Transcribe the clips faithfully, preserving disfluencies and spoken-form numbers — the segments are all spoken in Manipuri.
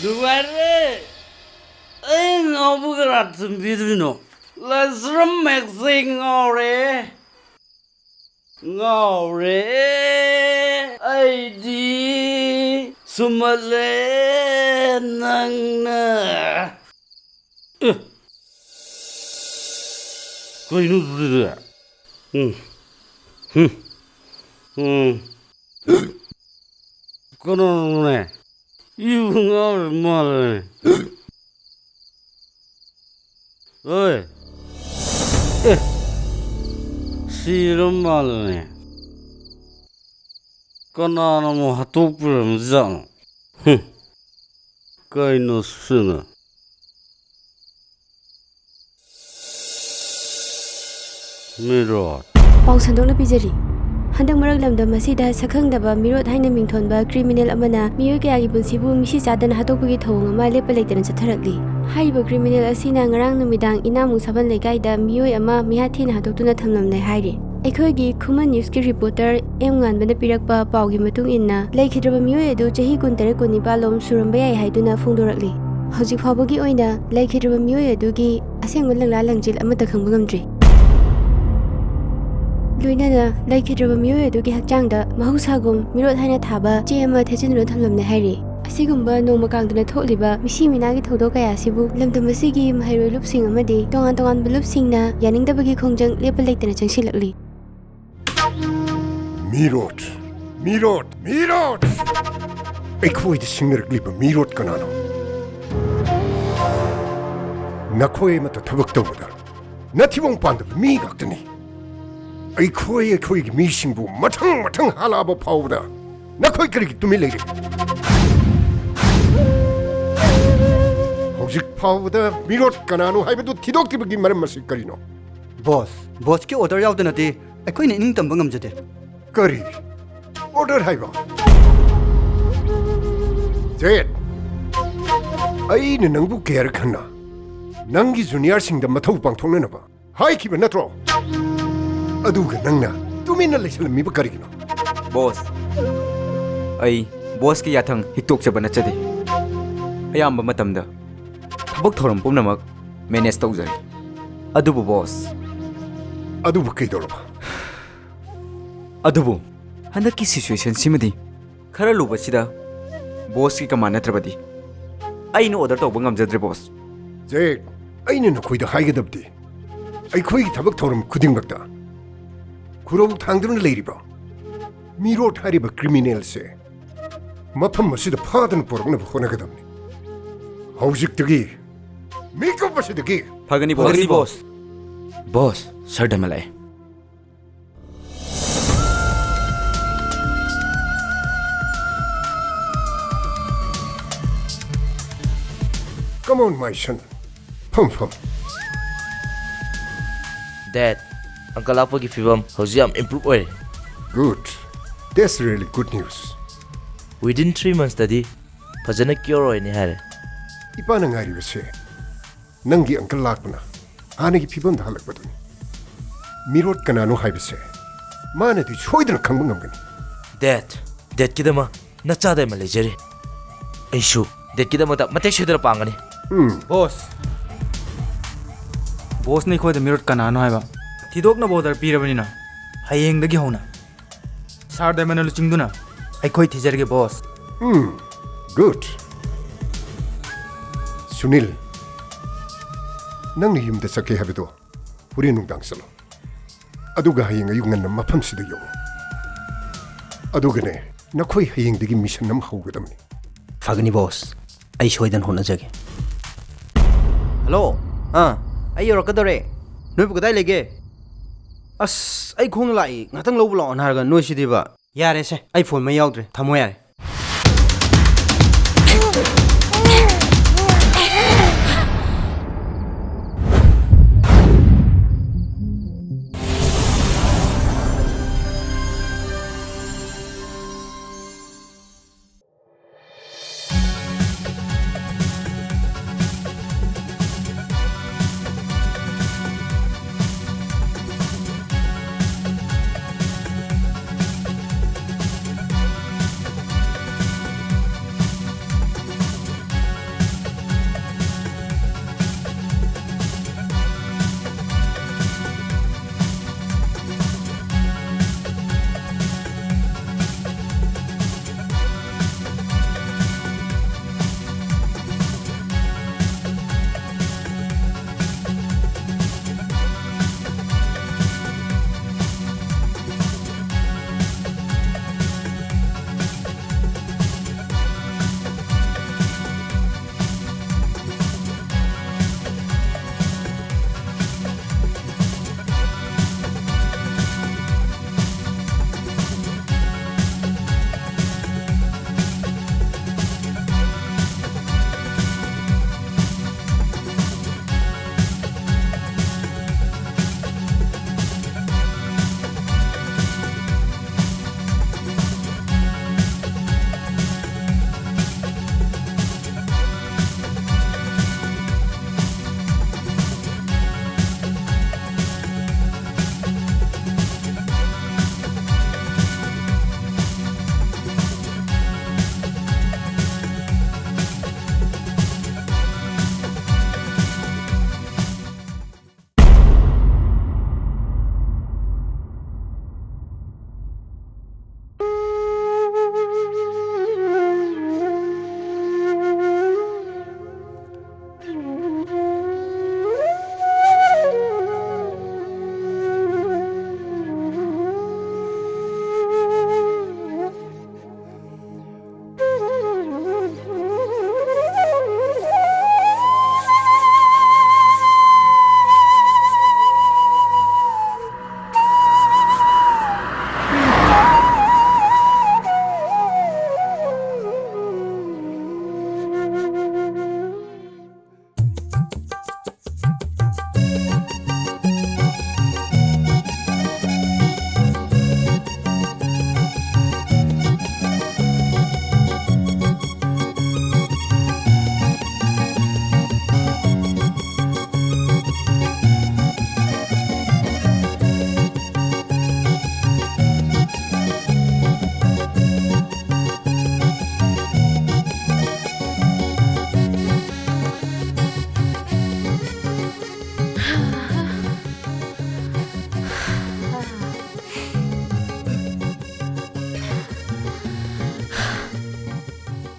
ꯅꯨꯡꯉꯥꯏꯔꯦ꯫ ꯑꯩ ꯉꯥꯎꯕ ꯀꯅꯥ ꯊꯤꯟꯕꯤꯗꯣꯏꯅꯣ? ꯂꯥꯏꯁ꯭ꯔꯝ ꯃꯦꯛꯁꯤ ꯉꯥꯎꯔꯦ꯫ ꯉꯥꯎꯔꯦ꯫ ꯑꯩꯗꯤ ꯁꯨꯝꯍꯠꯂꯦ ꯅꯪꯅ꯫ ꯑꯦ꯫ ꯀꯩꯅꯣ ꯑꯗꯨꯗꯤ? ꯎꯝ꯫ ꯎꯝ꯫ ꯎꯝ꯫ ꯀꯅꯥꯅꯣꯅꯦ? ꯏꯕꯨ ꯉꯥꯎꯔ ꯃꯥꯜꯂꯦꯅꯦ꯫ ꯑꯣꯏ꯫ ꯑꯦ꯫ ꯁꯤꯔ ꯃꯥꯜꯂꯦꯅꯦ꯫ ꯀꯅꯥꯅ ꯑꯃꯨꯛ ꯍꯥꯠꯇꯣꯛꯄꯤꯔꯝꯖꯥꯠꯅꯣ? ꯍꯨꯝ꯫ ꯀꯩꯅꯣ ꯁꯤꯅ? ꯃꯤꯔꯣꯠ꯫ ꯄꯥꯎ ꯁꯟꯗꯣꯛꯅ ꯄꯤꯖꯔꯤ꯫ ꯍꯟꯗꯛ ꯃꯔꯛ ꯂꯝꯗꯝ ꯑꯁꯤꯗ ꯁꯛꯈꯪꯗꯕ ꯃꯤꯔꯣꯠ ꯍꯥꯏꯅ ꯃꯤꯡꯊꯣꯟꯕ ꯀ꯭ꯔꯤꯃꯤꯅꯦꯜ ꯑꯃꯅ ꯃꯤꯑꯣꯏ ꯀꯌꯥꯒꯤ ꯄꯨꯟꯁꯤꯕꯨ ꯃꯤꯁꯤ ꯆꯥꯗꯅ ꯍꯥꯠꯇꯣꯛꯄꯒꯤ ꯊꯧꯑꯣꯡ ꯑꯃ ꯂꯦꯞꯄ ꯂꯩꯇꯅ ꯆꯠꯊꯔꯛꯂꯤ꯫ ꯍꯥꯏꯔꯤꯕ ꯀ꯭ꯔꯤꯃꯤꯅꯦꯜ ꯑꯁꯤꯅ ꯉꯔꯥꯡ ꯅꯨꯃꯤꯗꯥꯡ ꯏꯅꯥꯃꯨ ꯁꯥꯕꯟ ꯂꯩꯀꯥꯏꯗ ꯃꯤꯑꯣꯏ ꯑꯃ ꯃꯤꯍꯥꯠ ꯊꯤꯅ ꯍꯥꯠꯇꯣꯛꯇꯨꯅ ꯊꯝꯂꯝꯂꯦ ꯍꯥꯏꯔꯤ꯫ ꯑꯩꯈꯣꯏꯒꯤ ꯈꯨꯃꯟ ꯅ꯭ꯌꯨꯁꯀꯤ ꯔꯤꯄꯣꯔꯇꯔ ꯑꯦꯝ ꯉꯥꯟꯕꯅ ꯄꯤꯔꯛꯄ ꯄꯥꯎꯒꯤ ꯃꯇꯨꯡ ꯏꯟꯅ, ꯂꯩꯈꯤꯗ꯭ꯔꯕ ꯃꯤꯑꯣꯏ ꯑꯗꯨ ꯆꯍꯤ ꯀꯨꯟꯇꯔꯦꯠ ꯀꯨꯟꯅꯤꯄꯥꯜ ꯂꯣꯝ ꯁꯨꯔꯝꯕ ꯌꯥꯏ ꯍꯥꯏꯗꯨꯅ ꯐꯣꯡꯗꯣꯔꯛꯂꯤ꯫ ꯍꯧꯖꯤꯛ ꯐꯥꯎꯕꯒꯤ ꯑꯣꯏꯅ ꯂꯩꯈꯤꯗ꯭ꯔꯕ ꯃꯤꯑꯣꯏ ꯑꯗꯨꯒꯤ ꯑꯁꯦꯡꯕ ꯂꯪꯂꯥ ꯂꯪꯖꯤꯜ ꯑꯃꯠꯇ ꯈꯪꯕ ꯉꯝꯗ꯭ꯔꯤ꯫ ꯂꯣꯏꯅꯅ ꯂꯩꯈꯤꯗ꯭ꯔꯕ ꯃꯤꯑꯣꯏ ꯑꯗꯨꯒꯤ ꯍꯛꯆꯥꯡꯗ ꯃꯍꯧꯁꯥꯒꯨꯝ ꯃꯤꯔꯣꯠ ꯍꯥꯏꯅ ꯊꯥꯕ ꯆꯦ ꯑꯃ ꯊꯦꯠꯆꯤꯟꯗꯨꯅ ꯊꯝꯂꯝꯂꯦ ꯍꯥꯏꯔꯤ꯫ ꯑꯁꯤꯒꯨꯝꯕ ꯅꯣꯡꯃ ꯀꯥꯡꯗꯅ ꯊꯣꯛꯂꯤꯕ ꯃꯤꯁꯤ ꯃꯤꯅꯥꯒꯤ ꯊꯧꯗꯣꯛ ꯀꯌꯥ ꯑꯁꯤꯕꯨ ꯂꯝꯗꯝ ꯑꯁꯤꯒꯤ ꯃꯍꯩꯔꯣꯏ ꯂꯨꯞꯁꯤꯡ ꯑꯃꯗꯤ ꯇꯣꯉꯥꯟ ꯇꯣꯉꯥꯟꯕ ꯂꯨꯞꯁꯤꯡꯅ ꯌꯥꯅꯤꯡꯗꯕꯒꯤ ꯈꯣꯡꯖꯪ ꯂꯦꯞꯄ ꯂꯩꯇꯅ ꯆꯪꯁꯤꯜꯂꯛꯂꯤ꯫ ꯃꯤꯔꯣꯠ, ꯃꯤꯔꯣꯠ, ꯃꯤꯔꯣꯠ! ꯑꯩꯈꯣꯏꯗ ꯁꯤꯡꯅꯔꯛꯂꯤꯕ ꯃꯤꯔꯣꯠ ꯀꯅꯥꯅꯣ? ꯅꯈꯣꯏ ꯑꯃꯠꯇ ꯊꯕꯛ ꯇꯧꯕꯗ ꯅꯊꯤꯕꯣꯡ ꯄꯥꯟꯗꯕ ꯃꯤ ꯉꯥꯛꯇꯅꯤ꯫ ꯑꯩꯈꯣꯏ ꯑꯩꯈꯣꯏꯒꯤ ꯃꯤꯁꯤꯡꯕꯨ ꯃꯊꯪ ꯃꯊꯪ ꯍꯥꯠꯂꯛꯑꯕ ꯐꯥꯎꯕꯗ ꯅꯈꯣꯏ ꯀꯔꯤꯒꯤ ꯇꯨꯃꯤꯟ ꯂꯩꯔꯤ? ꯍꯧꯖꯤꯛ ꯐꯥꯎꯕꯗ ꯃꯤꯔꯣꯠ ꯀꯅꯥꯅꯣ ꯍꯥꯏꯕꯗꯨ ꯊꯤꯗꯣꯛꯇ꯭ꯔꯤꯕꯒꯤ ꯃꯔꯝ ꯑꯁꯤ ꯀꯔꯤꯅꯣ? ꯕꯣꯁ, ꯕꯣꯁꯀꯤ ꯑꯣꯔꯗꯔ ꯌꯥꯎꯗꯅꯗꯤ ꯑꯩꯈꯣꯏꯅ ꯏꯅꯤꯡ ꯇꯝꯕ ꯉꯝꯖꯗꯦ꯫ ꯀꯔꯤ? ꯑꯣꯔꯗꯔ ꯍꯥꯏꯕ? ꯖꯦꯠ, ꯑꯩꯅ ꯅꯪꯕꯨ ꯀꯌꯥꯔꯛ ꯍꯟꯅ ꯅꯪꯒꯤ ꯖꯨꯅꯤꯌꯔꯁꯤꯡꯗ ꯃꯊꯧ ꯄꯥꯡꯊꯣꯛꯅꯅꯕ ꯍꯥꯏꯈꯤꯕ ꯅꯠꯇ꯭ꯔꯣ? ꯑꯗꯨꯒ ꯅꯪꯅ ꯇꯨꯃꯤꯟꯅ ꯂꯩꯁꯜꯂꯝꯃꯤꯕ ꯀꯔꯤꯒꯤꯅꯣ? ꯕꯣꯁ, ꯑꯩ ꯕꯣꯁꯀꯤ ꯌꯥꯊꯪ ꯍꯤꯛꯇꯣꯛꯆꯕ ꯅꯠꯆꯗꯦ꯫ ꯑꯌꯥꯝꯕ ꯃꯇꯝꯗ ꯊꯕꯛ ꯊꯧꯔꯝ ꯄꯨꯝꯅꯃꯛ ꯃꯦꯅꯦꯖ ꯇꯧꯖꯔꯤ꯫ ꯑꯗꯨꯕꯨ ꯕꯣꯁ, ꯑꯗꯨꯕꯨ ꯀꯩꯗꯧꯔꯕ? ꯑꯗꯨꯕꯨ ꯍꯟꯗꯛꯀꯤ ꯁꯤꯆꯨꯋꯦꯁꯟꯁꯤꯃꯗꯤ ꯈꯔ ꯂꯨꯕꯁꯤꯗ ꯕꯣꯁꯀꯤ ꯀꯃꯥꯟ ꯅꯠꯇ꯭ꯔꯕꯗꯤ ꯑꯩꯅ ꯑꯣꯔꯗꯔ ꯇꯧꯕ ꯉꯝꯖꯗ꯭ꯔꯦ ꯕꯣꯁ꯫ ꯖꯦꯛ, ꯑꯩꯅ ꯅꯈꯣꯏꯗ ꯍꯥꯏꯒꯗꯕꯗꯤ ꯑꯩꯈꯣꯏꯒꯤ ꯊꯕꯛ ꯊꯧꯔꯝ ꯈꯨꯗꯤꯡꯃꯛꯇ ꯈꯨꯔꯧ ꯊꯥꯡꯗꯨꯅ ꯂꯩꯔꯤꯕ ꯃꯤꯔꯣꯠ ꯍꯥꯏꯔꯤꯕ ꯀ꯭ꯔꯤꯃꯤꯅꯦꯜꯁꯦ ꯃꯐꯝ ꯑꯁꯤꯗ ꯐꯥꯗꯨꯅ ꯄꯨꯔꯛꯅꯕ ꯍꯣꯠꯅꯒꯗꯕꯅꯤ꯫ ꯍꯧꯖꯤꯛꯇꯒꯤ ꯃꯤꯀꯨꯞ ꯑꯁꯤꯗꯒꯤ꯫ ꯐꯒꯅꯤ ꯕꯣꯁ꯫ ꯐꯒꯅꯤ ꯕꯣꯁ꯫ ꯕꯣꯁ, ꯁꯔ ꯗꯥꯏꯃꯟ ꯂꯥꯛꯑꯦ꯫ Come on, my son. ꯐꯝ, ꯐꯝ꯫ ꯗꯦꯗ, ꯑꯪꯀꯜ ꯂꯥꯛꯄꯒꯤ ꯐꯤꯕꯝ ꯍꯧꯖꯤꯛ ꯌꯥꯝ ꯏꯝꯄ꯭ꯔꯨꯚ ꯑꯣꯏꯔꯦ꯫ Good. That's really good news. Within three months ꯇꯗꯤ ꯐꯖꯅ ꯀ꯭ꯌꯣꯔ ꯑꯣꯏꯅꯤ ꯍꯥꯏꯔꯦ꯫ ꯏꯄꯥꯅ ꯉꯥꯏꯔꯤꯕꯁꯦ ꯅꯪꯒꯤ ꯑꯪꯀꯜ ꯂꯥꯛꯄꯅ ꯍꯥꯟꯅꯒꯤ ꯐꯤꯕꯝꯗ ꯍꯜꯂꯛꯄꯗꯨꯅꯤ꯫ ꯃꯤꯔꯣꯠ ꯀꯅꯥꯅꯣ ꯍꯥꯏꯕꯁꯦ ꯃꯥꯅꯗꯤ ꯁꯣꯏꯗꯅ ꯈꯪꯕ ꯉꯝꯒꯅꯤ꯫ ꯗꯦꯗ, ꯗꯦꯗꯀꯤꯗꯃꯛ ꯅꯆꯥ ꯗꯥꯏꯃꯟ ꯂꯩꯖꯔꯤ꯫ ꯑꯩꯁꯨ ꯗꯦꯗꯀꯤꯗꯃꯛꯇ ꯃꯇꯦꯛ ꯁꯣꯏꯗꯅ ꯄꯥꯡꯒꯅꯤ꯫ ꯎꯝ꯫ ꯕꯣꯁ, ꯕꯣꯁꯅ ꯑꯩꯈꯣꯏꯗ ꯃꯤꯔꯣꯠ ꯀꯅꯥꯅꯣ ꯍꯥꯏꯕ ꯊꯤꯗꯣꯛꯅꯕ ꯑꯣꯔꯗꯔ ꯄꯤꯔꯕꯅꯤꯅ ꯍꯌꯦꯡꯗꯒꯤ ꯍꯧꯅ ꯁꯥꯔ ꯗꯥꯏꯃꯟꯅ ꯂꯨꯆꯤꯡꯗꯨꯅ ꯑꯩꯈꯣꯏ ꯊꯤꯖꯔꯒꯦ ꯕꯣꯁ꯫ ꯎꯝ, ꯒꯨꯗ꯫ ꯁꯨꯅꯤꯜ, ꯅꯪꯅ ꯌꯨꯝꯗ ꯆꯠꯀꯦ ꯍꯥꯏꯕꯗꯣ ꯍꯣꯔꯦꯟ ꯅꯨꯡꯗꯥꯡ ꯆꯠꯂꯣ꯫ ꯑꯗꯨꯒ ꯍꯌꯦꯡ ꯑꯌꯨꯛ ꯉꯟꯅ ꯃꯐꯝꯁꯤꯗ ꯌꯧꯔꯣ꯫ ꯑꯗꯨꯒꯅꯦ, ꯅꯈꯣꯏ ꯍꯌꯦꯡꯗꯒꯤ ꯃꯤꯁꯟ ꯑꯃ ꯍꯧꯒꯗꯕꯅꯤ꯫ ꯐꯒꯅꯤ ꯕꯣꯁ, ꯑꯩ ꯁꯣꯏꯗꯅ ꯍꯣꯠꯅꯖꯒꯦ꯫ ꯍꯜꯂꯣ꯫ ꯑꯥ, ꯑꯩ ꯌꯧꯔꯛꯀꯗꯧꯔꯦ꯫ ꯅꯣꯏꯕꯨ ꯀꯗꯥꯏ ꯂꯩꯒꯦ? ꯑꯁ, ꯑꯩ ꯈꯣꯡꯅ ꯂꯥꯛꯏ, ꯉꯥꯛꯇꯪ ꯂꯧꯕ ꯂꯥꯛꯑꯣꯅ ꯍꯥꯏꯔꯒ ꯅꯣꯏ ꯁꯤꯗꯤꯕ꯫ ꯌꯥꯔꯦꯁꯦ, ꯑꯩ ꯐꯣꯟ ꯃꯩ ꯌꯥꯎꯗ꯭ꯔꯦ, ꯊꯝꯃꯣ ꯌꯥꯔꯦ꯫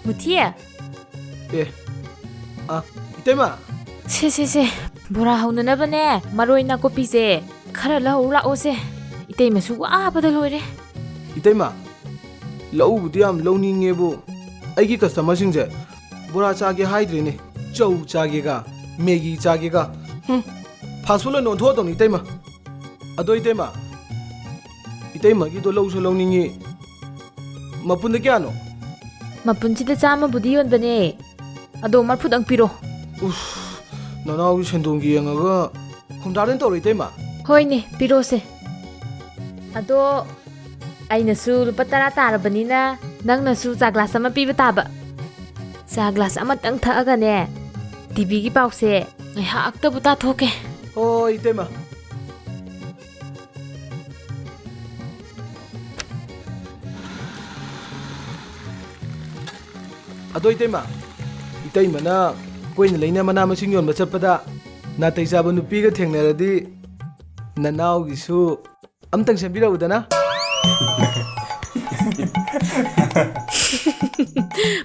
ꯃꯨꯊꯤ? ꯑꯦ, ꯑ, ꯏꯇꯩꯃ! ꯁꯦ, ꯁꯦ, ꯁꯦ, ꯕꯣꯔꯥ ꯍꯧꯅꯅꯕꯅꯦ, ꯃꯔꯣꯏ ꯅꯥꯀꯨꯞꯄꯤꯁꯦ ꯈꯔ ꯂꯧꯍꯧ ꯂꯥꯛꯑꯣꯁꯦ꯫ ꯏꯇꯩꯃꯁꯨ ꯋꯥꯕꯗ ꯂꯣꯏꯔꯦ꯫ ꯏꯇꯩꯃ, ꯂꯧꯕꯨꯗꯤ ꯌꯥꯝ ꯂꯧꯅꯤꯡꯉꯦꯕꯨ, ꯑꯩꯒꯤ customerꯁꯤꯡꯁꯦ ꯕꯣꯔꯥ ꯆꯥꯒꯦ ꯍꯥꯏꯗ꯭ꯔꯦꯅꯦ꯫ ꯆꯧ ꯆꯥꯒꯦꯒ, ꯃꯦꯒꯤ ꯆꯥꯒꯦꯒ, ꯍꯨꯝ, fast food ꯑꯣꯏꯅ ꯑꯣꯟꯊꯣꯛꯑꯗꯧꯅꯤ ꯏꯇꯩꯃ꯫ ꯑꯗꯣ ꯏꯇꯩꯃ, ꯏꯇꯩꯃꯒꯤꯗꯣ ꯂꯧꯁꯨ ꯂꯧꯅꯤꯡꯉꯤ, ꯃꯄꯨꯟꯗ ꯀꯌꯥꯅꯣ? ꯃꯄꯨꯟꯁꯤꯗ ꯆꯥꯝꯃꯕꯨꯗꯤ ꯌꯣꯟꯕꯅꯦ, ꯑꯗꯣ ꯃꯔꯐꯨꯗꯪ ꯄꯤꯔꯣ꯫ ꯎꯁ, ꯅꯅꯥꯎꯒꯤ ꯁꯦꯟꯗꯣꯡꯒꯤ ꯌꯦꯡꯉꯒ ꯍꯨꯝꯗ꯭ꯔꯥꯗꯪ ꯇꯧꯔꯣ ꯏꯇꯩꯃ꯫ ꯍꯣꯏꯅꯦ, ꯄꯤꯔꯣꯁꯦ꯫ ꯑꯗꯣ ꯑꯩꯅꯁꯨ ꯂꯨꯄꯥ ꯇꯔꯥ ꯇꯥꯔꯕꯅꯤꯅ ꯅꯪꯅꯁꯨ ꯆꯥ glass ꯑꯃ ꯄꯤꯕ ꯇꯥꯕ꯫ ꯆꯥ glass ꯑꯃꯇꯪ ꯊꯛꯑꯒꯅꯦ, TVꯒꯤ ꯄꯥꯎꯁꯦ ꯉꯥꯏꯍꯥꯛꯇꯕꯨ ꯇꯥꯊꯣꯛꯀꯦ꯫ ꯍꯣꯏ, ꯏꯇꯩꯃ꯫ ꯑꯗꯣ ꯏꯇꯩꯃ, ꯏꯇꯩꯃꯅ ꯀꯣꯏꯅ ꯂꯩꯅ ꯃꯅꯥ ꯃꯁꯤꯡ ꯌꯣꯟꯕ ꯆꯠꯄꯗ ꯅꯥꯇꯩ ꯆꯥꯕ ꯅꯨꯄꯤꯒ ꯊꯦꯡꯅꯔꯗꯤ ꯅꯅꯥꯎꯒꯤꯁꯨ ꯑꯝꯇꯪ ꯁꯦꯝꯕꯤꯔꯛꯎꯗꯅ꯫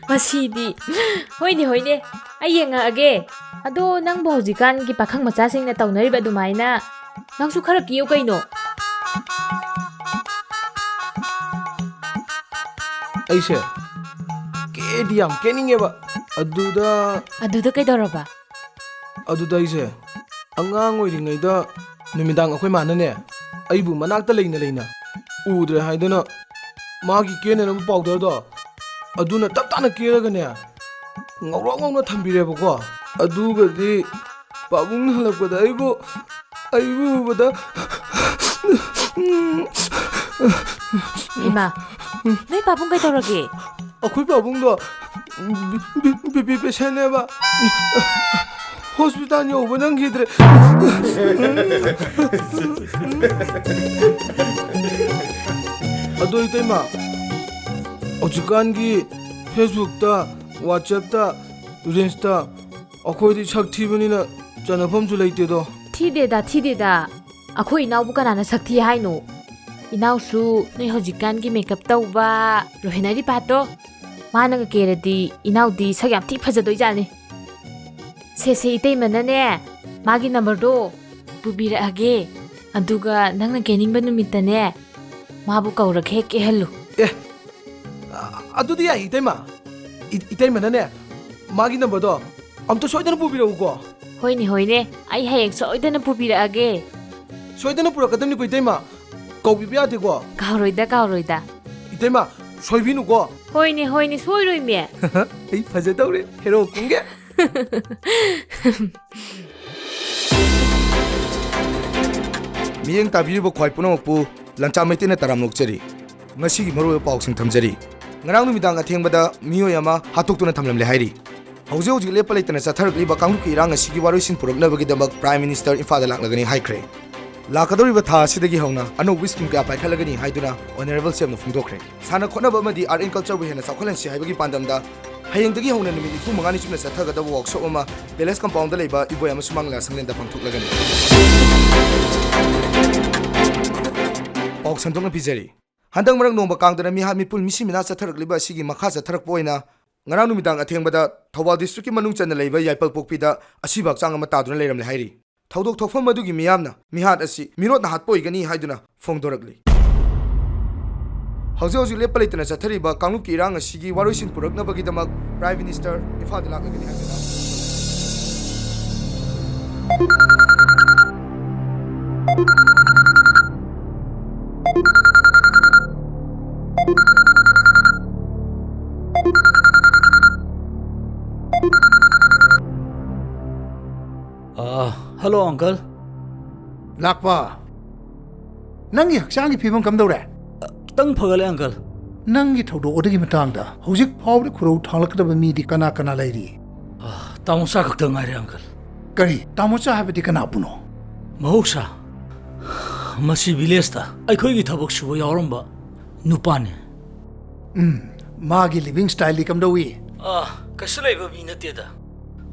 ꯃꯁꯤꯗꯤ꯫ ꯍꯣꯏꯅꯦ, ꯍꯣꯏꯅꯦ, ꯑꯩ ꯌꯦꯡꯉꯛꯑꯒꯦ꯫ ꯑꯗꯣ ꯅꯪꯕꯨ ꯍꯧꯖꯤꯛꯀꯥꯟꯒꯤ ꯄꯥꯈꯪ ꯃꯆꯥꯁꯤꯡꯅ ꯇꯧꯅꯔꯤꯕ ꯑꯗꯨꯃꯥꯏꯅ ꯅꯪꯁꯨ ꯈꯔ ꯀꯦꯌꯨ ꯀꯩꯅꯣ꯫ ꯑꯩꯁꯦ ꯀꯦꯗꯤ ꯌꯥꯝ ꯀꯦꯅꯤꯡꯉꯦꯕ꯫ ꯑꯗꯨꯗ ꯑꯗꯨꯗ ꯀꯩꯗꯧꯔꯕ? ꯑꯗꯨꯗ ꯑꯩꯁꯦ ꯑꯉꯥꯡ ꯑꯣꯏꯔꯤꯉꯩꯗ ꯅꯨꯃꯤꯗꯥꯡ ꯑꯩꯈꯣꯏ ꯃꯥꯅꯅꯦ, ꯑꯩꯕꯨ ꯃꯅꯥꯛꯇ ꯂꯩꯅ ꯂꯩꯅ ꯎꯗ꯭ꯔꯦ ꯍꯥꯏꯗꯨꯅ ꯃꯥꯒꯤ ꯀꯦꯅꯅꯕ powderꯗꯣ ꯑꯗꯨꯅ ꯇꯞ ꯇꯥꯅ ꯀꯦꯔꯒꯅꯦ, ꯉꯧꯔꯣꯛ ꯉꯧꯅ ꯊꯝꯕꯤꯔꯦꯕꯀꯣ꯫ ꯑꯗꯨꯒꯗꯤ ꯄꯥꯕꯨꯡꯅ ꯍꯜꯂꯛꯄꯗ ꯑꯩꯕꯨ, ꯑꯩꯕꯨ ꯎꯕꯗ ꯏꯃꯥ, ꯅꯣꯏ ꯄꯥꯕꯨꯡ ꯀꯩꯗꯧꯔꯒꯦ? ꯑꯩꯈꯣꯏ ꯄꯥꯕꯨꯡꯗꯣ ꯕꯤ-, ꯕꯤ-, BP patientꯅꯦꯕ꯫ Hospital ꯌꯧꯕ ꯅꯪꯈꯤꯗ꯭ꯔꯦ꯫ ꯑꯗꯣ ꯏꯇꯩꯃ, ꯍꯧꯖꯤꯛꯀꯥꯟꯒꯤ Facebookꯇ, WhatsAppꯇ, Reelsꯇ ꯑꯩꯈꯣꯏꯗꯤ ꯁꯛ ꯊꯤꯕꯅꯤꯅ ꯆꯟꯅꯐꯝꯁꯨ ꯂꯩꯇꯦꯗꯣ꯫ ꯊꯤꯗꯦꯗ, ꯊꯤꯗꯦꯗ꯫ ꯑꯩꯈꯣꯏ ꯏꯅꯥꯎꯕꯨ ꯀꯅꯥꯅ ꯁꯛ ꯊꯤ ꯍꯥꯏꯅꯣ? ꯏꯅꯥꯎꯁꯨ ꯅꯣꯏ ꯍꯧꯖꯤꯛꯀꯥꯟꯒꯤ makeup ꯇꯧꯕ ꯔꯣꯍꯦꯅꯔꯤ ꯄꯥꯠꯇꯣ, ꯃꯥꯅꯒ ꯀꯦꯔꯗꯤ ꯏꯅꯥꯎꯗꯤ ꯁꯛ ꯌꯥꯝ ꯊꯤ ꯐꯖꯗꯣꯏꯖꯥꯠꯅꯤ꯫ ꯁꯦ, ꯁꯦ, ꯏꯇꯩꯃꯅꯅꯦ, ꯃꯥꯒꯤ ꯅꯝꯕꯔꯗꯣ ꯄꯨꯕꯤꯔꯛꯑꯒꯦ꯫ ꯑꯗꯨꯒ ꯅꯪꯅ ꯀꯦꯅꯤꯡꯕ ꯅꯨꯃꯤꯠꯇꯅꯦ, ꯃꯥꯕꯨ ꯀꯧꯔꯒ ꯍꯦꯛ ꯀꯦꯍꯜꯂꯨ꯫ ꯑꯦ, ꯑ-, ꯑꯗꯨꯗꯤ ꯌꯥꯏ, ꯏꯇꯩꯃ꯫ ꯏ-, ꯏꯇꯩꯃꯅꯅꯦ, ꯃꯥꯒꯤ ꯅꯝꯕꯔꯗꯣ ꯑꯝꯇ ꯁꯣꯏꯗꯅ ꯄꯨꯕꯤꯔꯛꯎꯀꯣ꯫ ꯍꯣꯏꯅꯦ, ꯍꯣꯏꯅꯦ, ꯑꯩ ꯍꯌꯦꯡ ꯁꯣꯏꯗꯅ ꯄꯨꯕꯤꯔꯛꯑꯒꯦ꯫ ꯁꯣꯏꯗꯅ ꯄꯨꯔꯛꯀꯗꯕꯅꯤꯀꯣ, ꯏꯇꯩꯃ꯫ ꯀꯧꯕꯤꯕ ꯌꯥꯗꯦꯀꯣ꯫ ꯀꯥꯎꯔꯣꯏꯗ, ꯀꯥꯎꯔꯣꯏꯗ꯫ ꯏꯇꯩꯃ, ꯁꯣꯏꯕꯤꯅꯨꯀꯣ꯫ ꯍꯣꯏꯅꯦ, ꯍꯣꯏꯅꯦ, ꯁꯣꯏꯔꯣꯏꯃꯦ꯫ ꯑꯩ ꯐꯖꯗꯧꯔꯦ, ꯍꯦꯔꯣ ꯀꯨꯝꯒꯦ꯫ ꯃꯤꯠꯌꯦꯡ ꯇꯥꯕꯤꯔꯤꯕ ꯈ꯭ꯋꯥꯏ ꯄꯨꯝꯅꯃꯛꯄꯨ ꯂꯟꯆꯥ ꯃꯩꯇꯩꯅ ꯇꯔꯥꯝꯅ ꯑꯣꯛꯆꯔꯤ꯫ ꯉꯁꯤꯒꯤ ꯃꯔꯨꯑꯣꯏꯕ ꯄꯥꯎꯁꯤꯡ ꯊꯝꯖꯔꯤ꯫ ꯉꯔꯥꯡ ꯅꯨꯃꯤꯗꯥꯡ ꯑꯊꯦꯡꯕꯗ ꯃꯤꯑꯣꯏ ꯑꯃ ꯍꯥꯠꯇꯣꯛꯇꯨꯅ ꯊꯝꯂꯝꯂꯦ ꯍꯥꯏꯔꯤ꯫ ꯍꯧꯖꯤꯛ ꯍꯧꯖꯤꯛ ꯂꯦꯞꯄ ꯂꯩꯇꯅ ꯆꯠꯊꯔꯛꯂꯤꯕ ꯀꯥꯡꯂꯨꯞꯀꯤ ꯏꯔꯥꯡ ꯑꯁꯤꯒꯤ ꯋꯥꯔꯣꯏꯁꯤꯟ ꯄꯨꯔꯛꯅꯕꯒꯤꯗꯃꯛ Prime Minister ꯏꯝꯐꯥꯜꯗ ꯂꯥꯛꯂꯒꯅꯤ ꯍꯥꯏꯈ꯭ꯔꯦ꯫ ꯂꯥꯛꯀꯗꯧꯔꯤꯕ ꯊꯥ ꯑꯁꯤꯗꯒꯤ ꯍꯧꯅ ꯑꯅꯧꯕ scheme ꯀꯌꯥ ꯄꯥꯏꯈꯠꯂꯒꯅꯤ ꯍꯥꯏꯗꯨꯅ Honourable ꯁꯤ ꯑꯦꯝꯅ ꯐꯣꯡꯗꯣꯛꯈ꯭ꯔꯦ꯫ ꯁꯥꯟꯅ ꯈꯣꯠꯅꯕ ꯑꯃꯗꯤ Art and Cultureꯕꯨ ꯍꯦꯟꯅ ꯆꯥꯎꯈꯠꯍꯟꯁꯤ ꯍꯥꯏꯕꯒꯤ ꯄꯥꯟꯗꯝꯗ ꯍꯌꯦꯡꯗꯒꯤ ꯍꯧꯅ ꯅꯨꯃꯤꯠ ꯅꯤꯐꯨ ꯃꯉꯥꯅꯤ ꯆꯨꯞꯅ ꯆꯠꯊꯒꯗꯕ workshop ꯑꯃ Palace Compoundꯗ ꯂꯩꯕ ꯏꯕꯣꯌꯥꯏꯃ ꯁꯨꯃꯥꯡ ꯂꯤꯂꯥ ꯁꯪꯂꯦꯟꯗ ꯄꯥꯡꯊꯣꯛꯂꯒꯅꯤ꯫ ꯄꯥꯎ ꯁꯟꯗꯣꯛꯅ ꯄꯤꯖꯔꯤ꯫ ꯍꯟꯗꯛ ꯃꯔꯛ ꯅꯣꯡꯃ ꯀꯥꯡꯗꯅ ꯃꯤꯍꯥꯠ ꯃꯤꯄꯨꯟ ꯃꯤꯁꯤ ꯃꯤꯅꯥ ꯆꯠꯊꯔꯛꯂꯤꯕ ꯑꯁꯤꯒꯤ ꯃꯈꯥ ꯆꯠꯊꯔꯛꯄ ꯑꯣꯏꯅ ꯉꯔꯥꯡ ꯅꯨꯃꯤꯗꯥꯡ ꯑꯊꯦꯡꯕꯗ ꯊꯧꯕꯥꯜ districtꯀꯤ ꯃꯅꯨꯡ ꯆꯟꯅ ꯂꯩꯕ ꯌꯥꯏꯄꯜꯄꯣꯛꯄꯤꯗ ꯑꯁꯤꯕ ꯍꯛꯆꯥꯡ ꯑꯃ ꯇꯥꯗꯨꯅ ꯂꯩꯔꯝꯂꯦ ꯍꯥꯏꯔꯤ꯫ ꯊꯧꯗꯣꯛ ꯊꯣꯛꯐꯝ ꯑꯗꯨꯒꯤ ꯃꯤꯌꯥꯝꯅ ꯃꯤꯍꯥꯠ ꯑꯁꯤ ꯃꯤꯔꯣꯠꯅ ꯍꯥꯠꯄ ꯑꯣꯏꯒꯅꯤ ꯍꯥꯏꯗꯨꯅ ꯐꯣꯡꯗꯣꯔꯛꯂꯤ꯫ ꯍꯧꯖꯤꯛ ꯍꯧꯖꯤꯛ ꯂꯦꯞꯄ ꯂꯩꯇꯅ ꯆꯠꯊꯔꯤꯕ ꯀꯥꯡꯂꯨꯞꯀꯤ ꯏꯔꯥꯡ ꯑꯁꯤꯒꯤ ꯋꯥꯔꯣꯏꯁꯤꯟ ꯄꯨꯔꯛꯅꯕꯒꯤꯗꯃꯛ Prime Minister ꯏꯝꯐꯥꯜꯗ ꯂꯥꯛꯂꯒꯅꯤ ꯍꯥꯏꯕ꯫ ꯑ, hello, uncle. ꯂꯥꯛꯄ, ꯅꯪꯒꯤ ꯍꯛꯆꯥꯡꯒꯤ ꯐꯤꯕꯝ ꯀꯝꯗꯧꯔꯦ? ꯑ, ꯈꯤꯇꯪ ꯐꯒꯠꯂꯦ, uncle. ꯅꯪꯒꯤ ꯊꯧꯗꯣꯛ ꯑꯗꯨꯒꯤ ꯃꯇꯥꯡꯗ ꯍꯧꯖꯤꯛ ꯐꯥꯎꯕꯗ ꯈꯨꯔꯧ ꯊꯥꯡꯂꯛꯀꯗꯕ ꯃꯤꯗꯤ ꯀꯅꯥ ꯀꯅꯥ ꯂꯩꯔꯤ? ꯑ, ꯇꯥꯃꯣꯆꯥ ꯈꯛꯇ ꯉꯥꯏꯔꯦ, uncle. ꯀꯔꯤ? ꯇꯥꯃꯣꯆꯥ ꯍꯥꯏꯕꯗꯤ ꯀꯅꯥꯕꯨꯅꯣ? ꯃꯍꯧꯁꯥ, ꯃꯁꯤ villageꯇ ꯑꯩꯈꯣꯏꯒꯤ ꯊꯕꯛ ꯁꯨꯕ ꯌꯥꯎꯔꯝꯕ ꯅꯨꯄꯥꯅꯤ꯫ ꯎꯝ, ꯃꯥꯒꯤ living styleꯗꯤ ꯀꯝꯗꯧꯏ? ꯑꯥ, ꯀꯩꯁꯨ ꯂꯩꯕ ꯃꯤ ꯅꯠꯇꯦꯗ꯫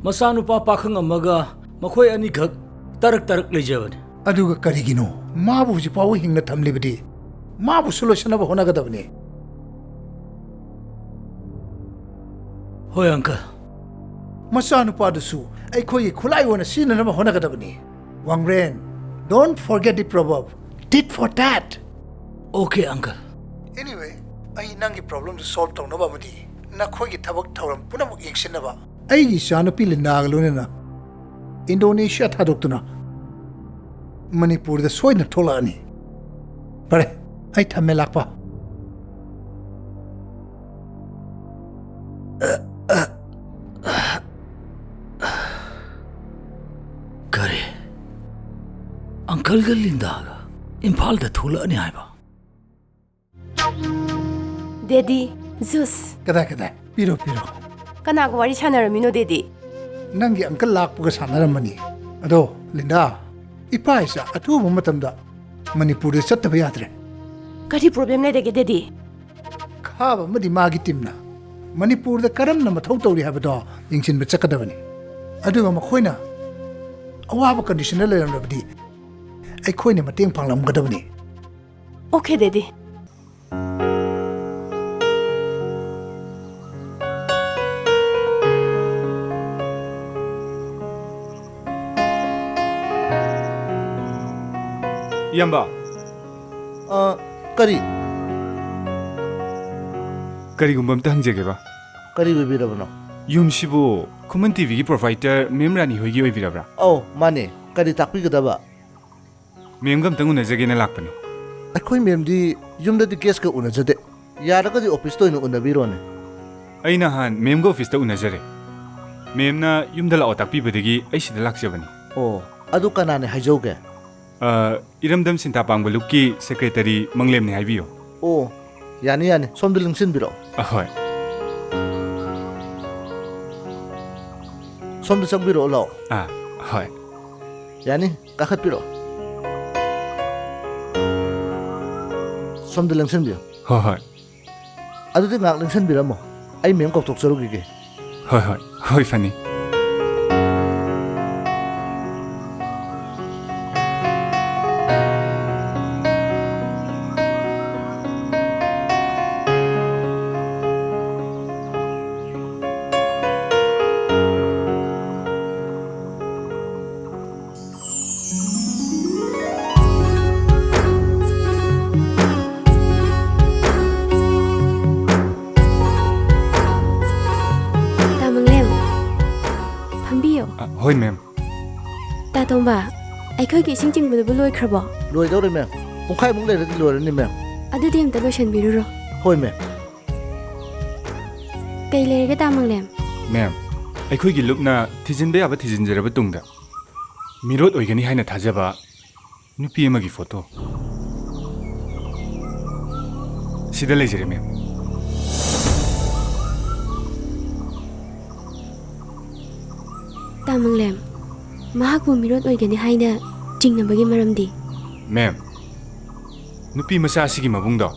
ꯃꯆꯥꯅꯨꯄꯥ ꯄꯥꯈꯪ ꯑꯃꯒ ꯃꯈꯣꯏ ꯑꯅꯤꯈꯛ ꯇꯔꯛ ꯇꯔꯛ ꯂꯩꯖꯕꯅꯤ꯫ ꯑꯗꯨꯒ ꯀꯔꯤꯒꯤꯅꯣ ꯃꯥꯕꯨ ꯍꯧꯖꯤꯛ ꯐꯥꯎꯕ ꯍꯤꯡꯅ ꯊꯝꯂꯤꯕꯗꯤ? ꯃꯥꯕꯨꯁꯨ ꯂꯣꯏꯁꯤꯟꯅꯕ ꯍꯣꯠꯅꯒꯗꯕꯅꯤ꯫ ꯍꯣꯏ, uncle. ꯃꯆꯥꯅꯨꯄꯥꯗꯨꯁꯨ ꯑꯩꯈꯣꯏꯒꯤ ꯈꯨꯠꯂꯥꯏ ꯑꯣꯏꯅ ꯁꯤꯖꯤꯟꯅꯅꯕ ꯍꯣꯠꯅꯒꯗꯕꯅꯤ꯫ ꯋꯥꯡꯔꯦꯟ, don't forget the proverb, "Tit for tat." Okay, uncle. Anyway, ꯑꯩ ꯅꯪꯒꯤ problemꯗꯨ solve ꯇꯧꯅꯕ ꯑꯃꯗꯤ ꯅꯈꯣꯏꯒꯤ ꯊꯕꯛ ꯊꯧꯔꯝ ꯄꯨꯝꯅꯃꯛ ꯌꯦꯡꯁꯤꯟꯅꯕ ꯑꯩꯒꯤ ꯏꯆꯥꯅꯨꯄꯤ ꯂꯤꯟꯗꯥꯒ ꯂꯣꯏꯅꯅ ꯏꯟꯗꯣꯅꯦꯁꯤꯌꯥ ꯊꯥꯗꯣꯛꯇꯨꯅ ꯃꯅꯤꯄꯨꯔꯗ ꯁꯣꯏꯗꯅ ꯊꯣꯛꯂꯛꯑꯅꯤ꯫ ꯐꯔꯦ, ꯑꯩ ꯊꯝꯃꯦ, ꯂꯥꯛꯄ꯫ ꯀꯔꯤ? Uncleꯒ ꯂꯤꯟꯗꯥꯒ ꯏꯝꯐꯥꯜꯗ ꯊꯣꯛꯂꯛꯑꯅꯤ ꯍꯥꯏꯕ? Daddy, juice. ꯀꯗꯥꯏ, ꯀꯗꯥꯏ? ꯄꯤꯔꯣ, ꯄꯤꯔꯣ꯫ ꯀꯅꯥꯒ ꯋꯥꯔꯤ ꯁꯥꯟꯅꯔꯝꯃꯤꯅꯣ, Daddy? ꯅꯪꯒꯤ uncle ꯂꯥꯛꯄꯒ ꯁꯥꯟꯅꯔꯝꯕꯅꯤ꯫ ꯑꯗꯣ, ꯂꯤꯟꯗꯥ, ꯏꯄꯥ ꯏꯆꯥ ꯑꯊꯨꯕ ꯃꯇꯝꯗ ꯃꯅꯤꯄꯨꯔꯗ ꯆꯠꯇꯕ ꯌꯥꯗ꯭ꯔꯦ꯫ ꯀꯔꯤ problem ꯂꯩꯔꯒꯦ, Daddy? ꯈꯥꯕ ꯑꯃꯗꯤ ꯃꯥꯒꯤ teamꯅ ꯃꯅꯤꯄꯨꯔꯗ ꯀꯔꯝꯅ ꯃꯊꯧ ꯇꯧꯔꯤ ꯍꯥꯏꯕꯗꯣ ꯌꯦꯡꯁꯤꯟꯕ ꯆꯠꯀꯗꯕꯅꯤ꯫ ꯑꯗꯨꯒ ꯃꯈꯣꯏꯅ ꯑꯋꯥꯕ conditionꯗ ꯂꯩꯔꯝꯂꯕꯗꯤ ꯑꯩꯈꯣꯏꯅ ꯃꯇꯦꯡ ꯄꯥꯡꯂꯝꯒꯗꯕꯅꯤ꯫ Okay, Daddy. ꯏꯌꯥꯝꯕ꯫ ꯑ, ꯀꯔꯤ? ꯀꯔꯤꯒꯨꯝꯕ ꯑꯝꯇ ꯍꯪꯖꯒꯦꯕ꯫ ꯀꯔꯤ ꯑꯣꯏꯕꯤꯔꯕꯅꯣ? ꯌꯨꯝꯁꯤꯕꯨ ꯈꯨꯃꯟ TVꯒꯤ proprietor ꯃꯦꯝ ꯔꯥꯅꯤ ꯍꯣꯏꯒꯤ ꯑꯣꯏꯕꯤꯔꯕ꯭ꯔꯥ? ꯑꯧ, ꯃꯥꯅꯦ꯫ ꯀꯔꯤ ꯇꯥꯛꯄꯤꯒꯗꯕ? ꯃꯦꯝꯒ ꯑꯝꯇꯪ ꯎꯅꯖꯒꯦꯅ ꯂꯥꯛꯄꯅꯤ꯫ ꯑꯩꯈꯣꯏ ꯃꯦꯝꯗꯤ ꯌꯨꯝꯗꯗꯤ guestꯀ ꯎꯅꯖꯗꯦ꯫ ꯌꯥꯔꯒꯗꯤ officeꯇ ꯑꯣꯏꯅ ꯎꯅꯕꯤꯔꯣꯅꯦ꯫ ꯑꯩ ꯅꯍꯥꯟ ꯃꯦꯝꯒ officeꯇ ꯎꯅꯖꯔꯦ꯫ ꯃꯦꯝꯅ ꯌꯨꯝꯗ ꯂꯥꯛꯑꯣ ꯇꯥꯛꯄꯤꯕꯗꯒꯤ ꯑꯩ ꯁꯤꯗ ꯂꯥꯛꯆꯕꯅꯤ꯫ ꯑꯣ, ꯑꯗꯨ ꯀꯅꯥꯅꯦ ꯍꯥꯏꯖꯧꯒꯦ? ꯑ, ꯏꯔꯝꯗꯝ ꯁꯤꯟꯊꯥ ꯄꯥꯡꯕ ꯂꯨꯞꯀꯤ secretary ꯃꯪꯂꯦꯝꯅꯦ ꯍꯥꯏꯕꯤꯌꯨ꯫ ꯑꯣ, ꯌꯥꯅꯤ, ꯌꯥꯅꯤ꯫ ꯁꯣꯝꯗ ꯂꯦꯡꯁꯤꯟꯕꯤꯔꯛꯑꯣ꯫ ꯑꯍꯣꯏ꯫ ꯁꯣꯝꯗ ꯆꯪꯕꯤꯔꯛꯑꯣ, ꯂꯥꯛꯑꯣ꯫ ꯑꯥ, ꯍꯣꯏ꯫ ꯌꯥꯅꯤ, ꯀꯥꯈꯠꯄꯤꯔꯛꯑꯣ꯫ ꯁꯣꯝꯗ ꯂꯦꯡꯁꯤꯟꯕꯤꯌꯨ꯫ ꯍꯣꯏ, ꯍꯣꯏ꯫ ꯑꯗꯨꯗꯤ ꯉꯥꯏꯍꯥꯛ ꯂꯦꯡꯁꯤꯟꯕꯤꯔꯝꯃꯣ, ꯑꯩ ꯃꯦꯝ ꯀꯧꯊꯣꯛꯆꯔꯨꯈꯤꯒꯦ꯫ ꯍꯣꯏ, ꯍꯣꯏ, ꯍꯣꯏ, ꯐꯅꯤ꯫ ꯍꯣꯏ, ꯃꯦꯝ꯫ ꯇꯥ ꯇꯣꯝꯕ, ꯑꯩꯈꯣꯏꯒꯤ ꯏꯁꯤꯡ ꯆꯤꯡꯕꯗꯨꯕꯨ ꯂꯣꯏꯈ꯭ꯔꯕꯣ? ꯂꯣꯏꯗꯧꯔꯦ, ꯃꯦꯝ꯫ ꯄꯨꯡꯈꯥꯏꯃꯨꯛ ꯂꯩꯔꯗꯤ ꯂꯣꯏꯔꯅꯤ, ꯃꯦꯝ꯫ ꯑꯗꯨꯗꯤ ꯑꯝꯇ ꯂꯣꯏꯁꯟꯕꯤꯔꯨꯔꯣ꯫ ꯍꯣꯏ, ꯃꯦꯝ꯫ ꯀꯩ ꯂꯩꯔꯒꯦ, ꯇꯥ ꯃꯪꯂꯦꯝ? ꯃꯦꯝ, ꯑꯩꯈꯣꯏꯒꯤ ꯂꯨꯞꯅ ꯊꯤꯖꯤꯟꯕ ꯌꯥꯕ ꯊꯤꯖꯤꯟꯖꯔꯕ ꯇꯨꯡꯗ, ꯃꯤꯔꯣꯠ ꯑꯣꯏꯒꯅꯤ ꯍꯥꯏꯅ ꯊꯥꯖꯕ ꯅꯨꯄꯤ ꯑꯃꯒꯤ ꯐꯣꯇꯣ ꯁꯤꯗ ꯂꯩꯖꯔꯦ, ꯃꯦꯝ꯫ ꯇꯥ ꯃꯪꯂꯦꯝ, ꯃꯍꯥꯛꯄꯨ ꯃꯤꯔꯣꯠ ꯑꯣꯏꯒꯅꯤ ꯍꯥꯏꯅ ꯆꯤꯡꯅꯕꯒꯤ ꯃꯔꯝꯗꯤ? ꯃꯦꯝ, ꯅꯨꯄꯤ ꯃꯆꯥ ꯑꯁꯤꯒꯤ ꯃꯕꯨꯡꯗꯣ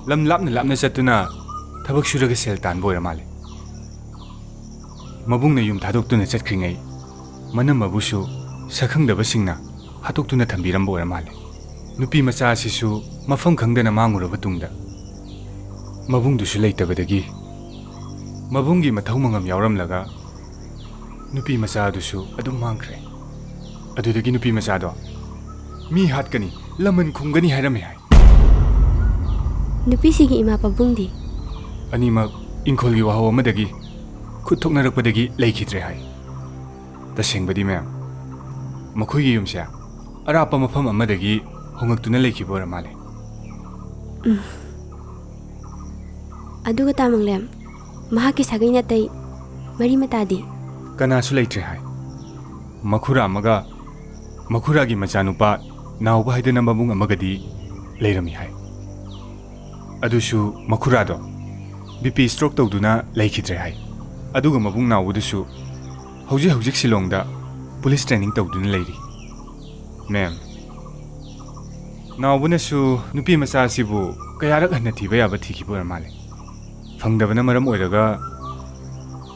ꯂꯝ ꯂꯥꯞꯅ ꯂꯥꯞꯅ ꯆꯠꯇꯨꯅ ꯊꯕꯛ ꯁꯨꯔꯒ ꯁꯦꯜ ꯇꯥꯟꯕ ꯑꯣꯏꯔ ꯃꯥꯜꯂꯦ꯫ ꯃꯕꯨꯡꯅ ꯌꯨꯝ ꯊꯥꯗꯣꯛꯇꯨꯅ ꯆꯠꯈ꯭ꯔꯤꯉꯩ, ꯃꯅꯝꯃꯕꯨꯁꯨ ꯁꯛꯈꯪꯗꯕꯁꯤꯡꯅ ꯍꯥꯠꯇꯣꯛꯇꯨꯅ ꯊꯝꯕꯤꯔꯝꯕ ꯑꯣꯏꯔ ꯃꯥꯜꯂꯦ꯫ ꯅꯨꯄꯤ ꯃꯆꯥ ꯑꯁꯤꯁꯨ ꯃꯐꯝ ꯈꯪꯗꯅ ꯃꯥꯡꯉꯨꯔꯕ ꯇꯨꯡꯗ, ꯃꯕꯨꯡꯗꯨꯁꯨ ꯂꯩꯇꯕꯗꯒꯤ ꯃꯕꯨꯡꯒꯤ ꯃꯊꯧ ꯃꯉꯝ ꯌꯥꯎꯔꯝꯂꯒ ꯅꯨꯄꯤ ꯃꯆꯥ ꯑꯗꯨꯁꯨ ꯑꯗꯨꯝ ꯃꯥꯡꯈ꯭ꯔꯦ꯫ ꯑꯗꯨꯗꯒꯤ ꯅꯨꯄꯤ ꯃꯆꯥꯗꯣ ꯃꯤ ꯍꯥꯠꯀꯅꯤ, ꯂꯃꯟ ꯈꯨꯝꯒꯅꯤ ꯍꯥꯏꯔꯝꯃꯦ ꯍꯥꯏ꯫ ꯅꯨꯄꯤꯁꯤꯒꯤ ꯏꯃꯥ ꯄꯥꯕꯨꯡꯗꯤ? ꯑꯅꯤꯃꯛ ꯏꯪꯈꯣꯜꯒꯤ ꯋꯥꯍꯧ ꯑꯃꯗꯒꯤ ꯈꯨꯠ ꯊꯣꯛꯅꯔꯛꯄꯗꯒꯤ ꯂꯩꯈꯤꯗ꯭ꯔꯦ ꯍꯥꯏ꯫ ꯇꯁꯦꯡꯕꯗꯤ, ꯃꯦꯝ, ꯃꯈꯣꯏꯒꯤ ꯌꯨꯝꯁꯦ ꯑꯔꯥꯞꯄ ꯃꯐꯝ ꯑꯃꯗꯒꯤ ꯍꯣꯡꯂꯛꯇꯨꯅ ꯂꯩꯈꯤꯕ ꯑꯣꯏꯔ ꯃꯥꯜꯂꯦ꯫ ꯎꯝ꯫ ꯑꯗꯨꯒ ꯇꯥ ꯃꯪꯂꯦꯝ, ꯃꯍꯥꯛꯀꯤ ꯁꯥꯒꯩ ꯅꯥꯇꯩ ꯃꯔꯤ ꯃꯇꯥꯗꯤ? ꯀꯅꯥꯁꯨ ꯂꯩꯇ꯭ꯔꯦ ꯍꯥꯏ꯫ ꯃꯈꯨꯔꯥ ꯑꯃꯒ ꯃꯈꯨꯔꯥꯒꯤ ꯃꯆꯥꯅꯨꯄꯥ ꯅꯥꯎꯕ ꯍꯥꯏꯗꯅ ꯃꯕꯨꯡ ꯑꯃꯒꯗꯤ ꯂꯩꯔꯝꯃꯤ ꯍꯥꯏ꯫ ꯑꯗꯨꯁꯨ ꯃꯈꯨꯔꯥꯗꯣ ꯕꯤ ꯄꯤ ꯁ꯭ꯇ꯭ꯔꯣꯛ ꯇꯧꯗꯨꯅ ꯂꯩꯈꯤꯗ꯭ꯔꯦ ꯍꯥꯏ꯫ ꯑꯗꯨꯒ ꯃꯕꯨꯡ ꯅꯥꯎꯕꯗꯨꯁꯨ ꯍꯧꯖꯤꯛ ꯍꯧꯖꯤꯛ ꯁꯤꯂꯣꯡꯗ ꯄꯨꯂꯤꯁ ꯇ꯭ꯔꯦꯅꯤꯡ ꯇꯧꯗꯨꯅ ꯂꯩꯔꯤ꯫ ꯃꯦꯝ, ꯅꯥꯎꯕꯅꯁꯨ ꯅꯨꯄꯤ ꯃꯆꯥ ꯑꯁꯤꯕꯨ ꯀꯌꯥꯔꯛ ꯍꯟꯅ ꯊꯤꯕ ꯌꯥꯕ ꯊꯤꯈꯤꯕ ꯑꯣꯏꯔ ꯃꯥꯜꯂꯦ꯫ ꯐꯪꯗꯕꯅ ꯃꯔꯝ ꯑꯣꯏꯔꯒ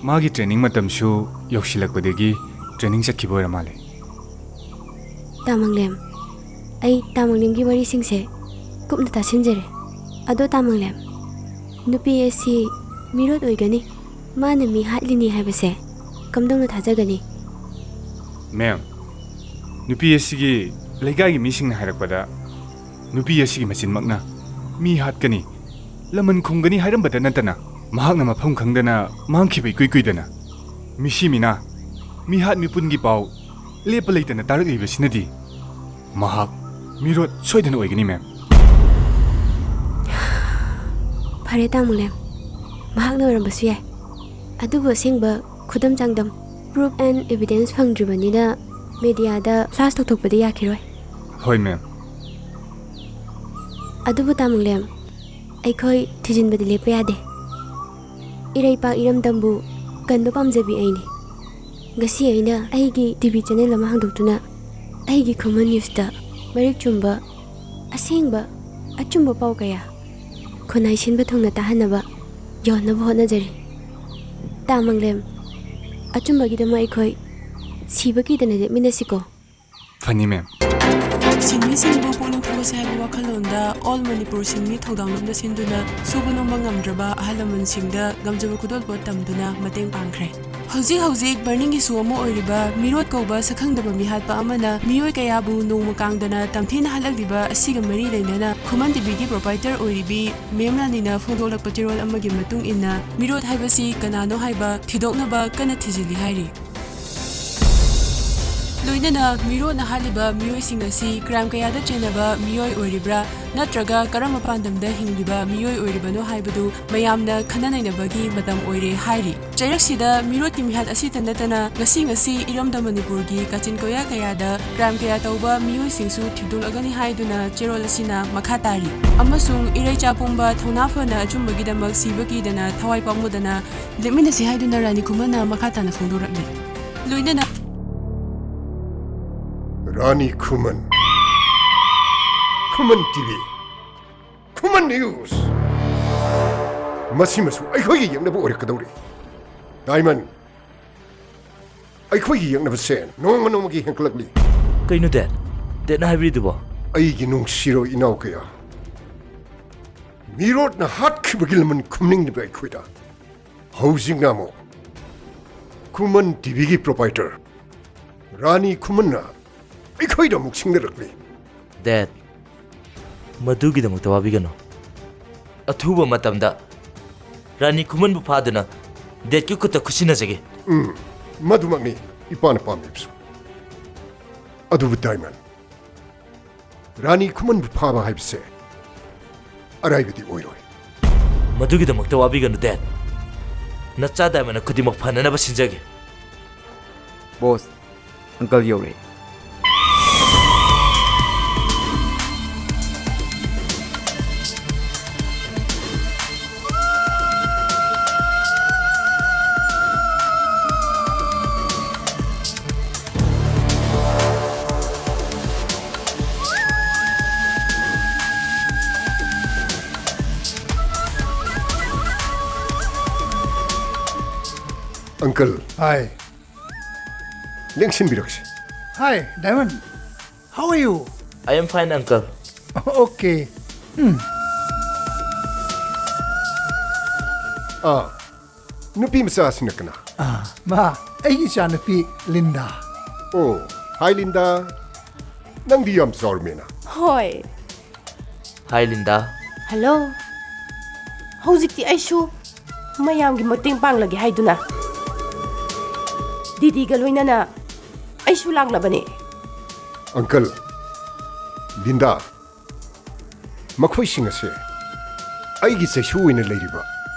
ꯃꯥꯒꯤ ꯇ꯭ꯔꯦꯅꯤꯡ ꯃꯇꯝꯁꯨ ꯌꯧꯁꯤꯜꯂꯛꯄꯗꯒꯤ ꯇ꯭ꯔꯦꯅꯤꯡ ꯆꯠꯈꯤꯕ ꯑꯣꯏꯔ ꯃꯥꯜꯂꯦ꯫ ꯇꯥ ꯃꯪꯂꯦꯝ, ꯑꯩ ꯇꯥ ꯃꯪꯂꯦꯝꯒꯤ ꯋꯥꯔꯤꯁꯤꯡꯁꯦ ꯀꯨꯞꯅ ꯇꯥꯁꯤꯟꯖꯔꯦ꯫ ꯑꯗꯣ ꯇꯥ ꯃꯪꯂꯦꯝ, ꯅꯨꯄꯤ ꯑꯁꯤ ꯃꯤꯔꯣꯠ ꯑꯣꯏꯒꯅꯤ, ꯃꯥꯅ ꯃꯤ ꯍꯥꯠꯂꯤꯅꯤ ꯍꯥꯏꯕꯁꯦ ꯀꯝꯗꯧꯅ ꯊꯥꯖꯒꯅꯤ? ꯃꯦꯝ, ꯅꯨꯄꯤ ꯑꯁꯤꯒꯤ ꯂꯩꯀꯥꯏꯒꯤ ꯃꯤꯁꯤꯡꯅ ꯍꯥꯏꯔꯛꯄꯗ, ꯅꯨꯄꯤ ꯑꯁꯤꯒꯤ ꯃꯆꯤꯟꯃꯛꯅ ꯃꯤ ꯍꯥꯠꯀꯅꯤ, ꯂꯃꯟ ꯈꯨꯝꯒꯅꯤ ꯍꯥꯏꯔꯝꯕꯗ ꯅꯠꯇꯅ, ꯃꯍꯥꯛꯅ ꯃꯐꯝ ꯈꯪꯗꯅ ꯃꯥꯡꯈꯤꯕ ꯏꯀꯨꯏ ꯀꯨꯏꯗꯅ ꯃꯤꯁꯤ ꯃꯤꯅꯥ ꯃꯤꯍꯥꯠ ꯃꯤꯄꯨꯟꯒꯤ ꯄꯥꯎ ꯂꯦꯞꯄ ꯂꯩꯇꯅ ꯇꯥꯔꯛꯂꯤꯕꯁꯤꯅꯗꯤ ꯃꯍꯥꯛ ꯃꯤꯔꯣꯠ ꯁꯣꯏꯗꯅ ꯑꯣꯏꯒꯅꯤ, ꯃꯦꯝ꯫ ꯐꯔꯦ, ꯇꯥꯃꯨꯂꯦꯝ, ꯃꯍꯥꯛꯅ ꯑꯣꯏꯔꯝꯕꯁꯨ ꯌꯥꯏ꯫ ꯑꯗꯨꯕꯨ ꯑꯁꯦꯡꯕ ꯈꯨꯗꯝ ꯆꯥꯡꯗꯝ, proof and evidence ꯐꯪꯗ꯭ꯔꯤꯕꯅꯤꯅ ꯃꯦꯗꯤꯌꯥꯗ flash ꯇꯧꯊꯣꯛꯄꯗꯤ ꯌꯥꯈꯤꯔꯣꯏ꯫ ꯍꯣꯏ, ꯃꯦꯝ꯫ ꯑꯗꯨꯕꯨ ꯇꯥꯃꯨꯂꯦꯝ, ꯑꯩꯈꯣꯏ ꯊꯤꯖꯤꯟꯕꯗꯤ ꯂꯦꯞꯄ ꯌꯥꯗꯦ꯫ ꯏꯔꯩꯄꯥꯛ ꯏꯔꯝꯗꯝꯕꯨ ꯀꯟꯕ ꯄꯥꯝꯖꯕꯤ ꯑꯩꯅꯤ꯫ ꯉꯁꯤ ꯑꯩꯅ ꯑꯩꯒꯤ ꯇꯤ ꯚꯤ channel ꯑꯃ ꯍꯥꯡꯗꯣꯛꯇꯨꯅ ꯑꯩꯒꯤ ꯈꯨꯃꯟ ꯅ꯭ꯌꯨꯁꯇ ꯃꯔꯤꯛ ꯆꯨꯝꯕ, ꯑꯁꯦꯡꯕ, ꯑꯆꯨꯝꯕ ꯄꯥꯎ ꯀꯌꯥ ꯈꯨꯟꯅꯥꯏ ꯁꯤꯟꯕ ꯊꯨꯡꯅ ꯇꯥꯍꯟꯅꯕ ꯌꯣꯟꯅꯕ ꯍꯣꯠꯅꯖꯔꯤ꯫ ꯇꯥꯃꯨꯂꯦꯝ, ꯑꯆꯨꯝꯕꯒꯤꯗꯃꯛ ꯑꯩꯈꯣꯏ ꯁꯤꯕ ꯀꯤꯗꯅ ꯂꯦꯞꯃꯤꯟꯅꯁꯤꯀꯣ꯫ ꯐꯅꯤ, ꯃꯦꯝ꯫ ꯁꯤꯟꯃꯤꯁꯤꯡꯕꯨ ꯄꯨꯛꯅꯤꯡ ꯊꯧꯒꯠꯁꯦ ꯍꯥꯏꯕ ꯋꯥꯈꯜꯂꯣꯟꯗ All Manipur ꯁꯤꯟꯃꯤ ꯊꯧꯗꯥꯡꯂꯣꯝꯗ ꯁꯤꯟꯗꯨꯅ ꯁꯨꯕ ꯅꯣꯝꯕ ꯉꯝꯗ꯭ꯔꯕ ꯑꯍꯜ ꯂꯃꯟꯁꯤꯡꯗ ꯉꯝꯖꯕ ꯈꯨꯗꯣꯜꯄꯣꯠ ꯇꯝꯗꯨꯅ ꯃꯇꯦꯡ ꯄꯥꯡꯈ꯭ꯔꯦ꯫ ꯍꯧꯖꯤꯛ ꯍꯧꯖꯤꯛ burning issue ꯑꯃ ꯑꯣꯏꯔꯤꯕ ꯃꯤꯔꯣꯠ ꯀꯧꯕ ꯁꯛꯈꯪꯗꯕ ꯃꯤꯍꯥꯠꯄ ꯑꯃꯅ ꯃꯤꯑꯣꯏ ꯀꯌꯥꯕꯨ ꯅꯣꯡꯃ ꯀꯥꯡꯗꯅ ꯇꯝꯊꯤꯅ ꯍꯥꯠꯂꯛꯂꯤꯕ ꯑꯁꯤꯒ ꯃꯔꯤ ꯂꯩꯅꯅ ꯈꯨꯃꯟ ꯇꯤ ꯚꯤꯒꯤ proprietor ꯑꯣꯏꯔꯤꯕꯤ ꯃꯦꯝ ꯔꯥꯅꯤꯅ ꯐꯣꯡꯗꯣꯛꯂꯛꯄ ꯆꯦꯔꯣꯜ ꯑꯃꯒꯤ ꯃꯇꯨꯡ ꯏꯟꯅ ꯃꯤꯔꯣꯠ ꯍꯥꯏꯕꯁꯤ ꯀꯅꯥꯅꯣ ꯍꯥꯏꯕ ꯊꯤꯗꯣꯛꯅꯕ ꯀꯟꯅ ꯊꯤꯖꯤꯜꯂꯤ ꯍꯥꯏꯔꯤ꯫ ꯂꯣꯏꯅꯅ ꯃꯤꯔꯣꯠꯅ ꯍꯥꯠꯂꯤꯕ ꯃꯤꯑꯣꯏꯁꯤꯡ ꯑꯁꯤ crime ꯀꯌꯥꯗ ꯆꯦꯟꯅꯕ ꯃꯤꯑꯣꯏ ꯑꯣꯏꯔꯤꯕ꯭ꯔꯥ, ꯅꯠꯇ꯭ꯔꯒ ꯀꯔꯝꯕ ꯄꯥꯟꯗꯝꯗ ꯍꯤꯡꯂꯤꯕ ꯃꯤꯑꯣꯏ ꯑꯣꯏꯔꯤꯕꯅꯣ ꯍꯥꯏꯕꯗꯨ ꯃꯌꯥꯝꯅ ꯈꯟꯅ ꯅꯩꯅꯕꯒꯤ ꯃꯇꯝ ꯑꯣꯏꯔꯦ ꯍꯥꯏꯔꯤ꯫ ꯆꯩꯔꯛꯁꯤꯗ ꯃꯤꯔꯣꯠꯀꯤ ꯃꯤꯍꯥꯠ ꯑꯁꯤꯇ ꯅꯠꯇꯅ ꯉꯁꯤ ꯉꯁꯤ ꯏꯔꯝꯗꯝ ꯃꯅꯤꯄꯨꯔꯒꯤ ꯀꯥꯆꯤꯟ ꯀꯣꯌꯥ ꯀꯌꯥꯗ crime ꯀꯌꯥ ꯇꯧꯕ ꯃꯤꯑꯣꯏꯁꯤꯡꯁꯨ ꯊꯤꯗꯣꯛꯂꯒꯅꯤ ꯍꯥꯏꯗꯨꯅ ꯆꯦꯔꯣꯜ ꯑꯁꯤꯅ ꯃꯈꯥ ꯇꯥꯔꯤ꯫ ꯑꯃꯁꯨꯡ ꯏꯔꯩꯆꯥ ꯄꯨꯝꯕ ꯊꯧꯅꯥ ꯐꯅ ꯑꯆꯨꯝꯕꯒꯤꯗꯃꯛ ꯁꯤꯕ ꯀꯤꯗꯅ ꯊꯋꯥꯏ ꯄꯥꯝꯃꯨꯗꯅ ꯂꯦꯞꯃꯤꯟꯅꯁꯤ ꯍꯥꯏꯗꯨꯅ ꯔꯥꯅꯤ ꯈꯨꯃꯟꯅ ꯃꯈꯥ ꯇꯥꯅ ꯐꯣꯡꯗꯣꯔꯛꯂꯤ꯫ ꯂꯣꯏꯅꯅ ꯔꯥꯅꯤ ꯈꯨꯃꯟ꯫ ꯈꯨꯃꯟ ꯇꯤ ꯚꯤ꯫ ꯈꯨꯃꯟ ꯅ꯭ꯌꯨꯁ꯫ ꯃꯁꯤꯃꯁꯨ ꯑꯩꯈꯣꯏꯒꯤ ꯌꯦꯛꯅꯕ ꯑꯣꯏꯔꯛꯀꯗꯧꯔꯤ꯫ ꯗꯥꯏꯃꯟ, ꯑꯩꯈꯣꯏꯒꯤ ꯌꯦꯛꯅꯕꯁꯦ ꯅꯣꯡꯃ ꯅꯣꯡꯃꯒꯤ ꯍꯦꯟꯒꯠꯂꯛꯂꯤ꯫ ꯀꯩꯅꯣ ꯗꯦꯠ? ꯗꯦꯠꯅ ꯍꯥꯏꯕꯤꯔꯤꯗꯨꯕꯣ? ꯑꯩꯒꯤ ꯅꯨꯡꯁꯤꯔꯣꯏ ꯏꯅꯥꯎ ꯀꯌꯥ, ꯃꯤꯔꯣꯠꯅ ꯍꯥꯠꯈꯤꯕꯒꯤ ꯂꯃꯟ ꯈꯨꯝꯅꯤꯡꯂꯤꯕ ꯑꯩꯈꯣꯏꯗ ꯍꯧꯖꯤꯛꯅ ꯑꯃꯨꯛ ꯈꯨꯃꯟ ꯇꯤ ꯚꯤꯒꯤ proprietor ꯔꯥꯅꯤ ꯈꯨꯃꯟꯅ ꯑꯩꯈꯣꯏꯗ ꯑꯃꯨꯛ ꯁꯤꯡꯅꯔꯛꯂꯤ꯫ ꯗꯦꯠ, ꯃꯗꯨꯒꯤꯗꯃꯛꯇ ꯋꯥꯕꯤꯒꯅꯨ꯫ ꯑꯊꯨꯕ ꯃꯇꯝꯗ ꯔꯥꯅꯤ ꯈꯨꯃꯟꯕꯨ ꯐꯥꯗꯨꯅ ꯗꯦꯠꯀꯤ ꯈꯨꯠꯇ ꯈꯨꯠꯁꯤꯟꯅꯖꯒꯦ꯫ ꯎꯝ, ꯃꯗꯨꯃꯛꯅꯤ꯫ ꯏꯄꯥꯅ ꯄꯥꯝꯂꯤꯕꯁꯨ꯫ ꯑꯗꯨꯕꯨ ꯗꯥꯏꯃꯟ, ꯔꯥꯅꯤ ꯈꯨꯃꯟꯕꯨ ꯐꯥꯕ ꯍꯥꯏꯕꯁꯦ ꯑꯔꯥꯏꯕꯗꯤ ꯑꯣꯏꯔꯣꯏ꯫ ꯃꯗꯨꯒꯤꯗꯃꯛꯇ ꯋꯥꯕꯤꯒꯅꯨ, ꯗꯦꯠ꯫ ꯅꯆꯥ ꯗꯥꯏꯃꯟꯅ ꯈꯨꯗꯤꯡꯃꯛ ꯐꯅꯅꯕ ꯁꯤꯟꯖꯒꯦ꯫ ꯕꯣꯁ, ꯑꯪꯀꯜ ꯌꯧꯔꯛꯑꯦ꯫ ꯑꯪꯀꯜ꯫ ꯍꯥꯏ꯫ ꯂꯦꯡꯁꯤꯟꯕꯤꯔꯛꯁꯤ꯫ Hi, Diamond. How are you? I am fine, uncle. Okay. ꯑꯥ, ꯅꯨꯄꯤ ꯃꯆꯥꯁꯤꯅ ꯀꯅꯥ? ꯑꯥ, ꯃꯥ, ꯑꯩꯒꯤ ꯏꯆꯥꯅꯨꯄꯤ ꯂꯤꯟꯗꯥ꯫ ꯑꯣ, hi ꯂꯤꯟꯗꯥ꯫ ꯅꯪꯗꯤ ꯌꯥꯝ ꯆꯥꯎꯔꯝꯃꯦꯅ꯫ ꯍꯣꯏ꯫ Hi, Linda. ꯍꯜꯂꯣ꯫ ꯍꯧꯖꯤꯛꯇꯤ ꯑꯩꯁꯨ ꯃꯌꯥꯝꯒꯤ ꯃꯇꯦꯡ ꯄꯥꯡꯂꯒꯦ ꯍꯥꯏꯗꯨꯅ ꯗꯤꯗꯤꯒ ꯂꯣꯏꯅꯅ ꯑꯩꯁꯨ ꯂꯥꯛꯂꯕꯅꯦ꯫ ꯑꯪꯀꯜ, ꯂꯤꯟꯗꯥ, ꯃꯈꯣꯏꯁꯤꯡ ꯑꯁꯦ ꯑꯩꯒꯤ ꯆꯩꯁꯨ ꯑꯣꯏꯅ ꯂꯩꯔꯤꯕ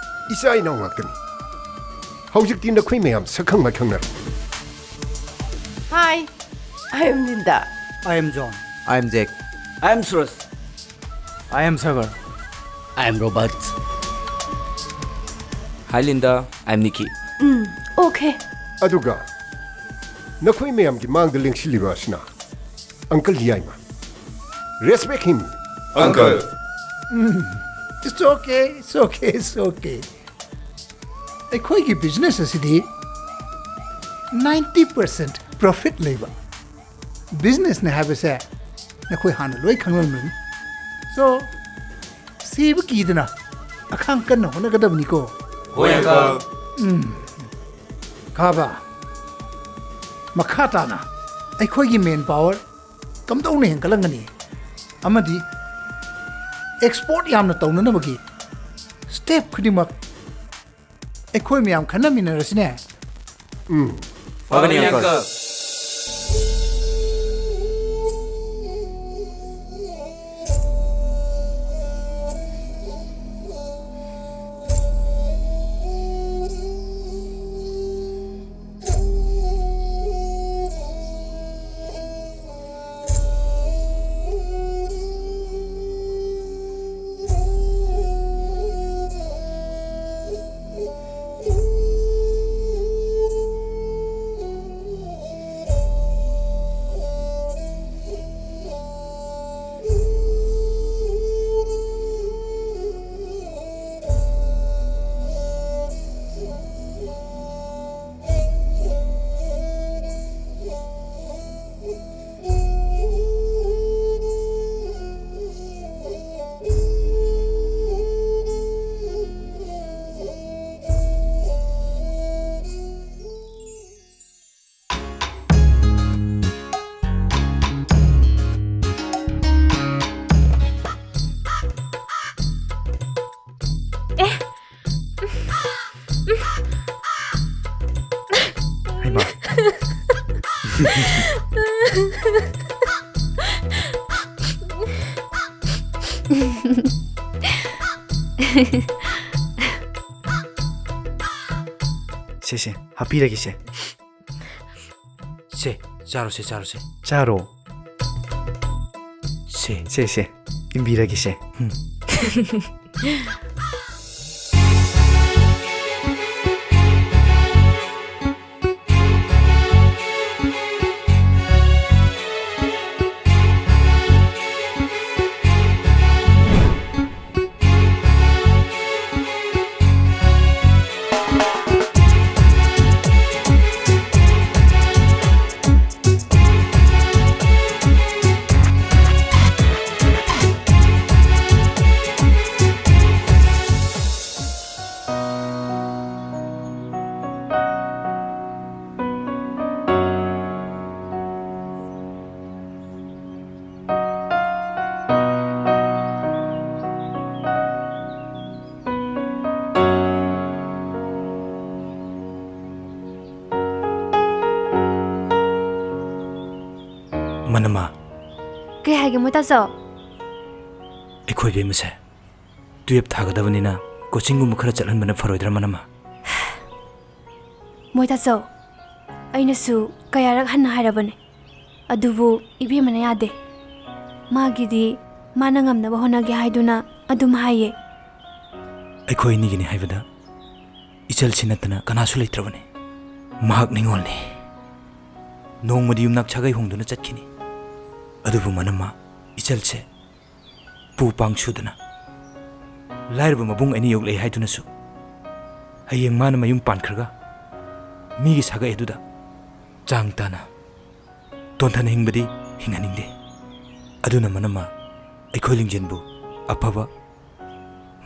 ꯏꯆꯥ ꯏꯅꯥꯎ ꯉꯥꯛꯇꯅꯤ꯫ ꯍꯧꯖꯤꯛꯇꯤ ꯅꯈꯣꯏ ꯃꯌꯥꯝ ꯁꯛꯈꯪ ꯃꯥꯏꯈꯪꯅꯔꯦ꯫ Hi, I am Linda. I am John. I am Jack. I am Suraj. I am Sagar. I am Robert. Hi, Linda. I am Nikki. Um, okay. ꯑꯗꯨꯒ ꯅꯈꯣꯏ ꯃꯌꯥꯝꯒꯤ ꯃꯥꯡꯗ ꯂꯦꯡꯁꯤꯜꯂꯤꯕ ꯑꯁꯤꯅ ꯑꯪꯀꯜ ꯌꯥꯏꯃ꯫ Respect him. Uncle. It's okay, it's okay, it's okay. ꯑꯩꯈꯣꯏꯒꯤ business ꯑꯁꯤꯗꯤ ninety percent profit ꯂꯩꯕ businessꯅꯦ ꯍꯥꯏꯕꯁꯦ ꯅꯈꯣꯏ ꯍꯥꯟꯅ ꯂꯣꯏ ꯈꯪꯂꯝꯂꯅꯤ꯫ So, ꯁꯤꯕ ꯀꯤꯗꯅ ꯑꯈꯥꯡ ꯀꯟꯅ ꯍꯣꯠꯅꯒꯗꯕꯅꯤꯀꯣ꯫ ꯍꯣꯏ, uncle. ꯎꯝ꯫ ꯈꯥꯕ, ꯃꯈꯥ ꯇꯥꯅ ꯑꯩꯈꯣꯏꯒꯤ manpower ꯀꯝꯗꯧꯅ ꯍꯦꯟꯒꯠꯂꯝꯒꯅꯤ ꯑꯃꯗꯤ export ꯌꯥꯝꯅ ꯇꯧꯅꯅꯕꯒꯤ step ꯈꯨꯗꯤꯡꯃꯛ ꯑꯩꯈꯣꯏ ꯃꯌꯥꯝ ꯈꯟꯅꯃꯤꯟꯅꯔꯁꯤꯅꯦ꯫ ꯎꯝ꯫ ꯐꯒꯅꯤ, uncle꯫ ꯑꯦ꯫ ꯍꯩꯃꯥ꯫ ꯁꯦ, ꯁꯦ, ꯍꯥꯞꯄꯤꯔꯒꯦ, ꯁꯦ꯫ ꯁꯦ, ꯆꯥꯔꯣ, ꯁꯦ, ꯆꯥꯔꯣ, ꯁꯦ꯫ ꯆꯥꯔꯣ꯫ ꯁꯦ꯫ ꯁꯦ, ꯁꯦ, ꯏꯟꯕꯤꯔꯒꯦ, ꯁꯦ꯫ ꯎꯝ꯫ ꯃꯅꯝꯃ꯫ ꯀꯩ ꯍꯥꯏꯒꯦ ꯃꯣꯏ ꯇꯥꯆꯧ? ꯑꯩꯈꯣꯏ ꯏꯕꯦꯝꯃꯁꯦ ꯇꯨꯌꯦꯞ ꯊꯥꯒꯗꯕꯅꯤꯅ ꯀꯣꯆꯤꯡꯒꯨꯝꯕ ꯈꯔ ꯆꯠꯍꯟꯕꯅ ꯐꯔꯣꯏꯗ꯭ꯔꯥ ꯃꯅꯝꯃ? ꯃꯣꯏ ꯇꯥꯆꯧ, ꯑꯩꯅꯁꯨ ꯀꯌꯥꯔꯛ ꯍꯟꯅ ꯍꯥꯏꯔꯕꯅꯦ, ꯑꯗꯨꯕꯨ ꯏꯕꯦꯝꯃꯅ ꯌꯥꯗꯦ꯫ ꯃꯥꯒꯤꯗꯤ ꯃꯥꯅ ꯉꯝꯅꯕ ꯍꯣꯠꯅꯒꯦ ꯍꯥꯏꯗꯨꯅ ꯑꯗꯨꯝ ꯍꯥꯏꯌꯦ꯫ ꯑꯩꯈꯣꯏ ꯑꯅꯤꯒꯤꯅꯤ ꯍꯥꯏꯕꯗ ꯏꯆꯜꯁꯤ ꯅꯠꯇꯅ ꯀꯅꯥꯁꯨ ꯂꯩꯇ꯭ꯔꯕꯅꯤ꯫ ꯃꯍꯥꯛ ꯅꯤꯡꯉꯣꯜꯅꯤ꯫ ꯅꯣꯡꯃꯗꯤ ꯌꯨꯝꯅꯥꯛ ꯁꯥꯒꯩ ꯍꯣꯡꯗꯨꯅ ꯆꯠꯈꯤꯅꯤ꯫ ꯑꯗꯨꯕꯨ ꯃꯅꯝꯃ, ꯏꯆꯜꯁꯦ ꯄꯨ ꯄꯥꯡ ꯁꯨꯗꯅ ꯂꯥꯏꯔꯕ ꯃꯕꯨꯡ ꯑꯅꯤ ꯌꯣꯛꯂꯛꯏ ꯍꯥꯏꯗꯨꯅꯁꯨ ꯍꯌꯦꯡ ꯃꯥꯅ ꯃꯌꯨꯝ ꯄꯥꯟꯈ꯭ꯔꯒ ꯃꯤꯒꯤ ꯁꯥꯒꯩ ꯑꯗꯨꯗ ꯆꯥꯡ ꯇꯥꯅ ꯇꯣꯟꯊꯅ ꯍꯤꯡꯕꯗꯤ ꯍꯤꯡꯍꯟꯅꯤꯡꯗꯦ꯫ ꯑꯗꯨꯅ ꯃꯅꯝꯃ, ꯑꯩꯈꯣꯏ ꯂꯤꯡꯖꯦꯜꯕꯨ ꯑꯐꯕ,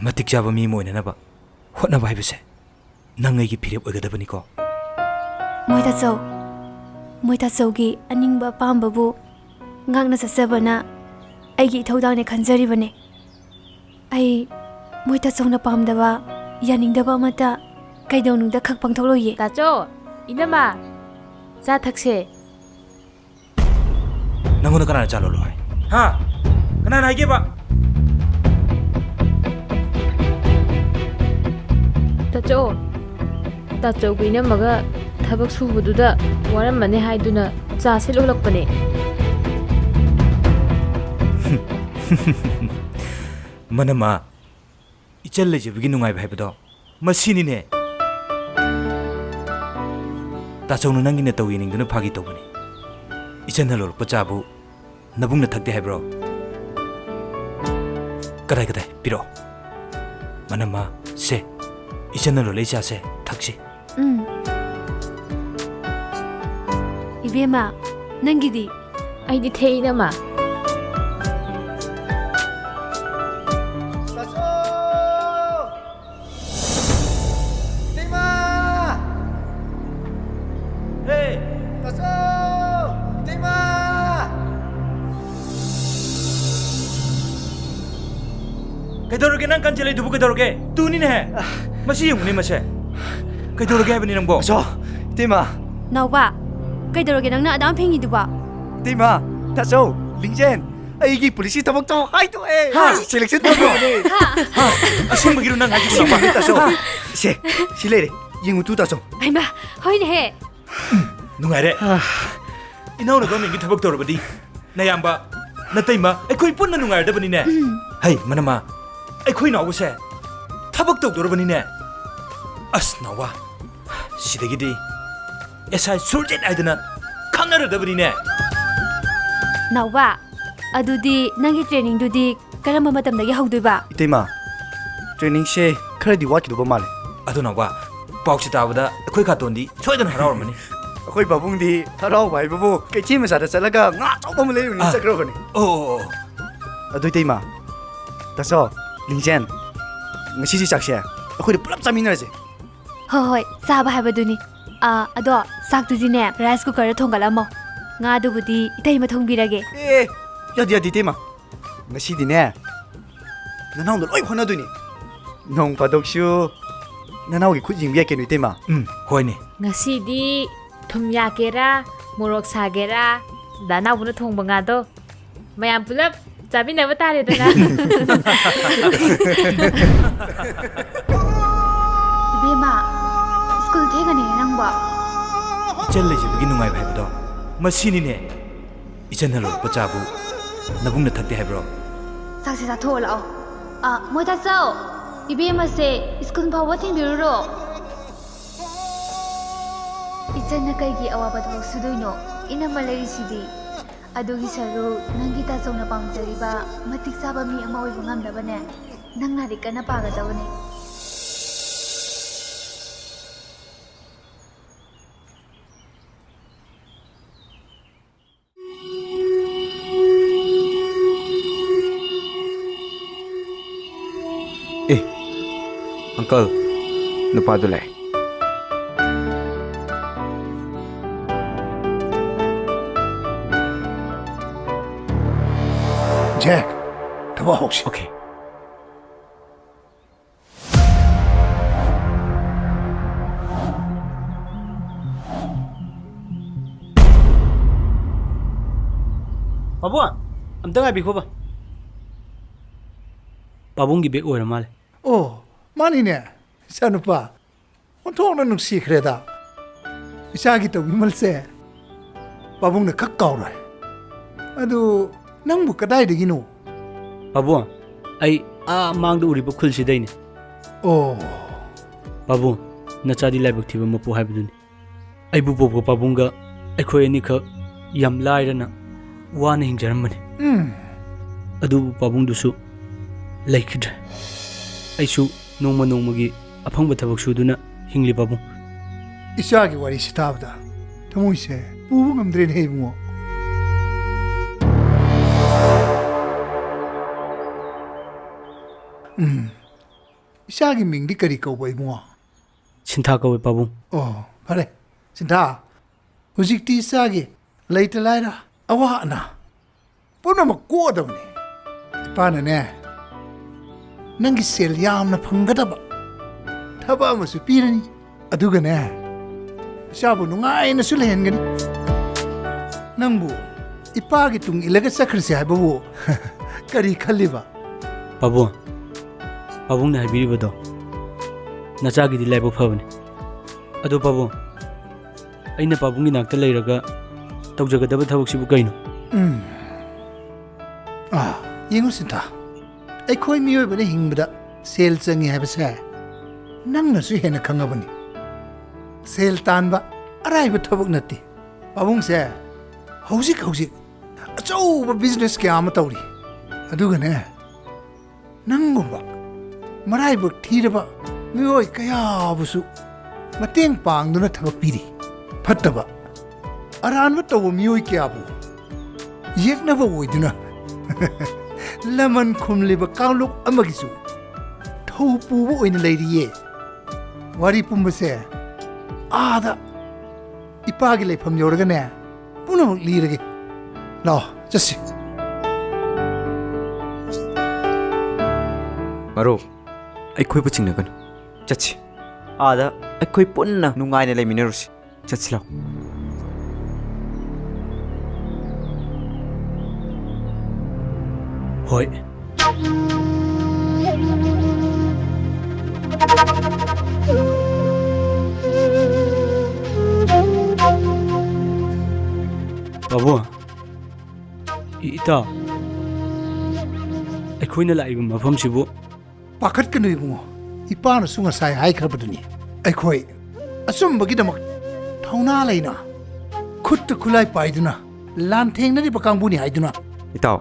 ꯃꯇꯤꯛ ꯆꯥꯕ ꯃꯤ ꯑꯃ ꯑꯣꯏꯅꯅꯕ ꯍꯣꯠꯅꯕ ꯍꯥꯏꯕꯁꯦ ꯅꯪ ꯑꯩꯒꯤ ꯐꯤꯔꯦꯞ ꯑꯣꯏꯒꯗꯕꯅꯤꯀꯣ꯫ ꯃꯣꯏ ꯇꯥꯆꯧ, ꯃꯣꯏ ꯇꯥꯆꯧꯒꯤ ꯑꯅꯤꯡꯕ ꯑꯄꯥꯝꯕꯕꯨ ꯉꯥꯛꯅ ꯆꯠꯆꯕꯅ ꯑꯩꯒꯤ ꯏꯊꯧꯗꯥꯡꯅꯦ ꯈꯟꯖꯔꯤꯕꯅꯦ꯫ ꯑꯩ ꯃꯣꯏ ꯇꯥꯆꯧꯅ ꯄꯥꯝꯗꯕ, ꯌꯥꯅꯤꯡꯗꯕ ꯑꯃꯠꯇ ꯀꯩꯗꯧꯅꯨꯡꯗ ꯈꯛ ꯄꯥꯡꯊꯣꯛꯂꯣꯏꯌꯦ꯫ ꯇꯥꯆꯧ, ꯏꯅꯝꯃ, ꯆꯥ ꯊꯛꯁꯦ꯫ ꯅꯪꯉꯣꯟꯗ ꯀꯅꯥꯅ ꯆꯥ ꯂꯣꯜꯂꯣ ꯍꯥꯏ? ꯍꯥ? ꯀꯅꯥꯅ ꯍꯥꯏꯒꯦꯕ? ꯇꯥꯆꯧ, ꯇꯥꯆꯧꯒ ꯏꯅꯝꯃꯒ ꯊꯕꯛ ꯁꯨꯕꯗꯨꯗ ꯋꯥꯔꯝꯃꯅꯤ ꯍꯥꯏꯗꯨꯅ ꯆꯥꯁꯦ ꯂꯣꯜꯂꯛꯄꯅꯦ꯫ ꯃꯅꯝꯃ, ꯏꯆꯜ ꯂꯩꯖꯕꯒꯤ ꯅꯨꯡꯉꯥꯏꯕ ꯍꯥꯏꯕꯗꯣ ꯃꯁꯤꯅꯤꯅꯦ꯫ ꯇꯥꯆꯧꯅ ꯅꯪꯒꯤ ꯅꯇꯧ ꯌꯦꯡꯅꯤꯡꯗꯨꯅ ꯐꯥꯒꯤ ꯇꯧꯕꯅꯤ꯫ ꯏꯆꯟꯅ ꯂꯣꯜꯂꯛꯄ ꯆꯥꯕꯨ ꯅꯕꯨꯡꯅ ꯊꯛꯇꯦ ꯍꯥꯏꯕ꯭ꯔꯣ? ꯀꯗꯥꯏ, ꯀꯗꯥꯏ? ꯄꯤꯔꯛꯑꯣ꯫ ꯃꯅꯝꯃ, ꯁꯦ, ꯏꯆꯟꯅ ꯂꯣꯜꯂꯛꯏ ꯆꯥꯁꯦ, ꯊꯛꯁꯤ꯫ ꯎꯝ꯫ ꯏꯕꯦꯝꯃ, ꯅꯪꯒꯤꯗꯤ? ꯑꯩꯗꯤ ꯊꯛꯏ, ꯏꯅꯝꯃ꯫ ꯇꯥꯆꯧ! ꯏꯇꯩꯃ! ꯍꯦ! ꯇꯥꯆꯧ! ꯏꯇꯩꯃ! ꯀꯩꯗꯧꯔꯒꯦ? ꯅꯪ ꯀꯟ ꯆꯦꯜꯂꯛꯏꯗꯨꯕꯨ ꯀꯩꯗꯧꯔꯒꯦ? ꯇꯨꯅꯤꯅꯦꯍꯦ! ꯃꯁꯤ ꯌꯦꯡꯉꯨꯅꯦ, ꯃꯁꯦ꯫ ꯀꯩꯗꯧꯔꯒꯦ ꯍꯥꯏꯕꯅꯤ ꯅꯪꯕꯣ? ꯇꯥꯆꯧ! ꯏꯇꯩꯃ! ꯅꯥꯎꯕ, ꯀꯩꯗꯧꯔꯒꯦ ꯅꯪꯅ ꯑꯗꯥꯝ ꯐꯦꯡꯉꯤꯗꯨꯕꯣ? ꯏꯇꯩꯃ! ꯇꯥꯆꯧ, ꯂꯤꯡꯖꯦꯟ, ꯑꯩꯒꯤ ꯄꯨꯂꯤꯁꯀꯤ ꯊꯕꯛꯇꯣ ꯍꯥꯏꯗꯣꯛꯑꯦ꯫ ꯍꯥ? ꯁꯦꯂꯦꯛꯁꯟ ꯇꯧꯔꯕꯅꯦ꯫ ꯍꯥ? ꯑꯁꯦꯡꯕꯒꯤꯔꯣ ꯅꯪ ꯍꯥꯏꯁꯤꯕꯣ? ꯑꯁꯦꯡꯕꯅꯦ, ꯇꯥꯆꯧ꯫ ꯁꯦ, ꯁꯤ ꯂꯩꯔꯦ, ꯌꯦꯡꯉꯨ ꯇꯨ, ꯇꯥꯆꯧ꯫ ꯍꯩꯃꯥ, ꯍꯣꯏꯅꯦꯍꯦ꯫ ꯅꯨꯡꯉꯥꯏꯔꯦ꯫ ꯏꯅꯥꯎꯅ ꯒꯣꯔꯃꯦꯟꯒꯤ ꯊꯕꯛ ꯇꯧꯔꯕꯗꯤ ꯅꯌꯥꯝꯕ, ꯅꯇꯩꯃ, ꯑꯩꯈꯣꯏ ꯄꯨꯟꯅ ꯅꯨꯡꯉꯥꯏꯔꯗꯕꯅꯤꯅꯦ꯫ ꯎꯝ꯫ ꯍꯩ, ꯃꯅꯝꯃ, ꯑꯩꯈꯣꯏ ꯅꯥꯎꯕꯁꯦ ꯊꯕꯛ ꯇꯧꯗꯣꯔꯕꯅꯤꯅꯦ꯫ ꯑꯁ, ꯅꯥꯎꯕ, ꯁꯤꯗꯒꯤꯗꯤ ꯑꯦꯁ ꯑꯥꯏ ꯁꯨꯔꯖꯤꯠ ꯍꯥꯏꯗꯅ ꯈꯪꯅꯔꯗꯕꯅꯤꯅꯦ꯫ ꯅꯥꯎꯕ, ꯑꯗꯨꯗꯤ ꯅꯪꯒꯤ ꯇ꯭ꯔꯦꯅꯤꯡꯗꯨꯗꯤ ꯀꯔꯝꯕ ꯃꯇꯝꯗꯒꯤ ꯍꯧꯗꯣꯏꯕ? ꯏꯇꯩꯃ, ꯇ꯭ꯔꯦꯅꯤꯡꯁꯦ ꯈꯔꯗꯤ ꯋꯥꯠꯈꯤꯗꯧꯕ ꯃꯥꯜꯂꯦ꯫ ꯑꯗꯨ ꯅꯥꯎꯕ, ꯄꯥꯎꯁꯤ ꯇꯥꯕꯗ ꯑꯩꯈꯣꯏ ꯀꯥꯇꯣꯟꯗꯤ ꯁꯣꯏꯗꯅ ꯍꯔꯥꯎꯔꯝꯃꯅꯤ꯫ ꯑꯩꯈꯣꯏ ꯄꯥꯕꯨꯡꯗꯤ ꯍꯔꯥꯎꯕ ꯍꯥꯏꯕꯕꯨ ꯀꯩꯊꯦꯜ ꯃꯆꯥꯗ ꯆꯠꯂꯒ ꯉꯥ ꯑꯆꯧꯕ ꯑꯃ ꯂꯩꯔꯨꯅꯤ ꯑꯥ꯫ ꯆꯠꯈ꯭ꯔꯕꯅꯤ꯫ ꯑꯣ, ꯑꯣ, ꯑꯣ꯫ ꯑꯗꯨ ꯏꯇꯩꯃ, ꯇꯥꯆꯧ, ꯂꯤꯡꯖꯦꯟ, ꯉꯁꯤꯁꯤ ꯆꯥꯛꯁꯦ ꯑꯩꯈꯣꯏꯗ ꯄꯨꯂꯞ ꯆꯥꯃꯤꯟꯅꯔꯁꯦ꯫ ꯍꯣꯏ, ꯍꯣꯏ, ꯆꯥꯕ ꯍꯥꯏꯕꯗꯨꯅꯤ꯫ ꯑꯥ, ꯑꯗꯣ ꯆꯥꯛꯇꯨꯗꯤꯅꯦ, ꯔꯥꯏꯁ ꯀꯨꯀꯔꯗ ꯊꯣꯡꯒꯠꯂꯝꯃꯣ꯫ ꯉꯥꯗꯨꯕꯨꯗꯤ ꯏꯇꯩꯃ ꯊꯣꯡꯕꯤꯔꯒꯦ꯫ ꯑꯦ, ꯌꯥꯗꯦ, ꯌꯥꯗꯦ, ꯏꯇꯩꯃ꯫ ꯉꯁꯤꯗꯤꯅꯦ, ꯅꯅꯥꯎꯅ ꯂꯣꯏ ꯍꯣꯠꯅꯗꯣꯏꯅꯤ꯫ ꯅꯣꯡ ꯐꯥꯗꯣꯛꯁꯨ ꯅꯅꯥꯎꯒꯤ ꯈꯨꯠ ꯌꯦꯡꯕ ꯌꯥꯏ ꯀꯩꯅꯣ, ꯏꯇꯩꯃ꯫ ꯎꯝ, ꯍꯣꯏꯅꯦ꯫ ꯉꯁꯤꯗꯤ ꯊꯨꯝ ꯌꯥꯛꯀꯦꯔꯥ, ꯃꯣꯔꯣꯛ ꯁꯥꯒꯦꯔꯥ, ꯗꯥ ꯅꯥꯎꯕꯅ ꯊꯣꯡꯕ ꯉꯥꯗꯣ ꯃꯌꯥꯝ ꯄꯨꯂꯞ ꯆꯥꯃꯤꯟꯅꯕ ꯇꯥꯔꯦꯗꯅ꯫ ꯏꯕꯦꯝꯃ, ꯁ꯭ꯀꯨꯜ ꯊꯦꯡꯉꯅꯤ ꯅꯪꯕꯣ꯫ ꯏꯆꯜ ꯂꯩꯖꯕꯒꯤ ꯅꯨꯡꯉꯥꯏꯕ ꯍꯥꯏꯕꯗꯣ ꯃꯁꯤꯅꯤꯅꯦ꯫ ꯏꯆꯟꯅ ꯂꯣꯜꯂꯛꯄ ꯆꯥꯕꯨ ꯅꯕꯨꯡꯅ ꯊꯛꯇꯦ ꯍꯥꯏꯕ꯭ꯔꯣ? ꯆꯥꯛꯁꯦ ꯆꯥꯊꯣꯛꯑ ꯂꯥꯛꯑꯣ꯫ ꯑ, ꯃꯣꯏ ꯇꯥꯆꯧ, ꯏꯕꯦꯝꯃꯁꯦ ꯁ꯭ꯀꯨꯜ ꯐꯥꯎꯕ ꯊꯤꯟꯕꯤꯔꯨꯔꯣ꯫ ꯏꯆꯟꯅ ꯀꯩꯒꯤ ꯑꯋꯥꯕ ꯊꯕꯛ ꯁꯨꯗꯣꯏꯅꯣ? ꯏꯅꯝꯃ ꯂꯩꯔꯤꯁꯤꯗꯤ꯫ ꯑꯗꯨꯒꯤ ꯁꯔꯨꯛ ꯅꯪꯒꯤ ꯇꯥꯆꯧꯅ ꯄꯥꯝꯖꯔꯤꯕ ꯃꯇꯤꯛ ꯆꯥꯕ ꯃꯤ ꯑꯃ ꯑꯣꯏꯕ ꯉꯝꯅꯕꯅꯦ, ꯅꯪ ꯂꯥꯏꯔꯤꯛ ꯀꯟꯅ ꯄꯥꯒꯗꯕꯅꯦ꯫ ꯑꯦ, ꯑꯪꯀꯜ, ꯅꯨꯄꯥꯗꯨ ꯂꯥꯛꯑꯦ꯫ ꯖꯦꯛ, ꯊꯕꯛ ꯍꯧꯁꯤ꯫ ꯑꯣꯀꯦ꯫ ꯄꯥꯕꯨꯡ, ꯑꯝꯇ ꯉꯥꯏꯕꯤꯈꯣꯕ꯫ ꯄꯥꯕꯨꯡꯒꯤ ꯕꯦꯒ ꯑꯣꯏꯔ ꯃꯥꯜꯂꯦ꯫ ꯑꯣ, ꯃꯥꯅꯤꯅꯦ, ꯏꯆꯥꯅꯨꯄꯥ꯫ ꯑꯣꯟꯊꯣꯛꯅ ꯅꯨꯡꯁꯤꯈ꯭ꯔꯦꯗ꯫ ꯏꯆꯥꯒꯤ ꯇꯧꯕꯤꯃꯜꯁꯦ ꯄꯥꯕꯨꯡꯅ ꯈꯛ ꯀꯥꯎꯔꯣꯏ꯫ ꯑꯗꯨ ꯅꯪꯕꯨ ꯀꯗꯥꯏꯗꯒꯤꯅꯣ? ꯄꯥꯕꯨꯡ, ꯑꯩ ꯑꯥ ꯃꯥꯡꯗ ꯎꯔꯤꯕ ꯈꯨꯜꯁꯤꯗꯩꯅꯦ꯫ ꯑꯣ꯫ ꯄꯥꯕꯨꯡ, ꯅꯆꯥꯗꯤ ꯂꯥꯏꯕꯛ ꯊꯤꯕ ꯃꯄꯨ ꯍꯥꯏꯕꯗꯨꯅꯤ꯫ ꯑꯩꯕꯨ ꯄꯣꯛꯄ ꯄꯥꯕꯨꯡꯒ ꯑꯩꯈꯣꯏ ꯑꯅꯤꯈꯛ ꯌꯥꯝ ꯂꯥꯏꯔꯅ ꯋꯥꯅ ꯍꯤꯡꯖꯔꯝꯕꯅꯤ꯫ ꯎꯝ꯫ ꯑꯗꯨꯕꯨ ꯄꯥꯕꯨꯡꯗꯨꯁꯨ ꯂꯩꯈꯤꯗ꯭ꯔꯦ꯫ ꯑꯩꯁꯨ ꯅꯣꯡꯃ ꯅꯣꯡꯃꯒꯤ ꯑꯐꯪꯕ ꯊꯕꯛ ꯁꯨꯗꯨꯅ ꯍꯤꯡꯂꯤ, ꯄꯥꯕꯨꯡ꯫ ꯏꯆꯥꯒꯤ ꯋꯥꯔꯤꯁꯤ ꯇꯥꯕꯗ ꯊꯃꯣꯏꯁꯦ ꯄꯨꯕ ꯉꯝꯗ꯭ꯔꯦꯅꯦ, ꯏꯕꯨꯡꯉꯣ꯫ ꯎꯝ꯫ ꯏꯆꯥꯒꯤ ꯃꯤꯡꯗꯤ ꯀꯔꯤ ꯀꯧꯕ, ꯏꯕꯨꯡꯉꯣ? ꯁꯤꯟꯊꯥ ꯀꯧꯋꯦ, ꯄꯥꯕꯨꯡ꯫ ꯑꯣ, ꯐꯔꯦ꯫ ꯁꯤꯟꯊꯥ, ꯍꯧꯖꯤꯛꯇꯤ ꯏꯆꯥꯒꯤ ꯂꯩꯇ ꯂꯥꯏꯔ, ꯑꯋꯥ ꯑꯅꯥ ꯄꯨꯝꯅꯃꯛ ꯀꯣꯛꯑꯗꯕꯅꯤ꯫ ꯏꯄꯥꯅꯅꯦ, ꯅꯪꯒꯤ ꯁꯦꯜ ꯌꯥꯝꯅ ꯐꯪꯒꯗꯕ ꯊꯕꯛ ꯑꯃꯁꯨ ꯄꯤꯔꯅꯤ꯫ ꯑꯗꯨꯒꯅꯦ, ꯏꯆꯥꯕꯨ ꯅꯨꯡꯉꯥꯏꯅꯁꯨ ꯂꯩꯍꯟꯒꯅꯤ꯫ ꯅꯪꯕꯨ ꯏꯄꯥꯒꯤ ꯇꯨꯡ ꯏꯜꯂꯒ ꯆꯠꯈ꯭ꯔꯁꯤ ꯍꯥꯏꯕꯕꯨ ꯀꯔꯤ ꯈꯜꯂꯤꯕ? ꯄꯥꯕꯨꯡ, ꯄꯥꯕꯨꯡꯅ ꯍꯥꯏꯕꯤꯔꯤꯕꯗꯣ ꯅꯆꯥꯒꯤꯗꯤ ꯂꯥꯏꯕꯛ ꯐꯕꯅꯤ꯫ ꯑꯗꯣ ꯄꯥꯕꯨꯡ, ꯑꯩꯅ ꯄꯥꯕꯨꯡꯒꯤ ꯅꯥꯛꯇ ꯂꯩꯔꯒ ꯇꯧꯖꯒꯗꯕ ꯊꯕꯛꯁꯤꯕꯨ ꯀꯩꯅꯣ? ꯎꯝ꯫ ꯑꯥ, ꯌꯦꯡꯉꯨ ꯁꯤꯟꯊꯥ, ꯑꯩꯈꯣꯏ ꯃꯤꯑꯣꯏꯕꯅ ꯍꯤꯡꯕꯗ ꯁꯦꯜ ꯆꯪꯉꯤ ꯍꯥꯏꯕꯁꯦ ꯅꯪꯅꯁꯨ ꯍꯦꯟꯅ ꯈꯪꯉꯕꯅꯤ꯫ ꯁꯦꯜ ꯇꯥꯟꯕ ꯑꯔꯥꯏꯕ ꯊꯕꯛ ꯅꯠꯇꯦ꯫ ꯄꯥꯕꯨꯡꯁꯦ ꯍꯧꯖꯤꯛ ꯍꯧꯖꯤꯛ ꯑꯆꯧꯕ ꯕꯤꯖꯤꯅꯦꯁ ꯀꯌꯥ ꯑꯃ ꯇꯧꯔꯤ꯫ ꯑꯗꯨꯒꯅꯦ, ꯅꯪꯒꯨꯝꯕ ꯃꯔꯥꯏꯕꯛ ꯊꯤꯔꯕ ꯃꯤꯑꯣꯏ ꯀꯌꯥꯕꯨꯁꯨ ꯃꯇꯦꯡ ꯄꯥꯡꯗꯨꯅ ꯊꯕꯛ ꯄꯤꯔꯤ꯫ ꯐꯠꯇꯕ, ꯑꯔꯥꯟꯕ ꯇꯧꯕ ꯃꯤꯑꯣꯏ ꯀꯌꯥꯕꯨ ꯌꯦꯛꯅꯕ ꯑꯣꯏꯗꯨꯅ ꯂꯃꯟ ꯈꯨꯝꯂꯤꯕ ꯀꯥꯡꯂꯨꯞ ꯑꯃꯒꯤꯁꯨ ꯊꯧ ꯄꯨꯕ ꯑꯣꯏꯅ ꯂꯩꯔꯤꯌꯦ꯫ ꯋꯥꯔꯤ ꯄꯨꯝꯕꯁꯦ ꯑꯥꯗ ꯏꯄꯥꯒꯤ ꯂꯩꯐꯝ ꯌꯧꯔꯒꯅꯦ, ꯄꯨꯝꯅꯃꯛ ꯂꯤꯔꯒꯦ꯫ ꯂꯥꯛꯑꯣ, ꯆꯠꯁꯤ꯫ ꯃꯔꯨꯞ, ꯑꯩꯈꯣꯏꯕꯨ ꯆꯤꯡꯅꯒꯅꯨ꯫ ꯆꯠꯁꯤ꯫ ꯑꯥꯗ ꯑꯩꯈꯣꯏ ꯄꯨꯟꯅ ꯅꯨꯡꯉꯥꯏꯅ ꯂꯩꯃꯤꯟꯅꯔꯨꯁꯤ꯫ ꯆꯠꯁꯤ ꯂꯥꯛꯑꯣ꯫ ꯍꯣꯏ꯫ ꯄꯥꯕꯨꯡ, ꯏ-, ꯏꯇꯥꯎ, ꯑꯩꯈꯣꯏꯅ ꯂꯥꯛꯏꯕ ꯃꯐꯝꯁꯤꯕꯨ? ꯄꯥꯈꯠꯀꯅꯨ ꯏꯕꯨꯡꯉꯣ, ꯏꯄꯥꯅꯁꯨ ꯉꯁꯥꯏ ꯍꯥꯏꯈ꯭ꯔꯕꯗꯨꯅꯤ꯫ ꯑꯩꯈꯣꯏ ꯑꯆꯨꯝꯕꯒꯤꯗꯃꯛ ꯊꯧꯅꯥ ꯂꯩꯅ ꯈꯨꯠꯇ ꯈꯨꯠꯂꯥꯏ ꯄꯥꯏꯗꯨꯅ ꯂꯥꯟꯊꯦꯡꯅꯔꯤꯕ ꯀꯥꯡꯕꯨꯅꯤ ꯍꯥꯏꯗꯨꯅ꯫ ꯏꯇꯥꯎ,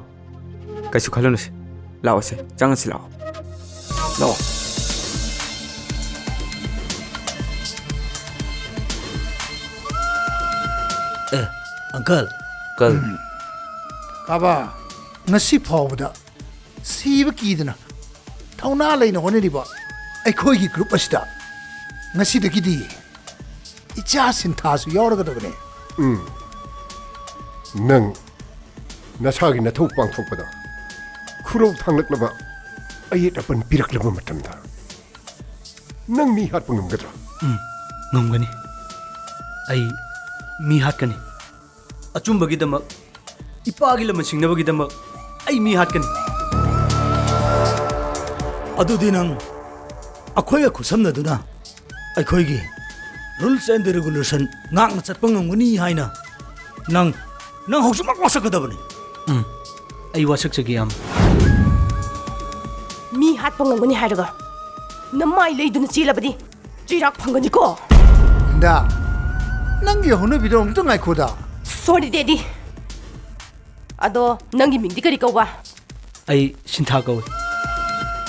ꯀꯩꯁꯨ ꯈꯜꯂꯨꯅꯨꯁꯦ꯫ ꯂꯥꯛꯑꯣꯁꯦ, ꯆꯪꯉꯁꯤ ꯂꯥꯛꯑꯣ꯫ ꯂꯥꯛꯑꯣ꯫ ꯑꯦ, ꯑꯪꯀꯜ꯫ ꯑꯪꯀꯜ꯫ ꯎꯝ꯫ ꯕꯥꯕꯥ, ꯉꯁꯤ ꯐꯥꯎꯕꯗ ꯁꯤꯕ ꯀꯤꯗꯅ ꯊꯧꯅꯥ ꯂꯩꯅ ꯍꯣꯠꯅꯔꯤꯕ ꯑꯩꯈꯣꯏꯒꯤ ꯒ꯭ꯔꯨꯞ ꯑꯁꯤꯗ ꯉꯁꯤꯗꯒꯤꯗꯤ ꯏꯆꯥ ꯁꯤꯟꯊꯥꯁꯨ ꯌꯥꯎꯔꯒꯗꯕꯅꯦ꯫ ꯎꯝ꯫ ꯅꯪ ꯅꯁꯥꯒꯤ ꯅꯊꯧ ꯄꯥꯡꯊꯣꯛꯄꯗ ꯈꯨꯔꯧ ꯊꯥꯡꯂꯛꯅꯕ ꯑꯌꯦꯠ ꯑꯄꯟ ꯄꯤꯔꯛꯂꯕ ꯃꯇꯝꯗ ꯅꯪ ꯃꯤ ꯍꯥꯠꯄ ꯉꯝꯒꯗ꯭ꯔꯥ? ꯎꯝ, ꯉꯝꯒꯅꯤ꯫ ꯑꯩ ꯃꯤ ꯍꯥꯠꯀꯅꯤ꯫ ꯑꯆꯨꯝꯕꯒꯤꯗꯃꯛ, ꯏꯄꯥꯒꯤ ꯂꯃꯟ ꯁꯤꯡꯅꯕꯒꯤꯗꯃꯛ ꯑꯩ ꯃꯤ ꯍꯥꯠꯀꯅꯤ꯫ ꯑꯗꯨꯗꯤ ꯅꯪ ꯑꯩꯈꯣꯏꯒ ꯈꯨꯠꯁꯝꯅꯗꯨꯅ ꯑꯩꯈꯣꯏꯒꯤ rules and regulation ꯉꯥꯛꯅ ꯆꯠꯄ ꯉꯝꯒꯅꯤ ꯍꯥꯏꯅ ꯅꯪ, ꯅꯪ ꯍꯧꯖꯤꯛꯃꯛ ꯋꯥꯁꯛꯀꯗꯕꯅꯤ꯫ ꯎꯝ, ꯑꯩ ꯋꯥꯁꯛꯆꯒꯦ, ꯏꯌꯥꯝꯕ꯫ ꯃꯤ ꯍꯥꯠꯄ ꯉꯝꯒꯅꯤ ꯍꯥꯏꯔꯒ ꯅꯃꯥꯏ ꯂꯩꯗꯨꯅ ꯆꯦꯜꯂꯕꯗꯤ ꯆꯩꯔꯥꯛ ꯐꯪꯒꯅꯤꯀꯣ꯫ ꯏꯟꯗꯥ, ꯅꯪꯒꯤ ꯍꯧꯅꯕꯤꯗꯣ ꯑꯃꯨꯛꯇ ꯉꯥꯏꯈꯣꯗ꯫ Sorry, Daddy꯫ ꯑꯗꯣ ꯅꯪꯒꯤ ꯃꯤꯡꯗꯤ ꯀꯔꯤ ꯀꯧꯕ? ꯑꯩ ꯁꯤꯟꯊꯥ ꯀꯧꯏ꯫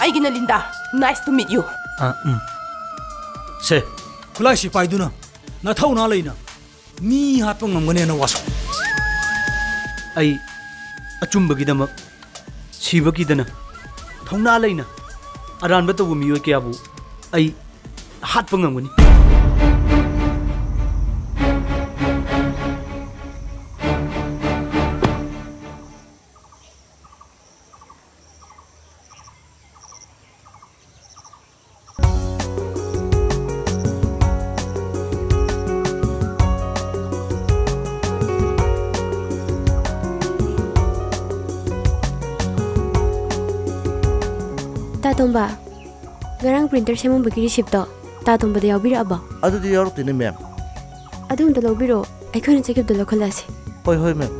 ꯑꯩꯒꯤꯅ Linda. Nice to meet you꯫ ꯑꯥ, ꯎꯝ꯫ ꯁꯦ, ꯈꯨꯠꯂꯥꯏꯁꯤ ꯄꯥꯏꯗꯨꯅ ꯅꯊꯧꯅꯥ ꯂꯩꯅ ꯃꯤ ꯍꯥꯠꯄ ꯉꯝꯒꯅꯦꯅ ꯋꯥꯁꯛ꯫ ꯑꯩ ꯑꯆꯨꯝꯕꯒꯤꯗꯃꯛ ꯁꯤꯕ ꯀꯤꯗꯅ ꯊꯧꯅꯥ ꯂꯩꯅ ꯑꯔꯥꯟꯕ ꯇꯧꯕ ꯃꯤꯑꯣꯏ ꯀꯌꯥꯕꯨ ꯑꯩ ꯍꯥꯠꯄ ꯉꯝꯒꯅꯤ꯫ ꯇꯥ ꯇꯣꯝꯕ, ꯉꯔꯥꯡ printer ꯁꯦꯝꯃꯝꯕꯒꯤ receiptꯇꯣ ꯇꯥ ꯇꯣꯝꯕꯗ ꯌꯥꯎꯕꯤꯔꯛꯑꯕꯣ? ꯑꯗꯨꯗꯤ ꯌꯥꯎꯔꯛꯇꯦꯅꯦ, ma'am꯫ ꯑꯗꯨ ꯑꯝꯇ ꯂꯧꯕꯤꯔꯣ, ꯑꯩꯈꯣꯏꯅ ꯆꯠꯈꯤꯕꯗ ꯂꯧꯈꯠꯂꯛꯑꯁꯤ꯫ ꯍꯣꯏ, ꯍꯣꯏ, ma'am꯫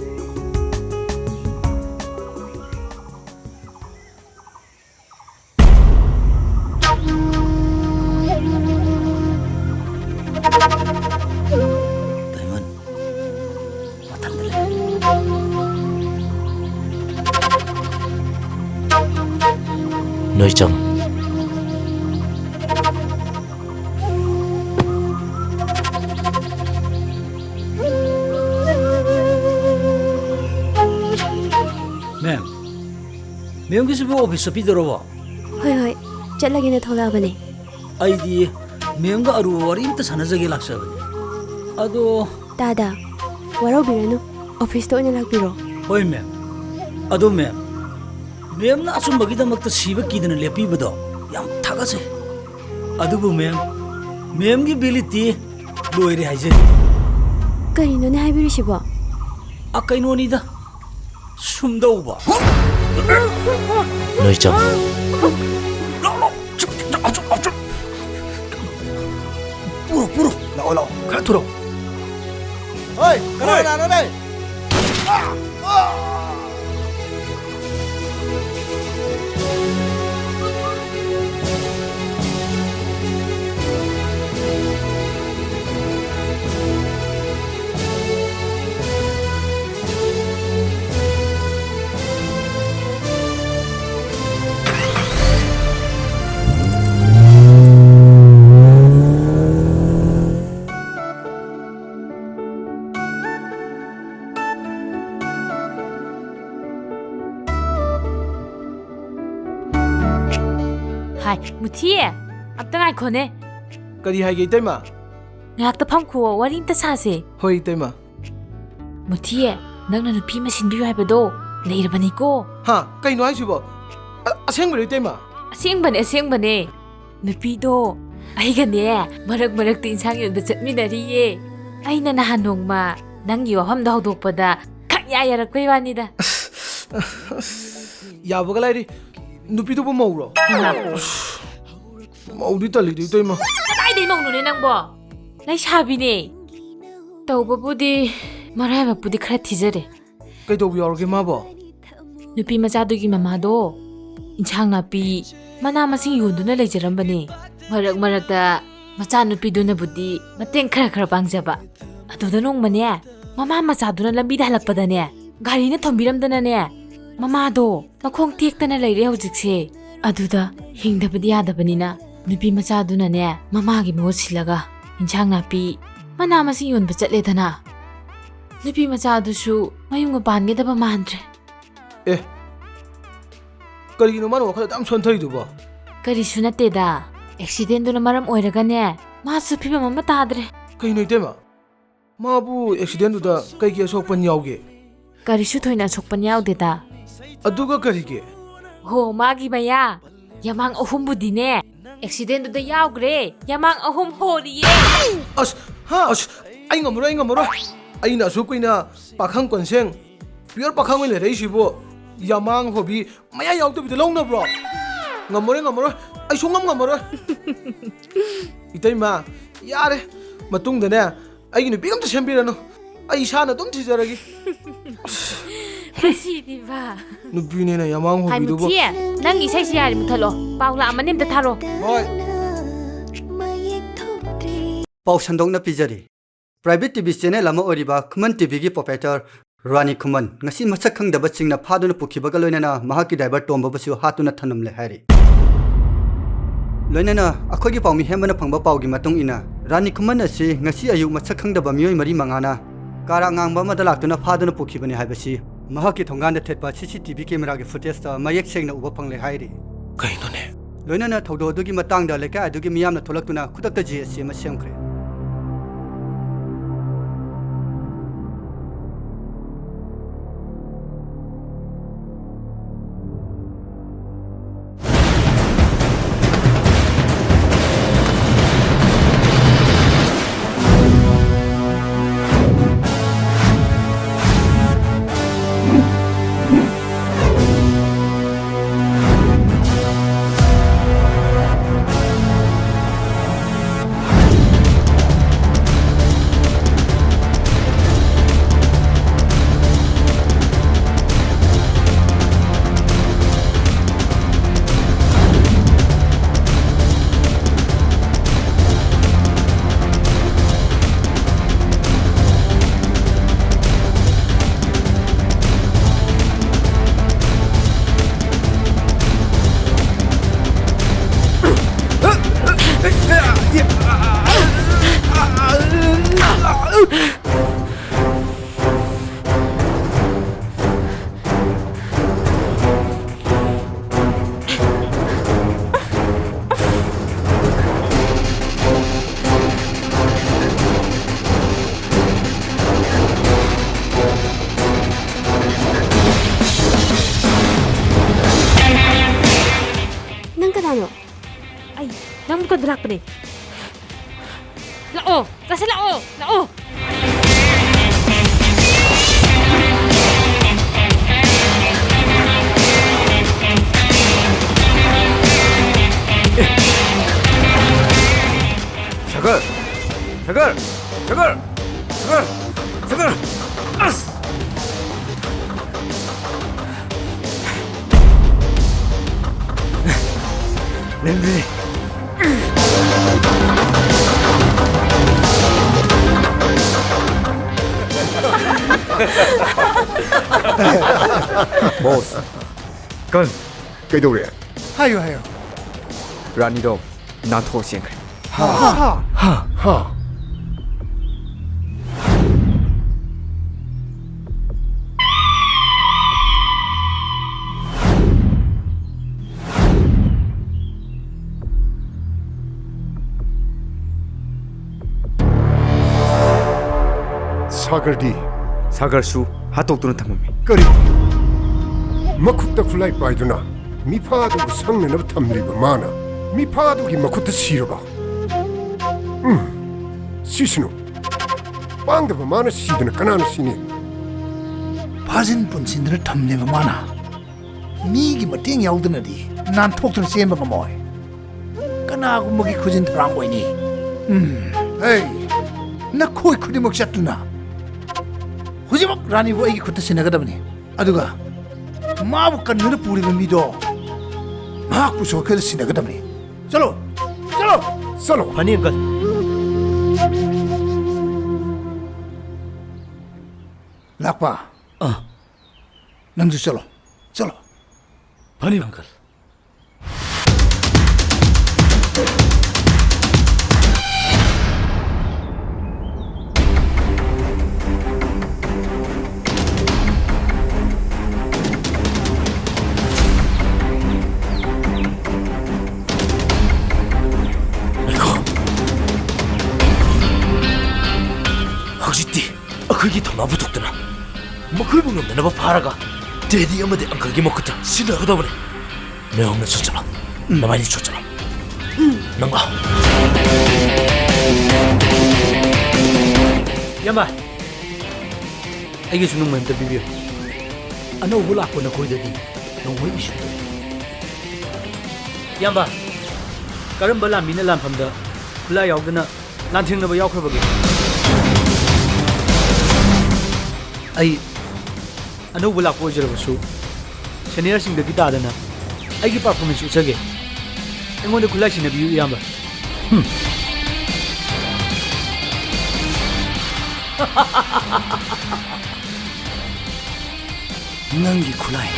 ꯗꯥꯏꯃꯟ, ꯃꯊꯪꯗ ꯂꯩ꯫ ꯅꯣꯏ ꯆꯪ꯫ Ma'am, ma'amꯒꯤꯁꯤꯕꯨ office ꯆꯠꯄꯤꯗꯧꯔꯕꯣ? ꯍꯣꯏ, ꯍꯣꯏ, ꯆꯠꯂꯒꯦꯅ ꯊꯣꯛꯂꯛꯑꯕꯅꯦ꯫ ꯑꯩꯗꯤ ma'amꯒ ꯑꯔꯨꯕ ꯋꯥꯔꯤ ꯑꯝꯇ ꯁꯥꯟꯅꯖꯒꯦ ꯂꯥꯛꯆꯕꯅꯤ꯫ ꯑꯗꯣ ꯇꯥꯗ, ꯋꯥꯔꯧꯕꯤꯔꯅꯨ, officeꯇ ꯑꯣꯏꯅ ꯂꯥꯛꯄꯤꯔꯣ꯫ ꯍꯣꯏ, ma'am꯫ ꯑꯗꯣ ma'am, ma'amꯅ ꯑꯆꯨꯝꯕꯒꯤꯗꯃꯛꯇ ꯁꯤꯕ ꯀꯤꯗꯅ ꯂꯦꯞꯄꯤꯕꯗꯣ ꯌꯥꯝ ꯊꯥꯒꯠꯆꯩ꯫ ꯑꯗꯨꯕꯨ ma'am, ma'amꯒꯤ validity ꯂꯣꯏꯔꯦ ꯍꯥꯏꯖꯔꯤ꯫ ꯀꯔꯤꯅꯣꯅꯦ ꯍꯥꯏꯕꯤꯔꯤꯁꯤꯕꯣ? ꯑ, ꯀꯩꯅꯣꯅꯤꯗ, ꯁꯨꯝꯗꯧꯕ꯫ ꯅꯣꯏ ꯆꯪ꯫ ꯂꯥꯎ, ꯂꯥꯎ꯫ ꯄꯨꯔꯣ, ꯄꯨꯔꯣ꯫ ꯂꯥꯛꯑꯣ, ꯂꯥꯛꯑꯣ꯫ ꯈꯔ ꯊꯨꯔꯣ꯫ ꯍꯣꯏ, ꯀꯅꯥ, ꯍꯣꯏ꯫ ꯀꯅꯥꯅꯣꯅꯦ? ꯍꯥꯏ, ꯃꯨꯊꯤ, ꯑꯝꯇ ꯉꯥꯏꯈꯣꯅꯦ꯫ ꯀꯔꯤ ꯍꯥꯏꯒꯦ, ꯏꯇꯩꯃ? ꯉꯥꯏꯍꯥꯛꯇ ꯐꯝꯈꯣ, ꯋꯥꯔꯤ ꯑꯝꯇ ꯁꯥꯁꯦ꯫ ꯍꯣꯏ, ꯏꯇꯩꯃ꯫ ꯃꯨꯊꯤ, ꯅꯪꯅ ꯅꯨꯄꯤ ꯑꯃ ꯁꯤꯟꯕꯤꯌꯨ ꯍꯥꯏꯕꯗꯣ ꯂꯩꯔꯕꯅꯤꯀꯣ꯫ ꯍꯥ? ꯀꯩꯅꯣ ꯍꯥꯏꯁꯤꯕꯣ? ꯑ-, ꯑꯁꯦꯡꯕꯩꯔꯣ, ꯏꯇꯩꯃ? ꯑꯁꯦꯡꯕꯅꯦ, ꯑꯁꯦꯡꯕꯅꯦ꯫ ꯅꯨꯄꯤꯗꯣ ꯑꯩꯒꯅꯦ ꯃꯔꯛ ꯃꯔꯛꯇ ꯏꯟꯁꯥꯡ ꯌꯣꯟꯕ ꯆꯠꯃꯤꯟꯅꯔꯤꯌꯦ꯫ ꯑꯩꯅ ꯅꯍꯥꯟ ꯅꯣꯡꯃ ꯅꯪꯒꯤ ꯋꯥꯐꯝꯗꯣ ꯍꯧꯗꯣꯛꯄꯗ ꯈꯪꯌꯥ ꯌꯥꯔꯛꯄꯩ ꯋꯥꯅꯤꯗ꯫ ꯑꯁ, ꯑꯁ, ꯌꯥꯕꯒ ꯂꯥꯏꯔꯤ꯫ ꯅꯨꯄꯤꯗꯨꯕꯨ ꯃꯧꯔꯣ? ꯍꯩꯃꯥ꯫ ꯑꯁ, ꯃꯧꯗꯤ ꯇꯜꯂꯤꯗ, ꯏꯇꯩꯃ꯫ ꯀꯗꯥꯏꯗꯩ ꯃꯧꯅꯣꯅꯦ ꯅꯪꯕꯣ? ꯂꯩꯁꯥꯕꯤꯅꯦ꯫ ꯇꯧꯕꯕꯨꯗꯤ ꯃꯔꯥꯏꯕꯛꯄꯨꯗꯤ ꯈꯔ ꯊꯤꯖꯔꯦ꯫ ꯀꯩꯗꯧꯕ ꯌꯥꯎꯔꯒꯦ ꯃꯥꯕꯣ? ꯅꯨꯄꯤ ꯃꯆꯥꯗꯨꯒꯤ ꯃꯃꯥꯗꯣ ꯏꯟꯁꯥꯡ ꯅꯥꯄꯤ, ꯃꯅꯥ ꯃꯁꯤꯡ ꯌꯣꯟꯗꯨꯅ ꯂꯩꯖꯔꯝꯕꯅꯦ꯫ ꯃꯔꯛ ꯃꯔꯛꯇ ꯃꯆꯥꯅꯨꯄꯤꯗꯨꯅꯕꯨꯗꯤ ꯃꯇꯦꯡ ꯈꯔ ꯈꯔ ꯄꯥꯡꯖꯕ꯫ ꯑꯗꯨꯗ ꯅꯣꯡꯃꯅꯦ, ꯃꯃꯥ ꯃꯆꯥꯗꯨꯅ ꯂꯝꯕꯤꯗ ꯍꯜꯂꯛꯄꯗꯅꯦ, ꯒꯥꯔꯤꯅ ꯊꯣꯝꯕꯤꯔꯝꯗꯅꯅꯦ, ꯃꯃꯥꯗꯣ ꯃꯈꯣꯡ ꯇꯦꯛꯇꯅ ꯂꯩꯔꯦ ꯍꯧꯖꯤꯛꯁꯦ꯫ ꯑꯗꯨꯗ ꯍꯤꯡꯗꯕꯗꯤ ꯌꯥꯗꯕꯅꯤꯅ ꯅꯨꯄꯤ ꯃꯆꯥꯗꯨꯅꯅꯦ, ꯃꯃꯥꯒꯤ ꯃꯍꯨꯠ ꯁꯤꯜꯂꯒ ꯏꯟꯁꯥꯡ ꯅꯥꯄꯤ, ꯃꯅꯥ ꯃꯁꯤꯡ ꯌꯣꯟꯕ ꯆꯠꯂꯦꯗꯅ꯫ ꯅꯨꯄꯤ ꯃꯆꯥꯗꯨꯁꯨ ꯃꯌꯨꯝꯒ ꯄꯥꯟꯒꯗꯕ ꯃꯥꯟꯗ꯭ꯔꯦ꯫ ꯑꯦ, ꯀꯔꯤꯒꯤꯅꯣ ꯃꯥꯅ ꯋꯥꯈꯜ ꯑꯗꯨꯌꯥꯝ ꯁꯣꯟꯊꯔꯤꯗꯨꯕꯣ? ꯀꯔꯤꯁꯨ ꯅꯠꯇꯦꯗ, ꯑꯦꯛꯁꯤꯗꯦꯟꯗꯨꯅ ꯃꯔꯝ ꯑꯣꯏꯔꯒꯅꯦ, ꯃꯥꯁꯨ ꯐꯤꯕꯝ ꯑꯃ ꯇꯥꯗ꯭ꯔꯦ꯫ ꯀꯩꯅꯣ ꯏꯇꯩꯃ? ꯃꯥꯕꯨ ꯑꯦꯛꯁꯤꯗꯦꯟꯗꯨꯗ ꯀꯩꯒꯤ ꯑꯁꯣꯛꯄꯟ ꯌꯥꯎꯒꯦ? ꯀꯔꯤꯁꯨ ꯊꯣꯏꯅ ꯑꯁꯣꯛꯄꯟ ꯌꯥꯎꯗꯦꯗ꯫ ꯑꯗꯨꯒ ꯀꯔꯤꯒꯤ? ꯍꯣ, ꯃꯥꯒꯤ ꯃꯌꯥ, ꯌꯥꯃꯥꯡ ꯑꯍꯨꯝꯕꯨꯗꯤꯅꯦ, ꯑꯦꯛꯁꯤꯗꯦꯟꯗꯨꯗ ꯌꯥꯎꯈ꯭ꯔꯦ꯫ ꯌꯥꯃꯥꯡ ꯑꯍꯨꯝ ꯍꯣꯔꯤꯌꯦ꯫ ꯑꯁ, ꯍꯥ? ꯑꯁ, ꯑꯩ ꯉꯝꯃꯔꯣꯏ, ꯑꯩ ꯉꯝꯃꯔꯣꯏ꯫ ꯑꯩꯅ ꯑꯁꯨꯛ ꯀꯨꯏꯅ ꯄꯥꯈꯪ ꯀꯣꯟꯁꯦꯡ, ꯄꯤꯌꯣꯔ ꯄꯥꯈꯪ ꯑꯣꯏꯅ ꯂꯩꯔꯛꯏꯁꯤꯕꯨ, ꯌꯥꯃꯥꯡ ꯍꯣꯕꯤ ꯃꯌꯥ ꯌꯥꯎꯗꯕꯤꯗ ꯂꯧꯅꯕ꯭ꯔꯣ? ꯉꯝꯃꯔꯣꯏ, ꯉꯝꯃꯔꯣꯏ꯫ ꯑꯩ ꯁꯨꯡꯉꯝ ꯉꯝꯃꯔꯣꯏ꯫ ꯏꯇꯩꯃ, ꯌꯥꯔꯦ꯫ ꯃꯇꯨꯡꯗꯅꯦ, ꯑꯩꯒꯤ ꯅꯨꯄꯤ ꯑꯝꯇ ꯁꯦꯝꯕꯤꯔꯅꯨ꯫ ꯑꯩ ꯏꯁꯥꯅ ꯑꯗꯨꯝ ꯊꯤꯖꯔꯒꯦ꯫ ꯃꯁꯤꯗꯤꯕ꯫ ꯅꯨꯄꯤꯅꯦꯅ ꯌꯥꯃꯥꯡ ꯍꯣꯕꯤꯗꯨꯕꯨ꯫ ꯍꯥꯏꯃꯨꯊꯤ, ꯅꯪꯒꯤ ꯏꯁꯩꯁꯤ ꯌꯥꯔꯦ, ꯃꯨꯊꯠꯂꯣ꯫ ꯄꯥꯎ ꯂꯥꯛꯑꯝꯃꯅꯤ, ꯑꯝꯇ ꯊꯥꯔꯣ꯫ ꯍꯣꯏ꯫ ꯄꯥꯎ ꯁꯟꯗꯣꯛꯅ ꯄꯤꯖꯔꯤ꯫ Private T V channel ꯑꯃ ꯑꯣꯏꯔꯤꯕ ꯈꯨꯃꯟ T V ꯒꯤ proprietor ꯔꯥꯅꯤ ꯈꯨꯃꯟ ꯉꯁꯤ ꯃꯁꯛ ꯈꯪꯗꯕꯁꯤꯡꯅ ꯐꯥꯗꯨꯅ ꯄꯨꯈꯤꯕꯒ ꯂꯣꯏꯅꯅ ꯃꯍꯥꯛꯀꯤ driver ꯇꯣꯝꯕꯕꯨꯁꯨ ꯍꯥꯠꯇꯨꯅ ꯊꯅꯝꯂꯦ ꯍꯥꯏꯔꯤ꯫ ꯂꯣꯏꯅꯅ ꯑꯩꯈꯣꯏꯒꯤ ꯄꯥꯎꯃꯤ ꯍꯦꯝꯕꯅ ꯐꯪꯕ ꯄꯥꯎꯒꯤ ꯃꯇꯨꯡ ꯏꯟꯅ, ꯔꯥꯅꯤ ꯈꯨꯃꯟ ꯑꯁꯤ ꯉꯁꯤ ꯑꯌꯨꯛ ꯃꯁꯛ ꯈꯪꯗꯕ ꯃꯤꯑꯣꯏ ꯃꯔꯤ ꯃꯉꯥꯅ ꯀꯥꯔ ꯑꯉꯥꯡꯕ ꯑꯃꯗ ꯂꯥꯛꯇꯨꯅ ꯐꯥꯗꯨꯅ ꯄꯨꯈꯤꯕꯅꯤ ꯍꯥꯏꯕꯁꯤ ꯃꯍꯥꯛꯀꯤ ꯊꯣꯡꯒꯥꯟꯗ ꯊꯦꯠꯄ C C T V camera ꯒꯤ footage ꯇ ꯃꯌꯦꯛ ꯁꯦꯡꯅ ꯎꯕ ꯐꯪꯂꯦ ꯍꯥꯏꯔꯤ꯫ ꯀꯩꯅꯣꯅꯦ? ꯂꯣꯏꯅꯅ ꯊꯧꯗꯣꯛ ꯑꯗꯨꯒꯤ ꯃꯇꯥꯡꯗ ꯂꯩꯀꯥꯏ ꯑꯗꯨꯒꯤ ꯃꯤꯌꯥꯝꯅ ꯊꯣꯛꯂꯛꯇꯨꯅ ꯈꯨꯗꯛꯇ J S C ꯑꯃ ꯁꯦꯝꯈ꯭ꯔꯦ꯫ ꯀꯩꯅꯣ? ꯑꯩ ꯅꯪꯕꯨ ꯀꯟꯕ ꯂꯥꯛꯄꯅꯦ꯫ ꯂꯥꯛꯑꯣ, ꯀꯁꯦ ꯂꯥꯛꯑꯣ, ꯂꯥꯛꯑꯣ꯫ ꯁꯥꯒꯔ! ꯁꯥꯒꯔ! ꯁꯥꯒꯔ! ꯁꯥꯒꯔ! ꯁꯥꯒꯔ! ꯑꯁ! ꯂꯦꯝꯕꯤ! ꯕꯣꯁ꯫ ꯀꯔꯟ꯫ ꯀꯩꯗꯧꯔꯦ? ꯍꯥꯏꯌꯨ, ꯍꯥꯏꯌꯨ꯫ ꯔꯥꯅꯤꯗꯣ ꯅꯥꯟꯊꯣꯛꯑ ꯆꯦꯟꯈ꯭ꯔꯦ꯫ ꯍꯥ? ꯍꯥ? ꯍꯥ? ꯁꯥꯒꯔꯗꯤ? ꯁꯥꯒꯔꯁꯨ ꯍꯥꯠꯇꯣꯛꯇꯨꯅ ꯊꯝꯃꯝꯃꯤ꯫ ꯀꯔꯤ? ꯃꯈꯨꯠꯇ ꯈꯨꯠꯂꯥꯏ ꯄꯥꯏꯗꯨꯅ ꯃꯤꯐꯥꯗꯨꯕꯨ ꯁꯪꯅꯅꯕ ꯊꯝꯂꯤꯕ ꯃꯥꯅ ꯃꯤꯐꯥꯗꯨꯒꯤ ꯃꯈꯨꯠꯇ ꯁꯤꯔꯕ? ꯎꯝ, ꯁꯤꯁꯅꯨ꯫ ꯄꯥꯡꯗꯕ ꯃꯥꯅ ꯁꯤꯗꯅ ꯀꯅꯥꯅ ꯁꯤꯅꯤ? ꯐꯥꯖꯤꯟ ꯄꯨꯟꯁꯤꯟꯗꯨꯅ ꯊꯝꯂꯤꯕ ꯃꯥꯅ ꯃꯤꯒꯤ ꯃꯇꯦꯡ ꯌꯥꯎꯗꯅꯗꯤ ꯅꯥꯟꯊꯣꯛꯇꯨꯅ ꯆꯦꯟꯕ ꯉꯝꯃꯣꯏ꯫ ꯀꯅꯥꯒꯨꯝꯕꯒꯤ ꯈꯨꯖꯤꯟ ꯊꯔꯥꯡ ꯑꯣꯏꯅꯤ꯫ ꯎꯝ꯫ ꯍꯦ! ꯅꯈꯣꯏ ꯈꯨꯗꯤꯡꯃꯛ ꯆꯠꯇꯨꯅ ꯍꯧꯖꯤꯛꯃꯛ ꯔꯥꯅꯤꯕꯨ ꯑꯩꯒꯤ ꯈꯨꯠꯇ ꯁꯤꯟꯅꯒꯗꯕꯅꯤ꯫ ꯑꯗꯨꯒ ꯃꯥꯕꯨ ꯀꯟꯗꯨꯅ ꯄꯨꯔꯤꯕ ꯃꯤꯗꯣ ꯃꯍꯥꯛꯄꯨꯁꯨ ꯑꯩꯈꯣꯏꯗ ꯁꯤꯟꯅꯒꯗꯕꯅꯤ꯫ ꯆꯠꯂꯣ! ꯆꯠꯂꯣ! ꯆꯠꯂꯣ! ꯐꯅꯤ, ꯑꯪꯀꯜ꯫ ꯂꯥꯛꯄ꯫ ꯑꯥ꯫ ꯅꯪꯁꯨ ꯆꯠꯂꯣ꯫ ꯆꯠꯂꯣ꯫ ꯐꯅꯤ, ꯑꯪꯀꯜ꯫ ꯉꯥꯏꯈꯣ꯫ ꯍꯧꯖꯤꯛꯇꯤ ꯑꯩꯈꯣꯏꯒꯤ ꯊꯧꯅꯥ ꯄꯨꯊꯣꯛꯇꯨꯅ ꯃꯈꯣꯏꯕꯨ ꯉꯝꯅꯅꯕ ꯐꯥꯔꯒ ꯗꯦꯗꯤ ꯑꯃꯗꯤ ꯑꯪꯀꯜꯒꯤ ꯃꯈꯨꯠꯇ ꯁꯤꯟꯅꯒꯗꯕꯅꯤ꯫ ꯅꯌꯥꯝꯅ ꯆꯠꯆꯔꯣ꯫ ꯃꯕꯥꯅꯤ ꯆꯠ ꯆꯠꯂꯣ꯫ ꯅꯪ ꯂꯥꯛꯑꯣ꯫ ꯏꯌꯥꯝꯕ, ꯑꯩꯒꯤꯁꯨ ꯅꯣꯡꯃꯩ ꯑꯝꯇ ꯄꯤꯕꯤꯌꯨ꯫ ꯑꯅꯧꯕ ꯂꯥꯛꯄ ꯅꯈꯣꯏꯗꯗꯤ ꯅꯣꯡꯃꯩ ꯏꯁꯨ ꯇꯧ꯫ ꯏꯌꯥꯝꯕ, ꯀꯔꯝꯕ ꯂꯥꯟꯃꯤꯅ ꯂꯥꯟꯐꯝꯗ ꯈꯨꯠꯂꯥꯏ ꯌꯥꯎꯗꯅ ꯂꯥꯟꯊꯦꯡꯅꯕ ꯌꯥꯎꯈ꯭ꯔꯕꯒꯦ? ꯑꯩ ꯑꯅꯧꯕ ꯂꯥꯛꯄ ꯑꯣꯏꯖꯔꯕꯁꯨ, ꯁꯦꯅꯤꯌꯔꯁꯤꯡꯗꯒꯤ ꯇꯥꯗꯅ ꯑꯩꯒꯤ ꯄꯔꯐꯣꯔꯃꯦꯟꯁ ꯎꯠꯆꯒꯦ꯫ ꯑꯩꯉꯣꯟꯗ ꯈꯨꯠꯂꯥꯏ ꯁꯤꯟꯅꯕꯤꯌꯨ, ꯏꯌꯥꯝꯕ꯫ ꯍꯨꯝ꯫ ꯅꯪꯒꯤ ꯈꯨꯠꯂꯥꯏ꯫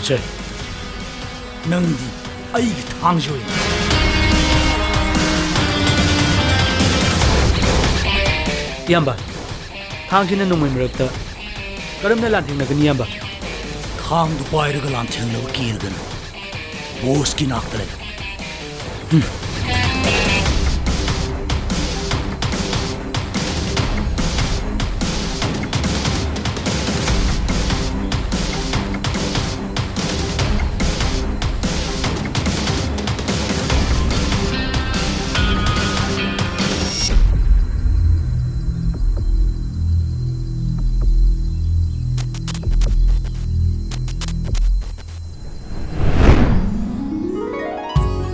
ꯁꯦ, ꯅꯪꯗꯤ ꯑꯩꯒꯤ ꯊꯥꯡꯁꯤ ꯑꯣꯏꯅ꯫ ꯏꯌꯥꯝꯕ, ꯊꯥꯡꯁꯤꯅ ꯅꯣꯡꯃꯩ ꯃꯔꯛꯇ ꯀꯔꯝꯅ ꯂꯥꯟꯊꯦꯡꯅꯒꯅꯤ, ꯏꯌꯥꯝꯕ? ꯊꯥꯡꯗꯨ ꯄꯥꯏꯔꯒ ꯂꯥꯟꯊꯦꯡꯅꯕ ꯀꯤꯔꯒꯅ ꯕꯣꯁꯀꯤ ꯅꯥꯛꯇ ꯂꯩ꯫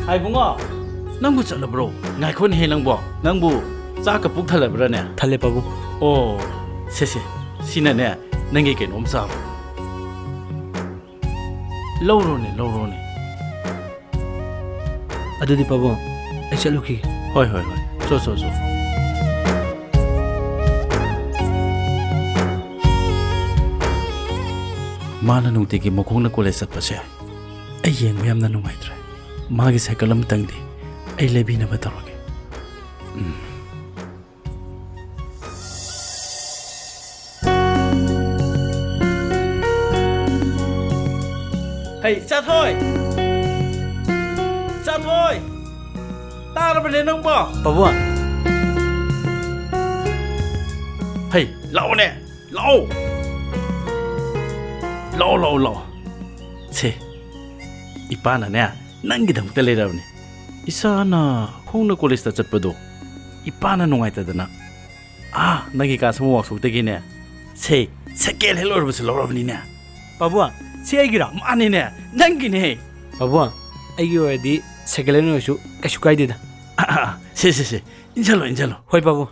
ꯍꯥꯏ ꯏꯕꯨꯡꯉꯣ, ꯅꯪꯕꯨ ꯆꯠꯂꯕ꯭ꯔꯣ? ꯉꯥꯏꯈꯣꯅꯦꯍꯦ ꯅꯪꯕꯣ, ꯅꯪꯕꯨ ꯆꯥꯛꯀ ꯄꯨꯛ ꯊꯜꯂꯕ꯭ꯔꯥꯅꯦ? ꯊꯜꯂꯦ ꯄꯥꯕꯨꯡ꯫ ꯑꯣ, ꯁꯦ ꯁꯦ, ꯁꯤꯅꯅꯦ ꯅꯪꯒꯤ ꯀꯩꯅꯣꯝ ꯆꯥꯕ꯫ ꯂꯧꯔꯣꯅꯦ, ꯂꯧꯔꯣꯅꯦ꯫ ꯑꯗꯨꯗꯤ ꯄꯥꯕꯨꯡ, ꯑꯩ ꯆꯠꯂꯨꯈꯤꯒꯦ꯫ ꯍꯣꯏ, ꯍꯣꯏ, ꯍꯣꯏ꯫ ꯆꯣ, ꯆꯣ, ꯆꯣ꯫ ꯃꯥꯅ ꯅꯨꯡꯇꯤꯒꯤ ꯃꯈꯣꯡꯅ ꯀꯣꯂꯦꯖ ꯆꯠꯄꯁꯦ ꯑꯩ ꯌꯦꯡꯕ ꯌꯥꯝꯅ ꯅꯨꯡꯉꯥꯏꯇ꯭ꯔꯦ꯫ ꯃꯥꯒꯤ ꯁꯥꯏꯀꯜ ꯑꯃꯇꯪꯗꯤ ꯑꯩ ꯂꯩꯕꯤꯅꯕ ꯇꯧꯔꯒꯦ꯫ ꯎꯝ꯫ ꯍꯩ, ꯏꯆꯥꯊꯣꯏ! ꯏꯆꯥꯊꯣꯏ! ꯇꯥꯔꯕꯅꯦ ꯅꯪꯕꯣ? ꯄꯥꯕꯨꯡ! ꯍꯩ, ꯂꯥꯛꯑꯣꯅꯦ! ꯂꯥꯛꯑꯣ! ꯂꯥꯛꯑꯣ, ꯂꯥꯛꯑꯣ, ꯂꯥꯛꯑꯣ꯫ ꯁꯦ, ꯏꯄꯥꯅꯅꯦ, ꯅꯪꯒꯤꯗꯃꯛꯇ ꯂꯩꯔꯕꯅꯤ꯫ ꯏꯆꯥꯅ ꯈꯣꯡꯅ ꯀꯣꯂꯦꯖꯇ ꯆꯠꯄꯗꯣ ꯏꯄꯥꯅ ꯅꯨꯡꯉꯥꯏꯇꯗꯅ, ꯑꯥ, ꯅꯪꯒꯤ ꯀꯥꯁꯃ ꯋꯥꯛꯁꯣꯞꯇꯒꯤꯅꯦ, ꯁꯦ, ꯁꯦꯀꯦꯟ ꯍꯦꯟ ꯑꯣꯏꯔꯕꯁꯨ ꯂꯧꯔꯕꯅꯤꯅꯦ꯫ ꯄꯥꯕꯨꯡ, ꯁꯤ ꯑꯩꯒꯤꯔꯣ? ꯃꯥꯅꯤꯅꯦ, ꯅꯪꯒꯤꯅꯦ꯫ ꯄꯥꯕꯨꯡ, ꯑꯩꯒꯤ ꯑꯣꯏꯔꯗꯤ ꯁꯦꯀꯦꯟ ꯍꯦꯟ ꯑꯣꯏꯔꯁꯨ ꯀꯩꯁꯨ ꯀꯥꯏꯗꯦꯗ꯫ ꯑꯥ, ꯑꯥ, ꯁꯦ, ꯁꯦ, ꯁꯦ, ꯏꯟꯁꯜꯂꯣ, ꯏꯟꯁꯜꯂꯣ꯫ ꯍꯣꯏ, ꯄꯥꯕꯨꯡ꯫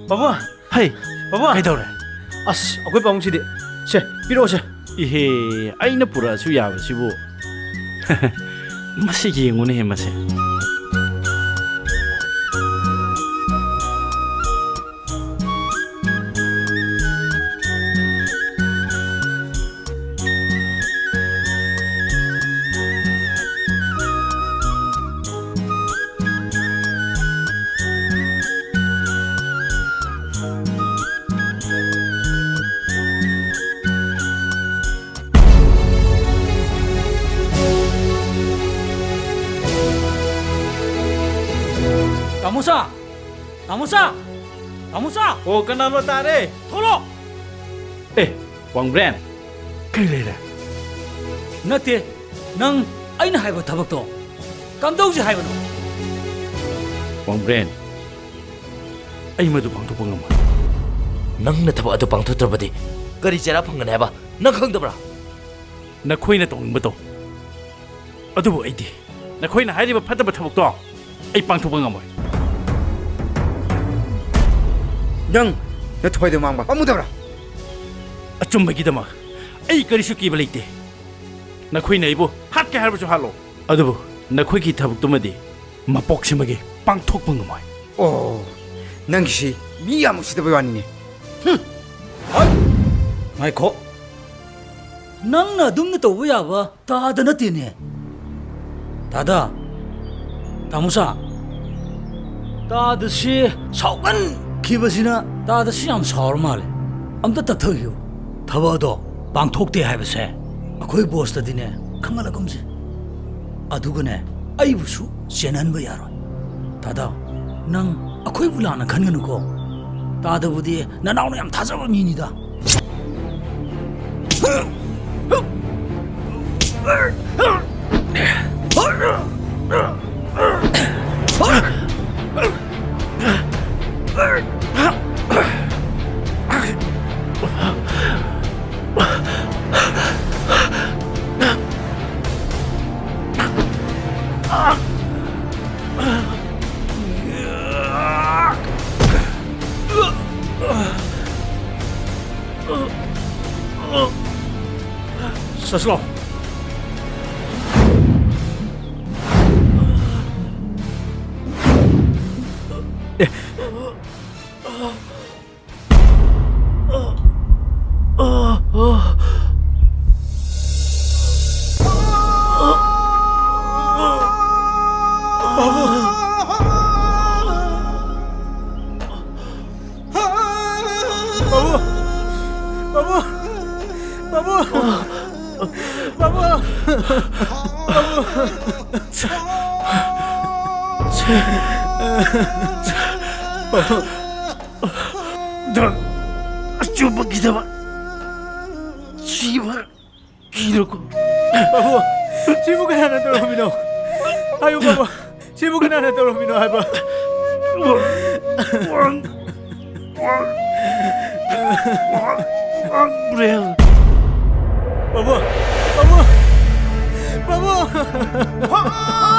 ꯄꯥꯕꯨꯡ! ꯍꯩ! ꯄꯥꯕꯨꯡ! ꯀꯩꯗꯧꯔꯦ? ꯑꯁ, ꯑꯩꯈꯣꯏ ꯄꯥꯕꯨꯡꯁꯤꯗꯤ꯫ ꯁꯦ, ꯄꯤꯔꯛꯑꯣꯁꯦ꯫ ꯏꯍꯦ, ꯑꯩꯅ ꯄꯨꯔꯛꯑꯁꯨ ꯌꯥꯕꯁꯤꯕꯨ꯫ ꯃꯁꯤ ꯌꯦꯡꯉꯨꯅꯦꯍꯦ, ꯃꯁꯦ꯫ ꯇꯥꯃꯣꯆꯥ! ꯇꯥꯃꯣꯆꯥ! ꯇꯥꯃꯣꯆꯥ! ꯑꯣ, ꯀꯅꯥꯅꯣ ꯇꯥꯔꯦ? ꯊꯣꯛꯂꯛꯑꯣ! ꯑꯦ, ꯋꯥꯡꯕ꯭ꯔꯦꯟ, ꯀꯩ ꯂꯩꯔꯦ? ꯅꯠꯇꯦ, ꯅꯪ ꯑꯩꯅ ꯍꯥꯏꯕ ꯊꯕꯛꯇꯣ ꯀꯝꯗꯧꯁꯦ ꯍꯥꯏꯕꯅꯣ? ꯋꯥꯡꯕ꯭ꯔꯦꯟ, ꯑꯩ ꯃꯗꯨ ꯄꯥꯡꯊꯣꯛꯄ ꯉꯝꯃꯣꯏ꯫ ꯅꯪꯅ ꯊꯕꯛ ꯑꯗꯨ ꯄꯥꯡꯊꯣꯛꯇ꯭ꯔꯕꯗꯤ ꯀꯔꯤ ꯆꯩꯔꯥ ꯐꯪꯒꯅꯤ ꯍꯥꯏꯕ ꯅꯪ ꯈꯪꯗꯕ꯭ꯔꯥ? ꯅꯈꯣꯏꯅ ꯇꯧꯅꯤꯡꯕ ꯇꯧ, ꯑꯗꯨꯕꯨ ꯑꯩꯗꯤ ꯅꯈꯣꯏꯅ ꯍꯥꯏꯔꯤꯕ ꯐꯠꯇꯕ ꯊꯕꯛꯇꯣ ꯑꯩ ꯄꯥꯡꯊꯣꯛꯄ ꯉꯝꯃꯣꯏ꯫ ꯅꯪ ꯅꯊꯣꯏꯗ ꯃꯥꯡꯕ ꯄꯥꯝꯃꯨꯗꯕ꯭ꯔꯥ? ꯑꯆꯨꯝꯕꯒꯤꯗꯃꯛ ꯑꯩ ꯀꯔꯤꯁꯨ ꯀꯤꯕ ꯂꯩꯇꯦ꯫ ꯅꯈꯣꯏꯅ ꯑꯩꯕꯨ ꯍꯥꯠꯀꯦ ꯍꯥꯏꯔꯕꯁꯨ ꯍꯥꯠꯂꯣ, ꯑꯗꯨꯕꯨ ꯅꯈꯣꯏꯒꯤ ꯊꯕꯛꯇꯨꯃꯗꯤ ꯃꯄꯣꯛꯁꯤꯃꯒꯤ ꯄꯥꯡꯊꯣꯛꯄ ꯉꯝꯃꯣꯏ꯫ ꯑꯣ, ꯅꯪꯒꯤꯁꯤ ꯃꯤ ꯌꯥꯝ ꯎꯁꯤꯠꯇꯕꯩ ꯋꯥꯅꯤꯅꯦ꯫ ꯍꯨꯝ꯫ ꯍꯣꯏ꯫ ꯉꯥꯏꯈꯣ꯫ ꯅꯪꯅ ꯑꯗꯨꯝꯅ ꯇꯧꯕ ꯌꯥꯕ ꯇꯥꯗ ꯅꯠꯇꯦꯅꯦ꯫ ꯇꯥꯗ꯫ ꯇꯥꯃꯣꯆꯥ꯫ ꯇꯥꯗꯁꯤ ꯁꯥꯎꯒꯟꯈꯤꯕꯁꯤꯅ ꯇꯥꯗꯁꯤ ꯌꯥꯝ ꯁꯥꯎꯔ ꯃꯥꯜꯂꯦ꯫ ꯑꯝꯇ ꯇꯞꯊꯈꯤꯌꯨ꯫ ꯊꯕꯛ ꯑꯗꯣ ꯄꯥꯡꯊꯣꯛꯇꯦ ꯍꯥꯏꯕꯁꯦ ꯑꯩꯈꯣꯏ ꯕꯣꯁꯇꯗꯤꯅꯦ ꯈꯪꯍꯜꯂꯒꯨꯝꯁꯦ꯫ ꯑꯗꯨꯒꯅꯦ ꯑꯩꯕꯨꯁꯨ ꯆꯦꯟꯍꯟꯕ ꯌꯥꯔꯣꯏ꯫ ꯇꯥꯗ, ꯅꯪ ꯑꯩꯈꯣꯏꯕꯨ ꯂꯥꯟꯅ ꯈꯟꯒꯅꯨꯀꯣ꯫ ꯇꯥꯗꯕꯨꯗꯤ ꯅꯅꯥꯎꯅ ꯌꯥꯝ ꯊꯥꯖꯕ ꯃꯤꯅꯤꯗ꯫ ꯆꯠꯁꯤꯂꯥꯎ꯫ ꯄꯥꯕꯨꯡ! ꯄꯥꯕꯨꯡ! ꯄꯥꯕꯨꯡ! ꯄꯥꯕꯨꯡ! ꯄꯥꯕꯨꯡ! ꯄꯥꯕꯨꯡ! ꯄꯥꯕꯨꯡ! ꯅꯪ ꯑꯆꯨꯝꯕꯒꯤꯗꯃꯛ ꯁꯤꯕ ꯀꯤꯔꯣꯀꯣ꯫ ꯄꯥꯕꯨꯡ, ꯁꯤꯕꯨ ꯀꯅꯥꯅ ꯇꯧꯔꯝꯃꯤꯅꯣ? ꯍꯥꯏꯌꯨ, ꯄꯥꯕꯨꯡ, ꯁꯤꯕꯨ ꯀꯅꯥꯅ ꯇꯧꯔꯝꯃꯤꯅꯣ ꯍꯥꯏꯕ? ꯋꯥꯡ, ꯋꯥꯡ, ꯋꯥꯡ, ꯋꯥꯡ, ꯋꯥꯡꯕ꯭ꯔꯦꯜ꯫ ꯄꯥꯕꯨꯡ, ꯄꯥꯕꯨꯡ, ꯄꯥꯕꯨꯡ!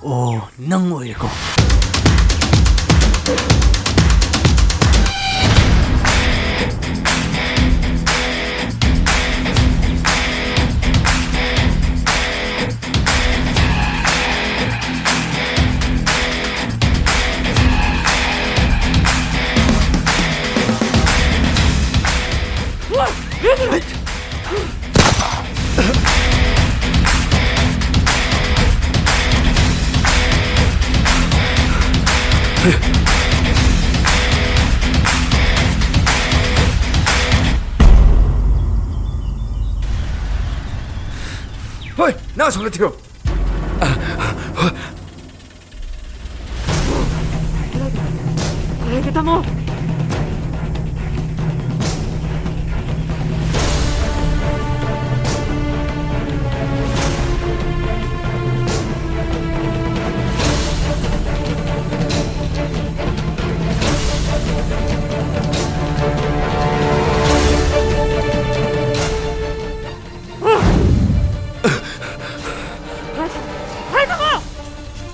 ꯑꯣ, ꯅꯪ ꯑꯣꯏꯔꯦꯀꯣ꯫ ꯍꯣꯏ, ꯅꯪ ꯑꯁꯣꯝꯗ ꯊꯤꯔꯣ꯫ ꯂꯩꯒ ꯇꯝꯃꯣ꯫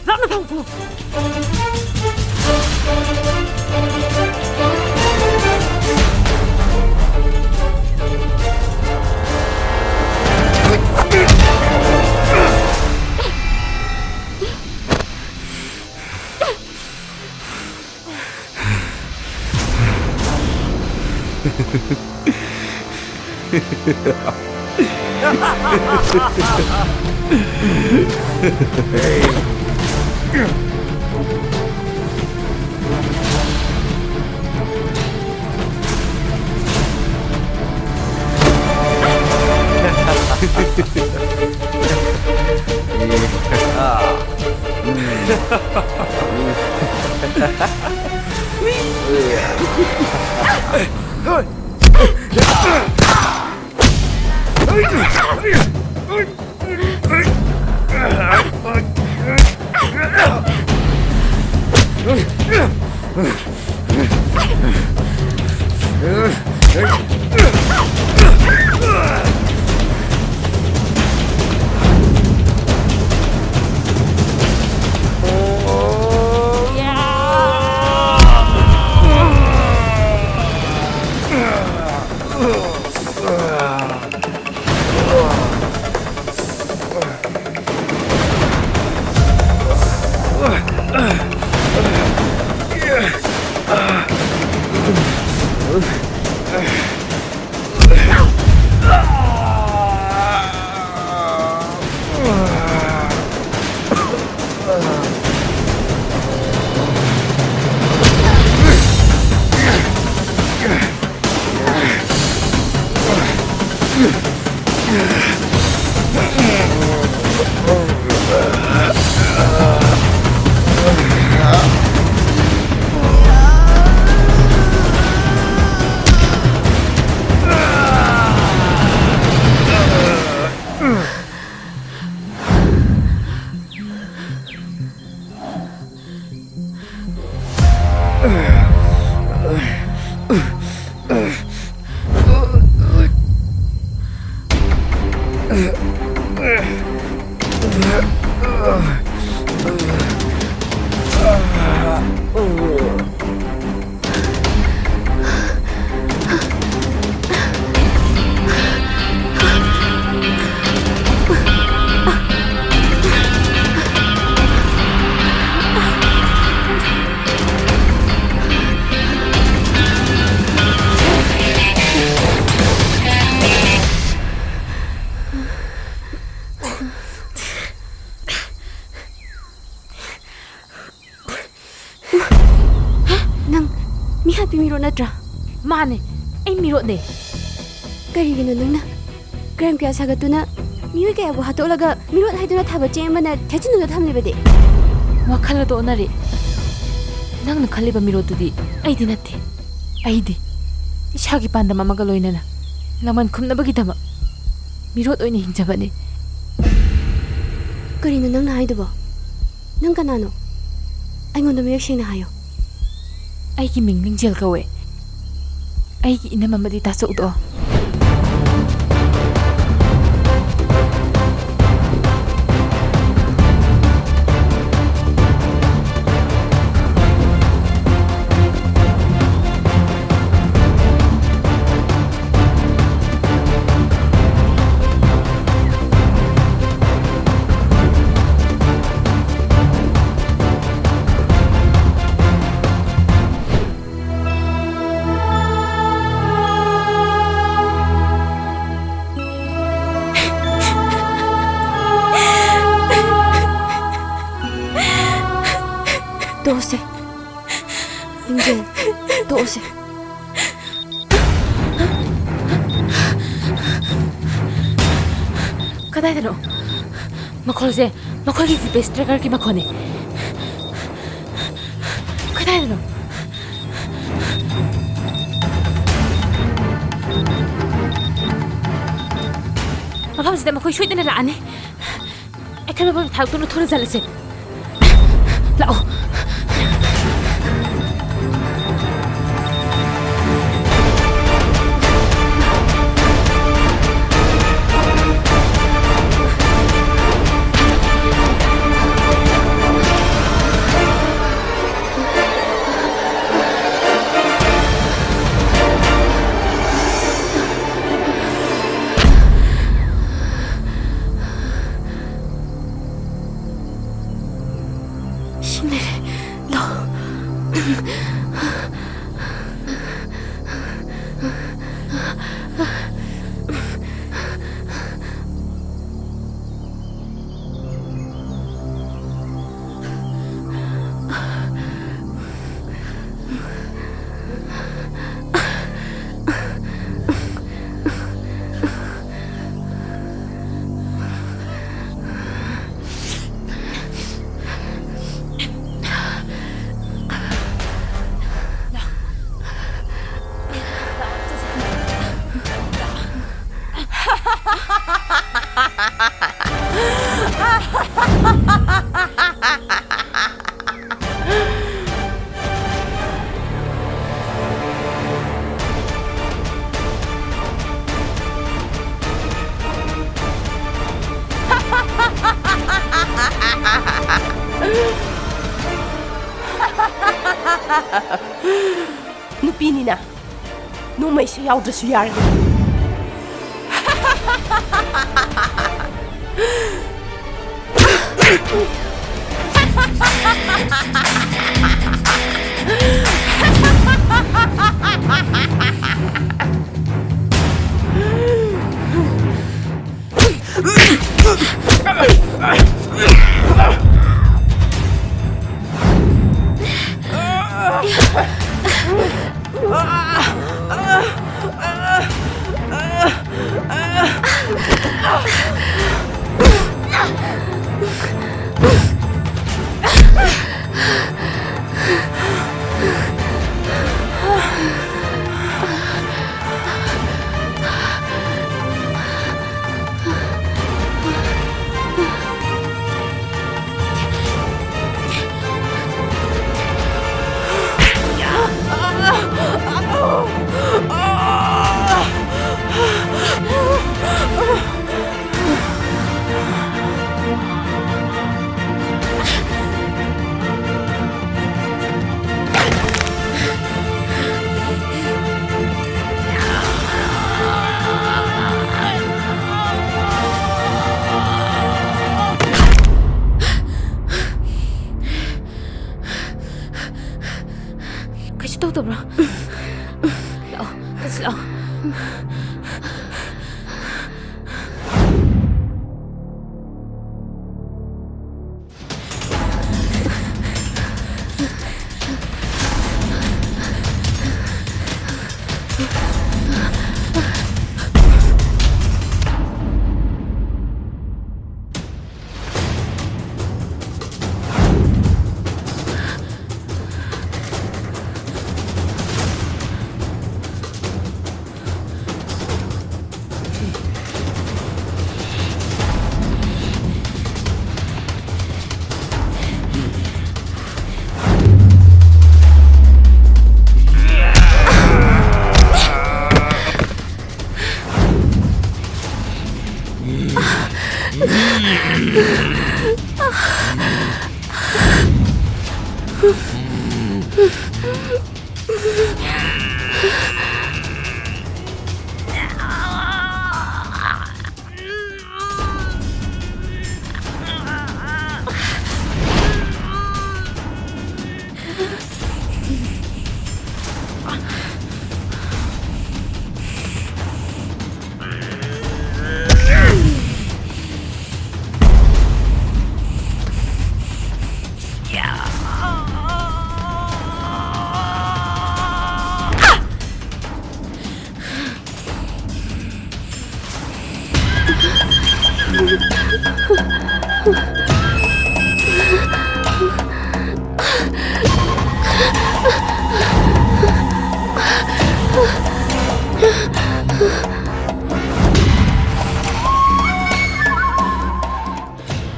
ꯂꯥꯞꯅ ꯊꯝꯈꯣ꯫ ꯅꯪ ꯃꯤꯍꯥꯠꯄꯤ ꯃꯤꯔꯣꯠ ꯅꯠꯇ꯭ꯔꯥ? ꯃꯥꯅꯦ, ꯑꯩ ꯃꯤꯔꯣꯠꯅꯦ꯫ ꯀꯔꯤꯒꯤꯅꯣ ꯅꯪꯅ ꯀ꯭ꯔꯥꯏꯝ ꯀꯌꯥ ꯁꯥꯒꯠꯇꯨꯅ ꯃꯤꯑꯣꯏ ꯀꯌꯥꯕꯨ ꯍꯥꯠꯇꯣꯛꯂꯒ ꯃꯤꯔꯣꯠ ꯍꯥꯏꯗꯨꯅ ꯊꯥꯕ ꯆꯦ ꯑꯃꯅ ꯊꯦꯠꯆꯤꯟꯗꯨꯅ ꯊꯝꯂꯤꯕꯗꯤ? ꯋꯥꯈꯜ ꯑꯗꯨ ꯑꯣꯟꯅꯔꯦ꯫ ꯅꯪꯅ ꯈꯜꯂꯤꯕ ꯃꯤꯔꯣꯠꯇꯨꯗꯤ ꯑꯩꯗꯤ ꯅꯠꯇꯦ꯫ ꯑꯩꯗꯤ ꯏꯁꯥꯒꯤ ꯄꯥꯟꯗꯝ ꯑꯃꯒ ꯂꯣꯏꯅꯅ ꯂꯃꯟ ꯈꯨꯝꯅꯕꯒꯤꯗꯃꯛ ꯃꯤꯔꯣꯠ ꯑꯣꯏꯅ ꯍꯤꯡꯖꯕꯅꯤ꯫ ꯀꯔꯤꯅꯣ ꯅꯪꯅ ꯍꯥꯏꯗꯨꯕꯣ? ꯅꯪ ꯀꯅꯥꯅꯣ? ꯑꯩꯉꯣꯟꯗ ꯃꯌꯦꯛ ꯁꯦꯡꯅ ꯍꯥꯏꯌꯣ꯫ ꯑꯩꯒꯤ ꯃꯤꯡ ꯂꯤꯡꯖꯦꯜ ꯀꯧꯋꯦ꯫ ꯑꯩꯒꯤ ꯏꯅꯝ ꯑꯃꯗꯤ ꯇꯥꯆꯧꯗꯣ꯫ ꯇꯣꯛꯑꯁꯦ꯫ ꯂꯤꯡꯖꯦꯜ, ꯇꯣꯛꯑꯁꯦ꯫ ꯀꯗꯥꯏꯗꯅꯣ? ꯃꯈꯣꯜꯁꯦ ꯃꯈꯣꯏꯒꯤ GPS trackerꯒꯤ ꯃꯈꯣꯜꯅꯤ꯫ ꯀꯗꯥꯏꯗꯅꯣ? ꯃꯐꯝꯁꯤꯗ ꯃꯈꯣꯏ ꯁꯣꯏꯗꯅ ꯂꯥꯛꯑꯅꯤ꯫ ꯑꯩꯈꯣꯏ ꯃꯐꯝ ꯊꯥꯗꯣꯛꯇꯨꯅ ꯊꯨꯅ ꯆꯠꯂꯁꯦ꯫ ꯂꯥꯛꯑꯣ꯫ ꯁꯤꯅꯔꯦ꯫ ꯂꯥꯛꯑꯣ꯫ ꯅꯨꯄꯤꯅꯤꯅ ꯅꯣꯡꯃꯩꯁꯦ ꯌꯥꯎꯗ꯭ꯔꯁꯨ ꯌꯥꯔꯅꯤ꯫ ꯀꯩꯁꯨ ꯇꯧꯗꯕ꯭ꯔꯣ? ꯂꯥꯛꯑꯣ, ꯀꯩꯁꯨ ꯂꯥꯛꯑꯣ꯫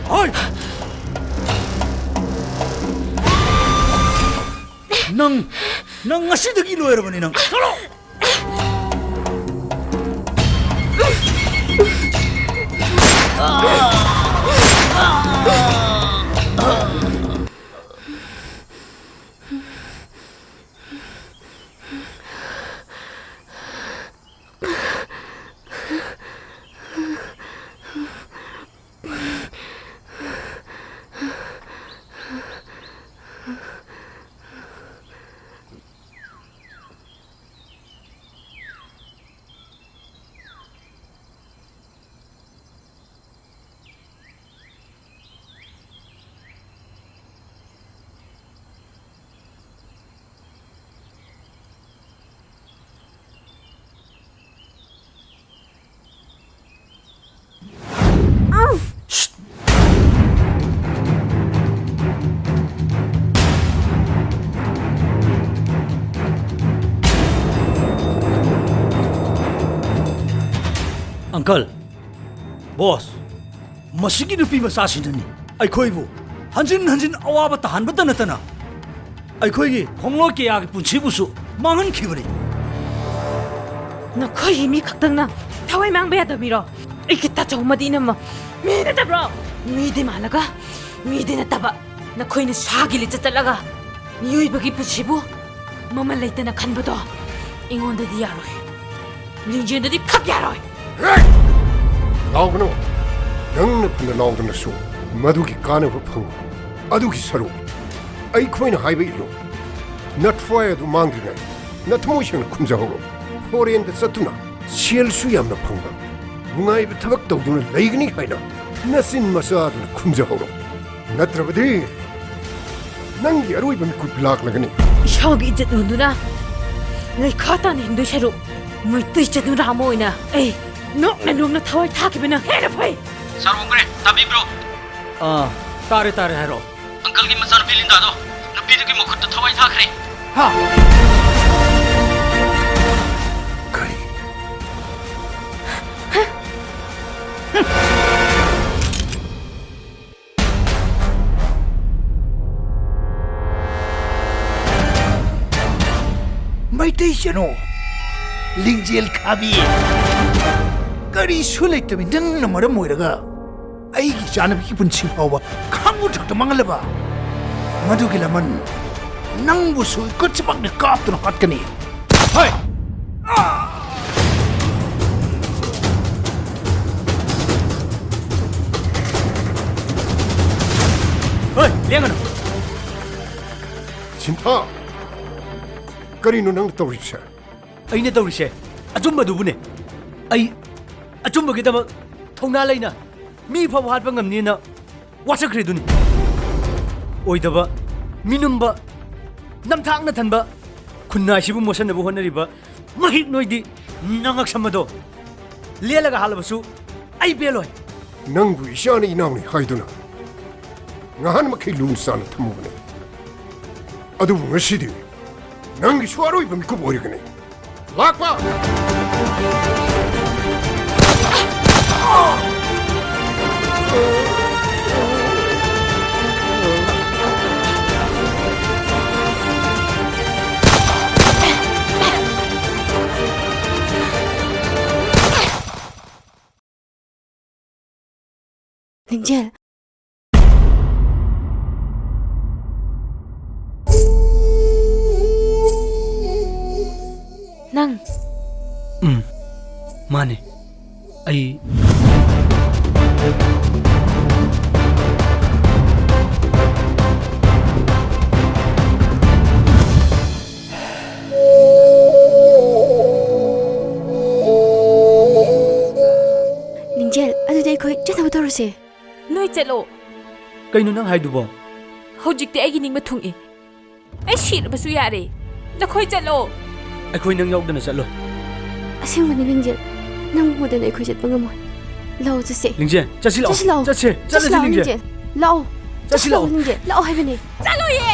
ꯍꯣꯏ! ꯅꯪ, ꯅꯪ ꯉꯁꯤꯗꯒꯤ ꯂꯣꯏꯔꯕꯅꯤ ꯅꯪ꯫ ꯆꯠꯂꯣ! ꯑꯪꯀꯜ, ꯕꯣꯁ, ꯃꯁꯤꯒꯤ ꯅꯨꯄꯤ ꯃꯆꯥꯁꯤꯅꯅꯤ ꯑꯩꯈꯣꯏꯕꯨ ꯍꯟꯖꯤꯟ ꯍꯟꯖꯤꯟ ꯑꯋꯥꯕ ꯇꯥꯍꯟꯕꯇ ꯅꯠꯇꯅ ꯑꯩꯈꯣꯏꯒꯤ ꯈꯣꯡꯂꯣꯏ ꯀꯌꯥꯒꯤ ꯄꯨꯟꯁꯤꯕꯨꯁꯨ ꯃꯥꯡꯍꯟꯈꯤꯕꯅꯤ꯫ ꯅꯈꯣꯏꯒꯤ ꯃꯤ ꯈꯛꯇꯪꯅ ꯊꯋꯥꯏ ꯃꯥꯡꯕ ꯌꯥꯗꯕ ꯃꯤꯔꯣ? ꯑꯩꯒꯤ ꯇꯥꯆꯧ ꯑꯃꯗꯤ ꯏꯅꯝꯃ ꯃꯤ ꯅꯠꯇꯕ꯭ꯔꯣ? ꯃꯤꯗꯤ ꯃꯥꯜꯂꯒ ꯃꯤꯗꯤ ꯅꯠꯇꯕ꯫ ꯅꯈꯣꯏꯅ ꯁꯥꯒꯤ ꯂꯤꯆꯠ ꯆꯠꯂꯒ ꯃꯤꯑꯣꯏꯕꯒꯤ ꯄꯨꯟꯁꯤꯕꯨ ꯃꯃꯜ ꯂꯩꯇꯅ ꯈꯟꯕꯗꯣ ꯑꯩꯉꯣꯟꯗꯗꯤ ꯌꯥꯔꯣꯏ꯫ ꯂꯤꯡꯖꯦꯜꯗꯗꯤ ꯈꯛ ꯌꯥꯔꯣꯏ꯫ ꯍꯦ! ꯂꯥꯎꯒꯅꯨ꯫ ꯅꯪꯅ ꯐꯅ ꯂꯥꯎꯗꯅꯁꯨ ꯃꯗꯨꯒꯤ ꯀꯥꯟꯅꯕ ꯐꯪꯉꯣꯏ꯫ ꯑꯗꯨꯒꯤ ꯁꯔꯨꯛ ꯑꯩꯈꯣꯏꯅ ꯍꯥꯏꯕ ꯏꯜꯂꯨ꯫ ꯅꯊ꯭ꯋꯥꯏ ꯑꯗꯨ ꯃꯥꯡꯗ꯭ꯔꯤꯉꯩ ꯅꯊꯃꯣꯏ ꯁꯦꯡꯅ ꯈꯨꯝꯖꯍꯧꯔꯣ꯫ ꯐꯣꯔꯦꯟꯗ ꯆꯠꯇꯨꯅ ꯁꯦꯜꯁꯨ ꯌꯥꯝꯅ ꯐꯪꯕ, ꯅꯨꯡꯉꯥꯏꯕ ꯊꯕꯛ ꯇꯧꯗꯨꯅ ꯂꯩꯒꯅꯤ ꯍꯥꯏꯅ ꯅꯆꯤꯟ ꯃꯆꯥꯗꯨꯅ ꯈꯨꯝꯖꯍꯧꯔꯣ꯫ ꯅꯠꯇ꯭ꯔꯕꯗꯤ ꯅꯪꯒꯤ ꯑꯔꯣꯏꯕ ꯃꯤꯀꯨꯞ ꯂꯥꯛꯂꯒꯅꯤ꯫ ꯏꯁꯥꯒꯤ ꯏꯖꯠ ꯍꯨꯟꯗꯨꯅ ꯂꯩꯈꯥ ꯇꯥꯅ ꯍꯤꯡꯗꯣꯏ ꯁꯔꯨꯛ ꯃꯩꯇꯩ ꯆꯅꯨꯔꯥ ꯑꯃ ꯑꯣꯏꯅ ꯑꯩ ꯅꯣꯛꯅ ꯅꯣꯛꯅ ꯊꯋꯥꯏ ꯊꯥꯈꯤꯕꯅ ꯍꯦꯟꯅ ꯐꯩ꯫ ꯁꯥꯔ ꯑꯣꯡꯈ꯭ꯔꯦ, ꯇꯥꯕꯤꯕ꯭ꯔꯣ? ꯑꯥ, ꯇꯥꯔꯦ, ꯇꯥꯔꯦ, ꯍꯥꯏꯔꯛꯑꯣ꯫ ꯑꯪꯀꯜꯒꯤ ꯃꯆꯥꯅꯨꯄꯤ ꯂꯤꯟꯗꯥꯗꯣ ꯅꯨꯄꯤꯗꯨꯒꯤ ꯃꯈꯨꯠꯇ ꯊꯋꯥꯏ ꯊꯥꯈ꯭ꯔꯦ꯫ ꯍꯥ? ꯀꯔꯤ? ꯃꯩꯇꯩ ꯆꯅꯨ, ꯂꯤꯡꯖꯦꯜ ꯈꯥꯕꯤ, ꯀꯔꯤꯁꯨ ꯂꯩꯇꯕꯤ ꯅꯪꯅ ꯃꯔꯝ ꯑꯣꯏꯔꯒ ꯑꯩꯒꯤ ꯏꯆꯥꯅꯨꯄꯤꯒꯤ ꯄꯨꯟꯁꯤ ꯐꯥꯎꯕ ꯈꯥꯡꯕ ꯊꯛꯇ ꯃꯥꯡꯍꯜꯂꯕ? ꯃꯗꯨꯒꯤ ꯂꯃꯟ ꯅꯪꯕꯨꯁꯨ ꯏꯀꯠꯁꯃꯛꯅ ꯀꯥꯞꯇꯨꯅ ꯍꯥꯠꯀꯅꯤ꯫ ꯍꯣꯏ! ꯍꯣꯏ, ꯂꯦꯡꯒꯅꯨ꯫ ꯁꯤꯟꯊꯥ, ꯀꯔꯤꯅꯣ ꯅꯪꯅ ꯇꯧꯔꯤꯕꯁꯦ? ꯑꯩꯅ ꯇꯧꯔꯤꯁꯦ ꯑꯆꯨꯝꯕꯗꯨꯕꯨꯅꯦ꯫ ꯑꯩ ꯑꯆꯨꯝꯕꯒꯤꯗꯃꯛ ꯊꯧꯅꯥ ꯂꯩꯅ ꯃꯤ ꯐꯥꯎꯕ ꯍꯥꯠꯄ ꯉꯝꯅꯤꯅ ꯋꯥꯁꯛꯈ꯭ꯔꯤꯗꯨꯅꯤ꯫ ꯑꯣꯏꯗꯕ, ꯃꯤꯅꯨꯝꯕ, ꯅꯝꯊꯥꯛꯅ ꯊꯟꯕ ꯈꯨꯟꯅꯥꯏꯁꯤꯕꯨ ꯃꯣꯠꯁꯟꯅꯕ ꯍꯣꯠꯅꯔꯤꯕ ꯃꯍꯤꯛ ꯅꯣꯏꯗꯤ ꯅꯉꯛꯁꯝ ꯑꯗꯣ ꯂꯦꯜꯂꯒ ꯍꯥꯠꯂꯕꯁꯨ ꯑꯩ ꯄꯦꯜꯂꯣꯏ꯫ ꯅꯪꯕꯨ ꯏꯆꯥꯅ ꯏꯅꯥꯎꯅꯤ ꯍꯥꯏꯗꯨꯅ ꯉꯍꯥꯟ ꯃꯈꯩ ꯂꯨꯅ ꯆꯥꯟꯅ ꯊꯝꯃꯨꯕꯅꯤ꯫ ꯑꯗꯨꯕꯨ ꯉꯁꯤꯗꯤ ꯅꯪꯒꯤꯁꯨ ꯑꯔꯣꯏꯕ ꯃꯤꯀꯨꯞ ꯑꯣꯏꯔꯒꯅꯤ꯫ ꯂꯥꯛꯄ! ꯂꯤꯡꯖꯦꯜ꯫ ꯃꯥꯅꯦ, ꯑꯩ꯫ ꯂꯤꯡꯖꯦꯜ, ꯑꯗꯨꯗꯤ ꯑꯩꯈꯣꯏ ꯆꯠꯅꯕ ꯇꯧꯔꯁꯦ꯫ ꯅꯣꯏ ꯆꯠꯂꯣ꯫ ꯀꯩꯅꯣ ꯅꯪ ꯍꯥꯏꯗꯨꯕꯣ? ꯍꯧꯖꯤꯛꯇꯤ ꯑꯩꯒꯤ ꯅꯤꯡꯕ ꯊꯨꯡꯏ꯫ ꯑꯩ ꯁꯤꯔꯕꯁꯨ ꯌꯥꯔꯦ꯫ ꯅꯈꯣꯏ ꯆꯠꯂꯣ꯫ ꯑꯩꯈꯣꯏ ꯅꯪ ꯌꯥꯎꯗꯅ ꯆꯠꯂꯣꯏ꯫ ꯑꯁꯦꯡꯕꯅꯤ, ꯂꯤꯡꯖꯦꯜ꯫ ꯅꯪ ꯎꯗꯅ ꯑꯩꯈꯣꯏ ꯆꯠꯄ ꯉꯝꯃꯣꯏ꯫ ꯂꯥꯛꯑꯣ, ꯆꯠꯁꯦ꯫ ꯂꯤꯡꯖꯦꯜ, ꯆꯠꯁꯤ ꯂꯥꯛꯑꯣ꯫ ꯆꯠꯁꯤ ꯂꯥꯛꯑꯣ꯫ ꯆꯠꯁꯦ, ꯆꯠꯁꯤ ꯆꯠꯂꯁꯤ, ꯂꯥꯛꯑꯣ, ꯂꯤꯡꯖꯦꯜ꯫ ꯂꯤꯡꯖꯦꯜ꯫ ꯂꯥꯛꯑꯣ꯫ ꯆꯠꯁꯤ ꯆꯠꯁꯤ ꯂꯥꯛꯑꯣ, ꯂꯥꯛꯑꯣ꯫ ꯂꯤꯡꯖꯦꯜ꯫ ꯂꯥꯛꯑꯣ ꯍꯥꯏꯕꯅꯦ꯫ ꯆꯠꯂꯣꯏꯌꯦ꯫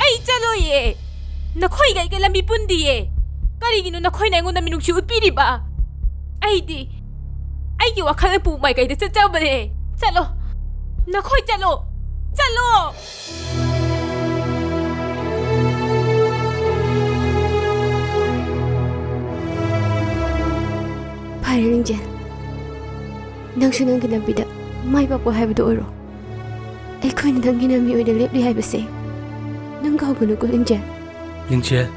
ꯑꯩ ꯆꯠꯂꯣꯏꯌꯦ꯫ ꯅꯈꯣꯏꯒ ꯑꯩꯒ ꯂꯝꯕꯤ ꯄꯨꯟꯗꯤꯌꯦ꯫ ꯀꯔꯤꯒꯤꯅꯣ ꯅꯈꯣꯏꯅ ꯑꯩꯉꯣꯟꯗ ꯃꯤꯅꯨꯡꯁꯤ ꯎꯠꯄꯤꯔꯤꯕ? ꯑꯩꯗꯤ ꯑꯩꯒꯤ ꯋꯥꯈꯜꯅ ꯄꯨ ꯃꯥꯏꯀꯩꯗ ꯆꯠꯆꯕꯅꯦ꯫ ꯆꯠꯂꯣ꯫ ꯅꯈꯣꯏ ꯆꯠꯂꯣ꯫ ꯆꯠꯂꯣ꯫ ꯐꯔꯦ, ꯂꯤꯡꯖꯦꯜ꯫ ꯅꯪꯁꯨ ꯅꯪꯒꯤ ꯂꯝꯕꯤꯗ ꯃꯥꯏ ꯄꯥꯛꯄ ꯍꯥꯏꯕꯗꯨ ꯑꯣꯏꯔꯣ꯫ ꯑꯩꯈꯣꯏꯅ ꯅꯪꯒꯤ ꯅꯃꯤ ꯑꯣꯏꯅ ꯂꯦꯞꯂꯤ ꯍꯥꯏꯕꯁꯦ ꯅꯪ ꯀꯥꯎꯒꯅꯨꯀꯣ, ꯂꯤꯡꯖꯦꯜ꯫ ꯂꯤꯡꯖꯦꯜ,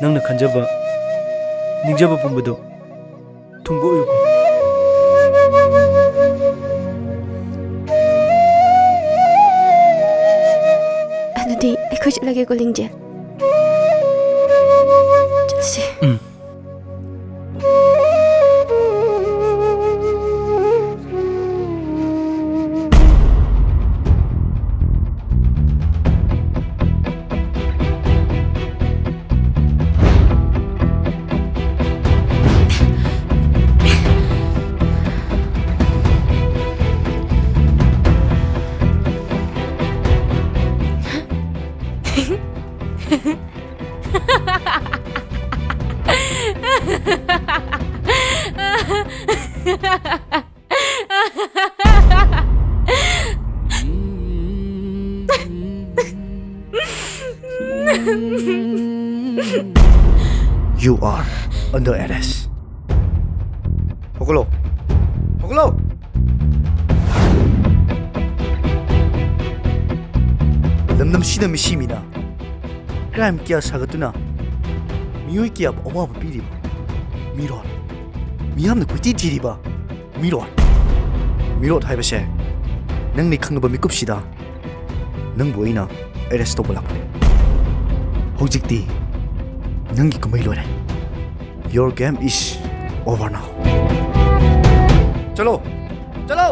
ꯅꯪꯅ ꯈꯟꯖꯕ, ꯅꯤꯡꯖꯕ ꯄꯨꯝꯕꯗꯨ ꯊꯨꯡꯕ ꯑꯣꯏꯌꯨꯀꯣ꯫ ꯑꯗꯨꯗꯤ ꯑꯩꯈꯣꯏ ꯆꯠꯂꯒꯦꯀꯣ, ꯂꯤꯡꯖꯦꯜ꯫ ꯆꯠꯁꯤ꯫ ꯎꯝ꯫ You are under arrest. ꯍꯧꯒꯠꯂꯣ꯫ ꯍꯧꯒꯠꯂꯣ꯫ ꯂꯝꯗꯝꯁꯤꯗ ꯃꯤꯁꯤ ꯃꯤꯅ crime ꯀꯌꯥ ꯁꯥꯒꯠꯇꯨꯅ ꯃꯤꯑꯣꯏ ꯀꯌꯥꯕꯨ ꯑꯋꯥꯕ ꯄꯤꯔꯤꯕ ꯃꯤꯔꯣꯠ? ꯃꯤꯌꯥꯝꯅ ꯀꯣꯏꯊꯤ ꯊꯤꯔꯤꯕ ꯃꯤꯔꯣꯠ? ꯃꯤꯔꯣꯠ ꯍꯥꯏꯕꯁꯦ ꯅꯪꯅ ꯈꯪꯅꯕ ꯃꯤꯀꯨꯞꯁꯤꯗ ꯅꯪꯕꯨ ꯑꯩꯅ ꯑꯦꯔꯦꯁ ꯇꯧꯕ ꯂꯥꯛꯄꯅꯦ꯫ ꯍꯧꯖꯤꯛꯇꯤ ꯅꯪꯒꯤ ꯀꯨꯝꯍꯩ ꯂꯣꯏꯔꯦ꯫ Your game is over now. ꯆꯠꯂꯣ! ꯆꯠꯂꯣ!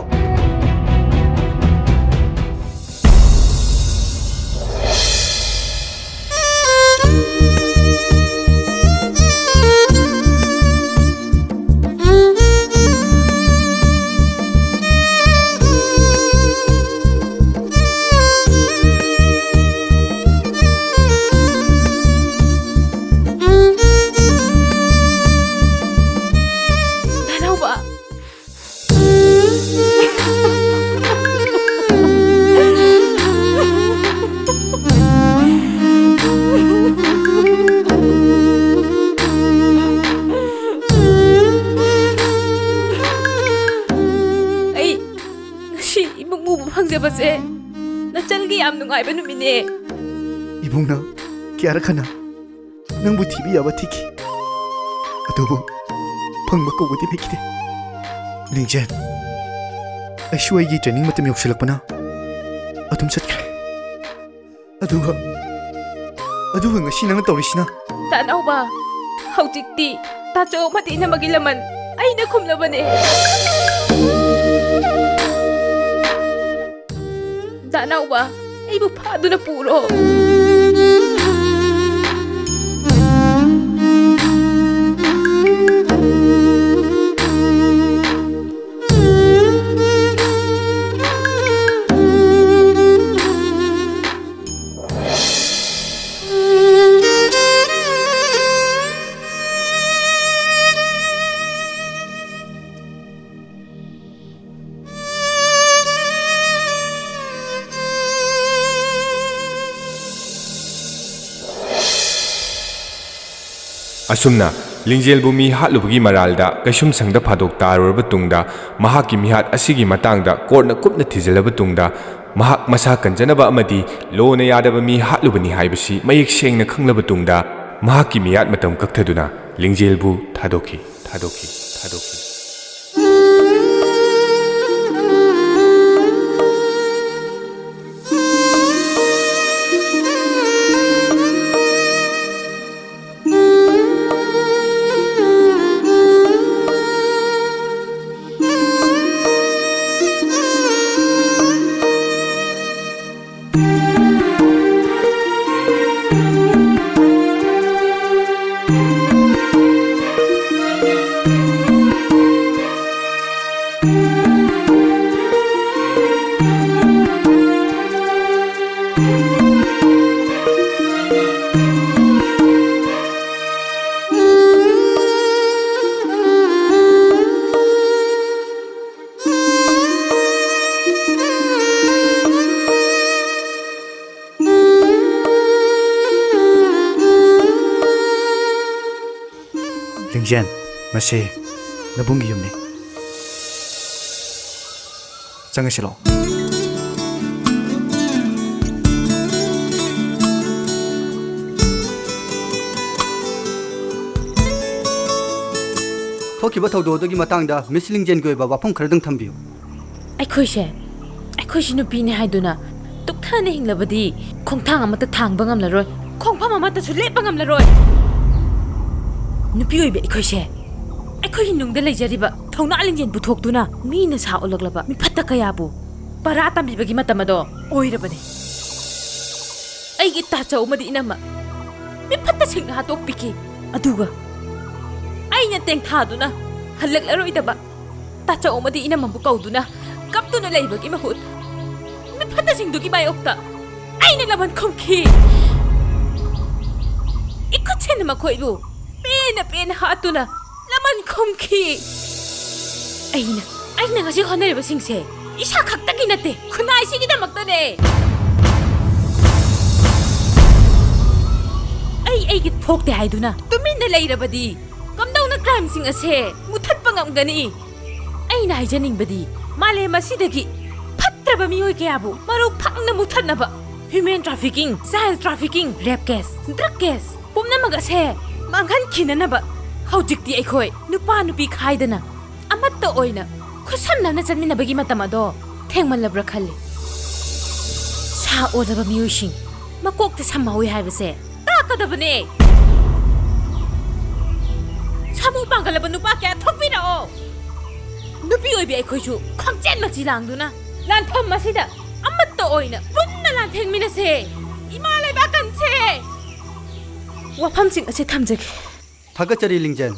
ꯙꯅꯧꯕ! ꯑꯩ ꯉꯁꯤ ꯏꯕꯨꯡ ꯎꯕ ꯐꯪꯖꯕꯁꯦ ꯅꯆꯜꯒꯤ ꯌꯥꯝ ꯅꯨꯡꯉꯥꯏꯕ ꯅꯨꯃꯤꯠꯅꯦ꯫ ꯏꯕꯨꯡꯅ ꯀꯌꯥꯔꯛ ꯍꯟꯅ ꯅꯪꯕꯨ ꯊꯤꯕ ꯌꯥꯕ ꯊꯤꯈꯤ, ꯑꯗꯨꯕꯨ ꯐꯪꯕ ꯀꯧꯕꯗꯤ ꯂꯩꯈꯤꯗꯦ꯫ ꯂꯤꯡꯖꯦꯜ, ꯑꯩꯁꯨ ꯑꯩꯒꯤ ꯇ꯭ꯔꯦꯅꯤꯡ ꯃꯇꯝ ꯌꯧꯁꯤꯜꯂꯛꯄꯅ ꯑꯗꯨꯝ ꯆꯠꯈ꯭ꯔꯦ꯫ ꯑꯗꯨꯒ, ꯑꯗꯨꯒ ꯉꯁꯤ ꯅꯪꯅ ꯇꯧꯔꯤꯁꯤꯅ? ꯇꯥꯅꯧꯕ, ꯍꯧꯖꯤꯛꯇꯤ ꯇꯥꯆꯧ ꯑꯃꯗꯤ ꯏꯅꯝꯃꯒꯤ ꯂꯃꯟ ꯑꯩꯅ ꯈꯨꯝꯂꯕꯅꯦ꯫ ꯗꯥꯅꯥꯎꯕ, ꯑꯩꯕꯨ ꯐꯥꯗꯨꯅ ꯄꯨꯔꯣ꯫ ꯑꯁꯨꯝꯅ ꯂꯤꯡꯖꯦꯜꯕꯨ ꯃꯤ ꯍꯥꯠꯂꯨꯕꯒꯤ ꯃꯔꯥꯜꯗ ꯀꯩꯁꯨꯝꯁꯪꯗ ꯐꯥꯗꯣꯛ ꯇꯥꯔꯨꯔꯕ ꯇꯨꯡꯗ, ꯃꯍꯥꯛꯀꯤ ꯃꯤꯍꯥꯠ ꯑꯁꯤꯒꯤ ꯃꯇꯥꯡꯗ ꯀꯣꯔꯠꯅ ꯀꯨꯞꯅ ꯊꯤꯖꯤꯜꯂꯕ ꯇꯨꯡꯗ, ꯃꯍꯥꯛ ꯃꯁꯥ ꯀꯟꯖꯅꯕ ꯑꯃꯗꯤ ꯂꯣꯅ ꯌꯥꯗꯕ ꯃꯤ ꯍꯥꯠꯂꯨꯕꯅꯤ ꯍꯥꯏꯕꯁꯤ ꯃꯌꯦꯛ ꯁꯦꯡꯅ ꯈꯪꯂꯕ ꯇꯨꯡꯗ, ꯃꯍꯥꯛꯀꯤ ꯃꯤꯌꯥꯠ ꯃꯇꯝ ꯀꯛꯊꯗꯨꯅ ꯂꯤꯡꯖꯦꯜꯕꯨ ꯊꯥꯗꯣꯛꯈꯤ, ꯊꯥꯗꯣꯛꯈꯤ, ꯊꯥꯗꯣꯛꯈꯤ꯫ ꯂꯤꯡꯖꯦꯜ, ꯃꯁꯤ ꯅꯕꯨꯡꯒꯤ ꯌꯨꯝꯅꯤ꯫ ꯆꯪꯉꯁꯤ ꯂꯥꯛꯑꯣ꯫ ꯊꯣꯛꯈꯤꯕ ꯊꯧꯗꯣꯛ ꯑꯗꯨꯒꯤ ꯃꯇꯥꯡꯗ ꯃꯤꯁ ꯂꯤꯡꯖꯦꯜꯒꯤ ꯑꯣꯏꯕ ꯋꯥꯐꯝ ꯈꯔꯗꯪ ꯊꯝꯕꯤꯌꯨ꯫ ꯑꯩꯈꯣꯏꯁꯦ, ꯑꯩꯈꯣꯏꯁꯤ ꯅꯨꯄꯤꯅꯦ ꯍꯥꯏꯗꯨꯅ ꯇꯨꯛꯊꯅ ꯍꯤꯡꯂꯕꯗꯤ ꯈꯣꯡꯊꯥꯡ ꯑꯃꯠꯇ ꯊꯥꯡꯕ ꯉꯝꯂꯔꯣꯏ, ꯈꯣꯡꯐꯝ ꯑꯃꯠꯇꯁꯨ ꯂꯦꯞꯄ ꯉꯝꯂꯔꯣꯏ꯫ ꯅꯨꯄꯤ ꯑꯣꯏꯕ ꯑꯩꯈꯣꯏꯁꯦ, ꯑꯩꯈꯣꯏꯒꯤ ꯅꯨꯡꯗ ꯂꯩꯖꯔꯤꯕ ꯊꯧꯅꯥ ꯂꯤꯡꯖꯦꯜ ꯄꯨꯊꯣꯛꯇꯨꯅ ꯃꯤꯅ ꯁꯥ ꯎꯠꯂꯛꯂꯕ ꯃꯤꯐꯠꯇ ꯀꯌꯥꯕꯨ ꯄꯔꯥ ꯇꯝꯕꯤꯕꯒꯤ ꯃꯇꯝ ꯑꯗꯣ ꯑꯣꯏꯔꯕꯅꯤ꯫ ꯑꯩꯒꯤ ꯇꯥꯆꯧ ꯑꯃꯗꯤ ꯏꯅꯝꯃ ꯃꯤꯐꯠꯇꯁꯤꯡꯅ ꯍꯥꯠꯇꯣꯛꯄꯤꯈꯤ꯫ ꯑꯗꯨꯒ ꯑꯩꯅ ꯇꯦꯡꯊꯥꯗꯨꯅ ꯍꯜꯂꯛꯂꯔꯣꯏꯗꯕ ꯇꯥꯆꯧ ꯑꯃꯗꯤ ꯏꯅꯝꯃꯕꯨ ꯀꯧꯗꯨꯅ ꯀꯞꯇꯨꯅ ꯂꯩꯕꯒꯤ ꯃꯍꯨꯠ, ꯃꯤꯐꯠꯇꯁꯤꯡꯗꯨꯒꯤ ꯃꯥꯌꯣꯛꯇ ꯑꯩꯅ ꯂꯃꯟ ꯈꯨꯝꯈꯤ꯫ ꯏꯈꯨꯠꯁꯦꯅ ꯃꯈꯣꯏꯕꯨ ꯄꯦꯟꯅ ꯄꯦꯟꯅ ꯍꯥꯠꯇꯨꯅ ꯂꯃꯟ ꯈꯨꯝꯈꯤ꯫ ꯑꯩꯅ, ꯑꯩꯅ ꯉꯁꯤ ꯍꯣꯠꯅꯔꯤꯕꯁꯤꯡꯁꯦ ꯏꯁꯥ ꯈꯛꯇꯒꯤ ꯅꯠꯇꯦ, ꯈꯨꯟꯅꯥꯏꯁꯤꯒꯤꯗꯃꯛꯇꯅꯦ꯫ ꯑꯩ ꯑꯩꯒꯤ ꯊꯣꯛꯇꯦ ꯍꯥꯏꯗꯨꯅ ꯇꯨꯃꯤꯟꯅ ꯂꯩꯔꯕꯗꯤ ꯀꯝꯗꯧꯅ ꯀ꯭ꯔꯥꯏꯝꯁꯤꯡ ꯑꯁꯦ ꯃꯨꯊꯠꯄ ꯉꯝꯒꯅꯤ? ꯑꯩꯅ ꯍꯥꯏꯖꯅꯤꯡꯕꯗꯤ, ꯃꯥꯂꯦꯝ ꯑꯁꯤꯗꯒꯤ ꯐꯠꯇ꯭ꯔꯕ ꯃꯤꯑꯣꯏ ꯀꯌꯥꯕꯨ ꯃꯔꯨ ꯐꯪꯅ ꯃꯨꯊꯠꯅꯕ human trafficking, child trafficking, rape case, drug case ꯄꯨꯝꯅꯃꯛ ꯑꯁꯦ ꯃꯥꯡꯍꯟꯈꯤꯅꯅꯕ ꯍꯧꯖꯤꯛꯇꯤ ꯑꯩꯈꯣꯏ ꯅꯨꯄꯥ ꯅꯨꯄꯤ ꯈꯥꯏꯗꯅ ꯑꯃꯠꯇ ꯑꯣꯏꯅ ꯈꯨꯠꯁꯝꯅꯅ ꯆꯠꯃꯤꯟꯅꯕꯒꯤ ꯃꯇꯝ ꯑꯗꯣ ꯊꯦꯡꯃꯜꯂꯕ꯭ꯔꯥ ꯈꯜꯂꯤ꯫ ꯁꯥ ꯑꯣꯜꯂꯕ ꯃꯤꯑꯣꯏꯁꯤꯡ ꯃꯀꯣꯛꯇ ꯁꯝꯍꯧꯏ ꯍꯥꯏꯕꯁꯦ ꯇꯥꯛꯀꯗꯕꯅꯦ꯫ ꯁꯥꯃꯨ ꯄꯥꯡꯒꯜꯂꯕ ꯅꯨꯄꯥ ꯀꯌꯥ ꯊꯣꯛꯄꯤꯔꯛꯑꯣ꯫ ꯅꯨꯄꯤ ꯑꯣꯏꯕꯤ ꯑꯩꯈꯣꯏꯁꯨ ꯈꯪꯆꯦꯟ ꯃꯆꯤ ꯂꯥꯡꯗꯨꯅ ꯂꯥꯟꯐꯝ ꯑꯁꯤꯗ ꯑꯃꯠꯇ ꯑꯣꯏꯅ ꯄꯨꯟꯅ ꯂꯥꯟꯊꯦꯡꯃꯤꯟꯅꯁꯦ꯫ ꯏꯃꯥ ꯂꯩꯕꯥꯛ ꯀꯟꯁꯦ꯫ ꯋꯥꯐꯝꯁꯤꯡ ꯑꯁꯤ ꯊꯝꯖꯒꯦ꯫ ꯊꯥꯒꯠꯆꯔꯤ ꯂꯤꯡꯖꯦꯜ꯫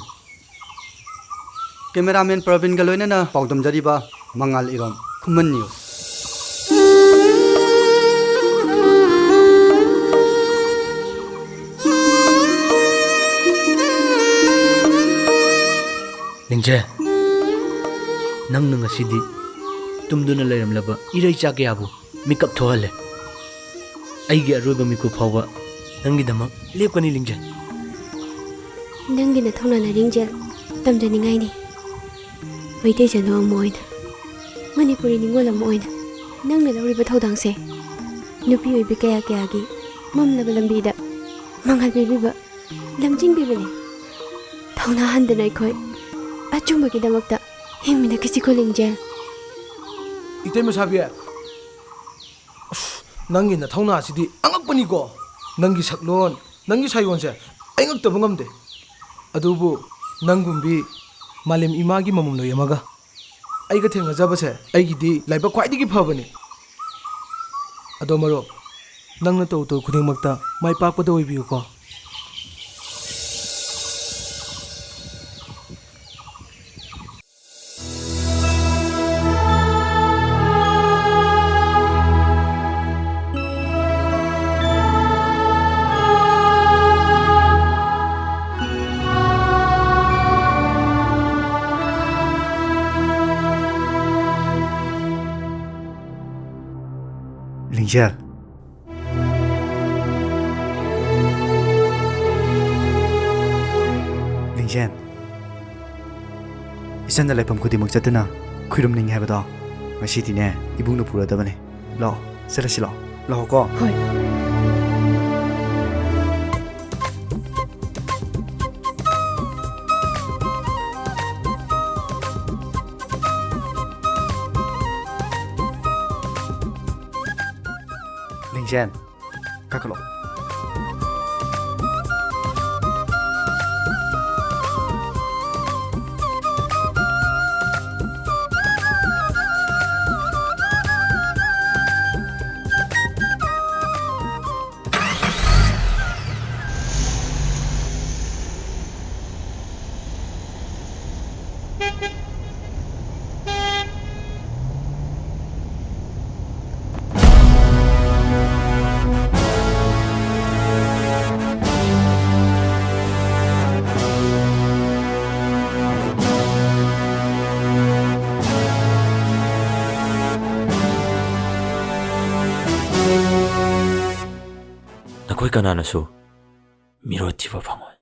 ꯀꯦꯃꯦꯔꯥꯃꯦꯟ ꯄ꯭ꯔꯕꯤꯟꯒ ꯂꯣꯏꯅꯅ ꯄꯥꯎꯗꯝꯖꯔꯤꯕ ꯃꯉꯥꯜ ꯏꯔꯣꯝ, ꯈꯨꯃꯟ ꯅ꯭ꯌꯨꯁ꯫ ꯂꯤꯡꯖꯦꯜ, ꯅꯪꯅ ꯉꯁꯤꯗꯤ ꯇꯨꯝꯗꯨꯅ ꯂꯩꯔꯝꯂꯕ ꯏꯔꯩꯆꯥ ꯀꯌꯥꯕꯨ ꯃꯤꯀꯞ ꯊꯣꯛꯍꯜꯂꯦ꯫ ꯑꯩꯒꯤ ꯑꯔꯣꯏꯕ ꯃꯤꯀꯨꯞ ꯐꯥꯎꯕ ꯅꯪꯒꯤꯗꯃꯛ ꯂꯦꯞꯀꯅꯤ, ꯂꯤꯡꯖꯦꯜ꯫ ꯅꯪꯒꯤ ꯅꯊꯧꯅꯥꯅ, ꯂꯤꯡꯖꯦꯜ, ꯇꯝꯖꯅꯤꯡꯉꯥꯏꯅꯤ꯫ ꯃꯩꯇꯩ ꯆꯅꯨ ꯑꯃ ꯑꯣꯏꯅ, ꯃꯅꯤꯄꯨꯔꯤ ꯅꯤꯉꯣꯜ ꯑꯃ ꯑꯣꯏꯅ ꯅꯪꯅ ꯂꯧꯔꯤꯕ ꯊꯧꯗꯥꯡꯁꯦ ꯅꯨꯄꯤ ꯑꯣꯏꯕꯤ ꯀꯌꯥ ꯀꯌꯥꯒꯤ ꯃꯝꯂꯕ ꯂꯝꯕꯤꯗ ꯃꯉꯥꯜ ꯄꯤꯕꯤꯕ, ꯂꯝꯖꯤꯡꯕꯤꯕꯅꯤ꯫ ꯊꯧꯅꯥ ꯍꯟꯗꯅ ꯑꯩꯈꯣꯏ ꯑꯆꯨꯝꯕꯒꯤꯗꯃꯛꯇ ꯍꯤꯡꯃꯤꯟꯅꯈꯤꯁꯤꯀꯣ, ꯂꯤꯡꯖꯦꯜ꯫ ꯏꯇꯩꯃ ꯁꯥꯕꯤ, ꯑꯁ, ꯅꯪꯒꯤ ꯅꯊꯧꯅꯥꯁꯤꯗꯤ ꯑꯉꯛꯄꯅꯤꯀꯣ꯫ ꯅꯪꯒꯤ ꯁꯛꯂꯣꯟ, ꯅꯪꯒꯤ ꯁꯥꯌꯣꯟꯁꯦ ꯑꯩ ꯉꯛꯇꯕ ꯉꯝꯗꯦ꯫ ꯑꯗꯨꯕꯨ ꯅꯪꯒꯨꯝꯕꯤ ꯃꯥꯂꯦꯝ ꯏꯃꯥꯒꯤ ꯃꯃꯝꯂꯣꯏ ꯑꯃꯒ ꯑꯩꯒ ꯊꯦꯡꯅꯖꯕꯁꯦ ꯑꯩꯒꯤꯗꯤ ꯂꯥꯏꯕꯛ ꯈ꯭ꯋꯥꯏꯗꯒꯤ ꯐꯕꯅꯤ꯫ ꯑꯗꯣ ꯃꯔꯨꯞ, ꯅꯪꯅ ꯇꯧ ꯇꯧ ꯈꯨꯗꯤꯡꯃꯛꯇ ꯃꯥꯏ ꯄꯥꯛꯄꯗ ꯑꯣꯏꯕꯤꯌꯨꯀꯣ꯫ ꯂꯤꯡꯖꯦꯜ꯫ ꯂꯤꯡꯖꯦꯜ꯫ ꯏꯆꯟꯅ ꯂꯩꯐꯝ ꯈꯨꯗꯤꯡꯃꯛ ꯆꯠꯇꯨꯅ ꯈꯨꯔꯨꯝꯅꯤꯡꯉꯤ ꯍꯥꯏꯕꯗꯣ ꯉꯁꯤꯗꯤꯅꯦ ꯏꯕꯨꯡꯅ ꯄꯨꯔꯗꯕꯅꯦ꯫ ꯂꯥꯛꯑꯣ, ꯆꯠꯂꯁꯤ ꯂꯥꯛꯑꯣ꯫ ꯂꯥꯛꯑꯣꯀꯣ꯫ ꯍꯣꯏ꯫ ꯀꯦꯟ, ꯀꯥꯈꯠꯂꯣ꯫ ꯅꯈꯣꯏ ꯀꯅꯥꯅꯁꯨ ꯃꯤꯔꯣꯠ ꯊꯤꯕ ꯐꯪꯉꯣꯏ꯫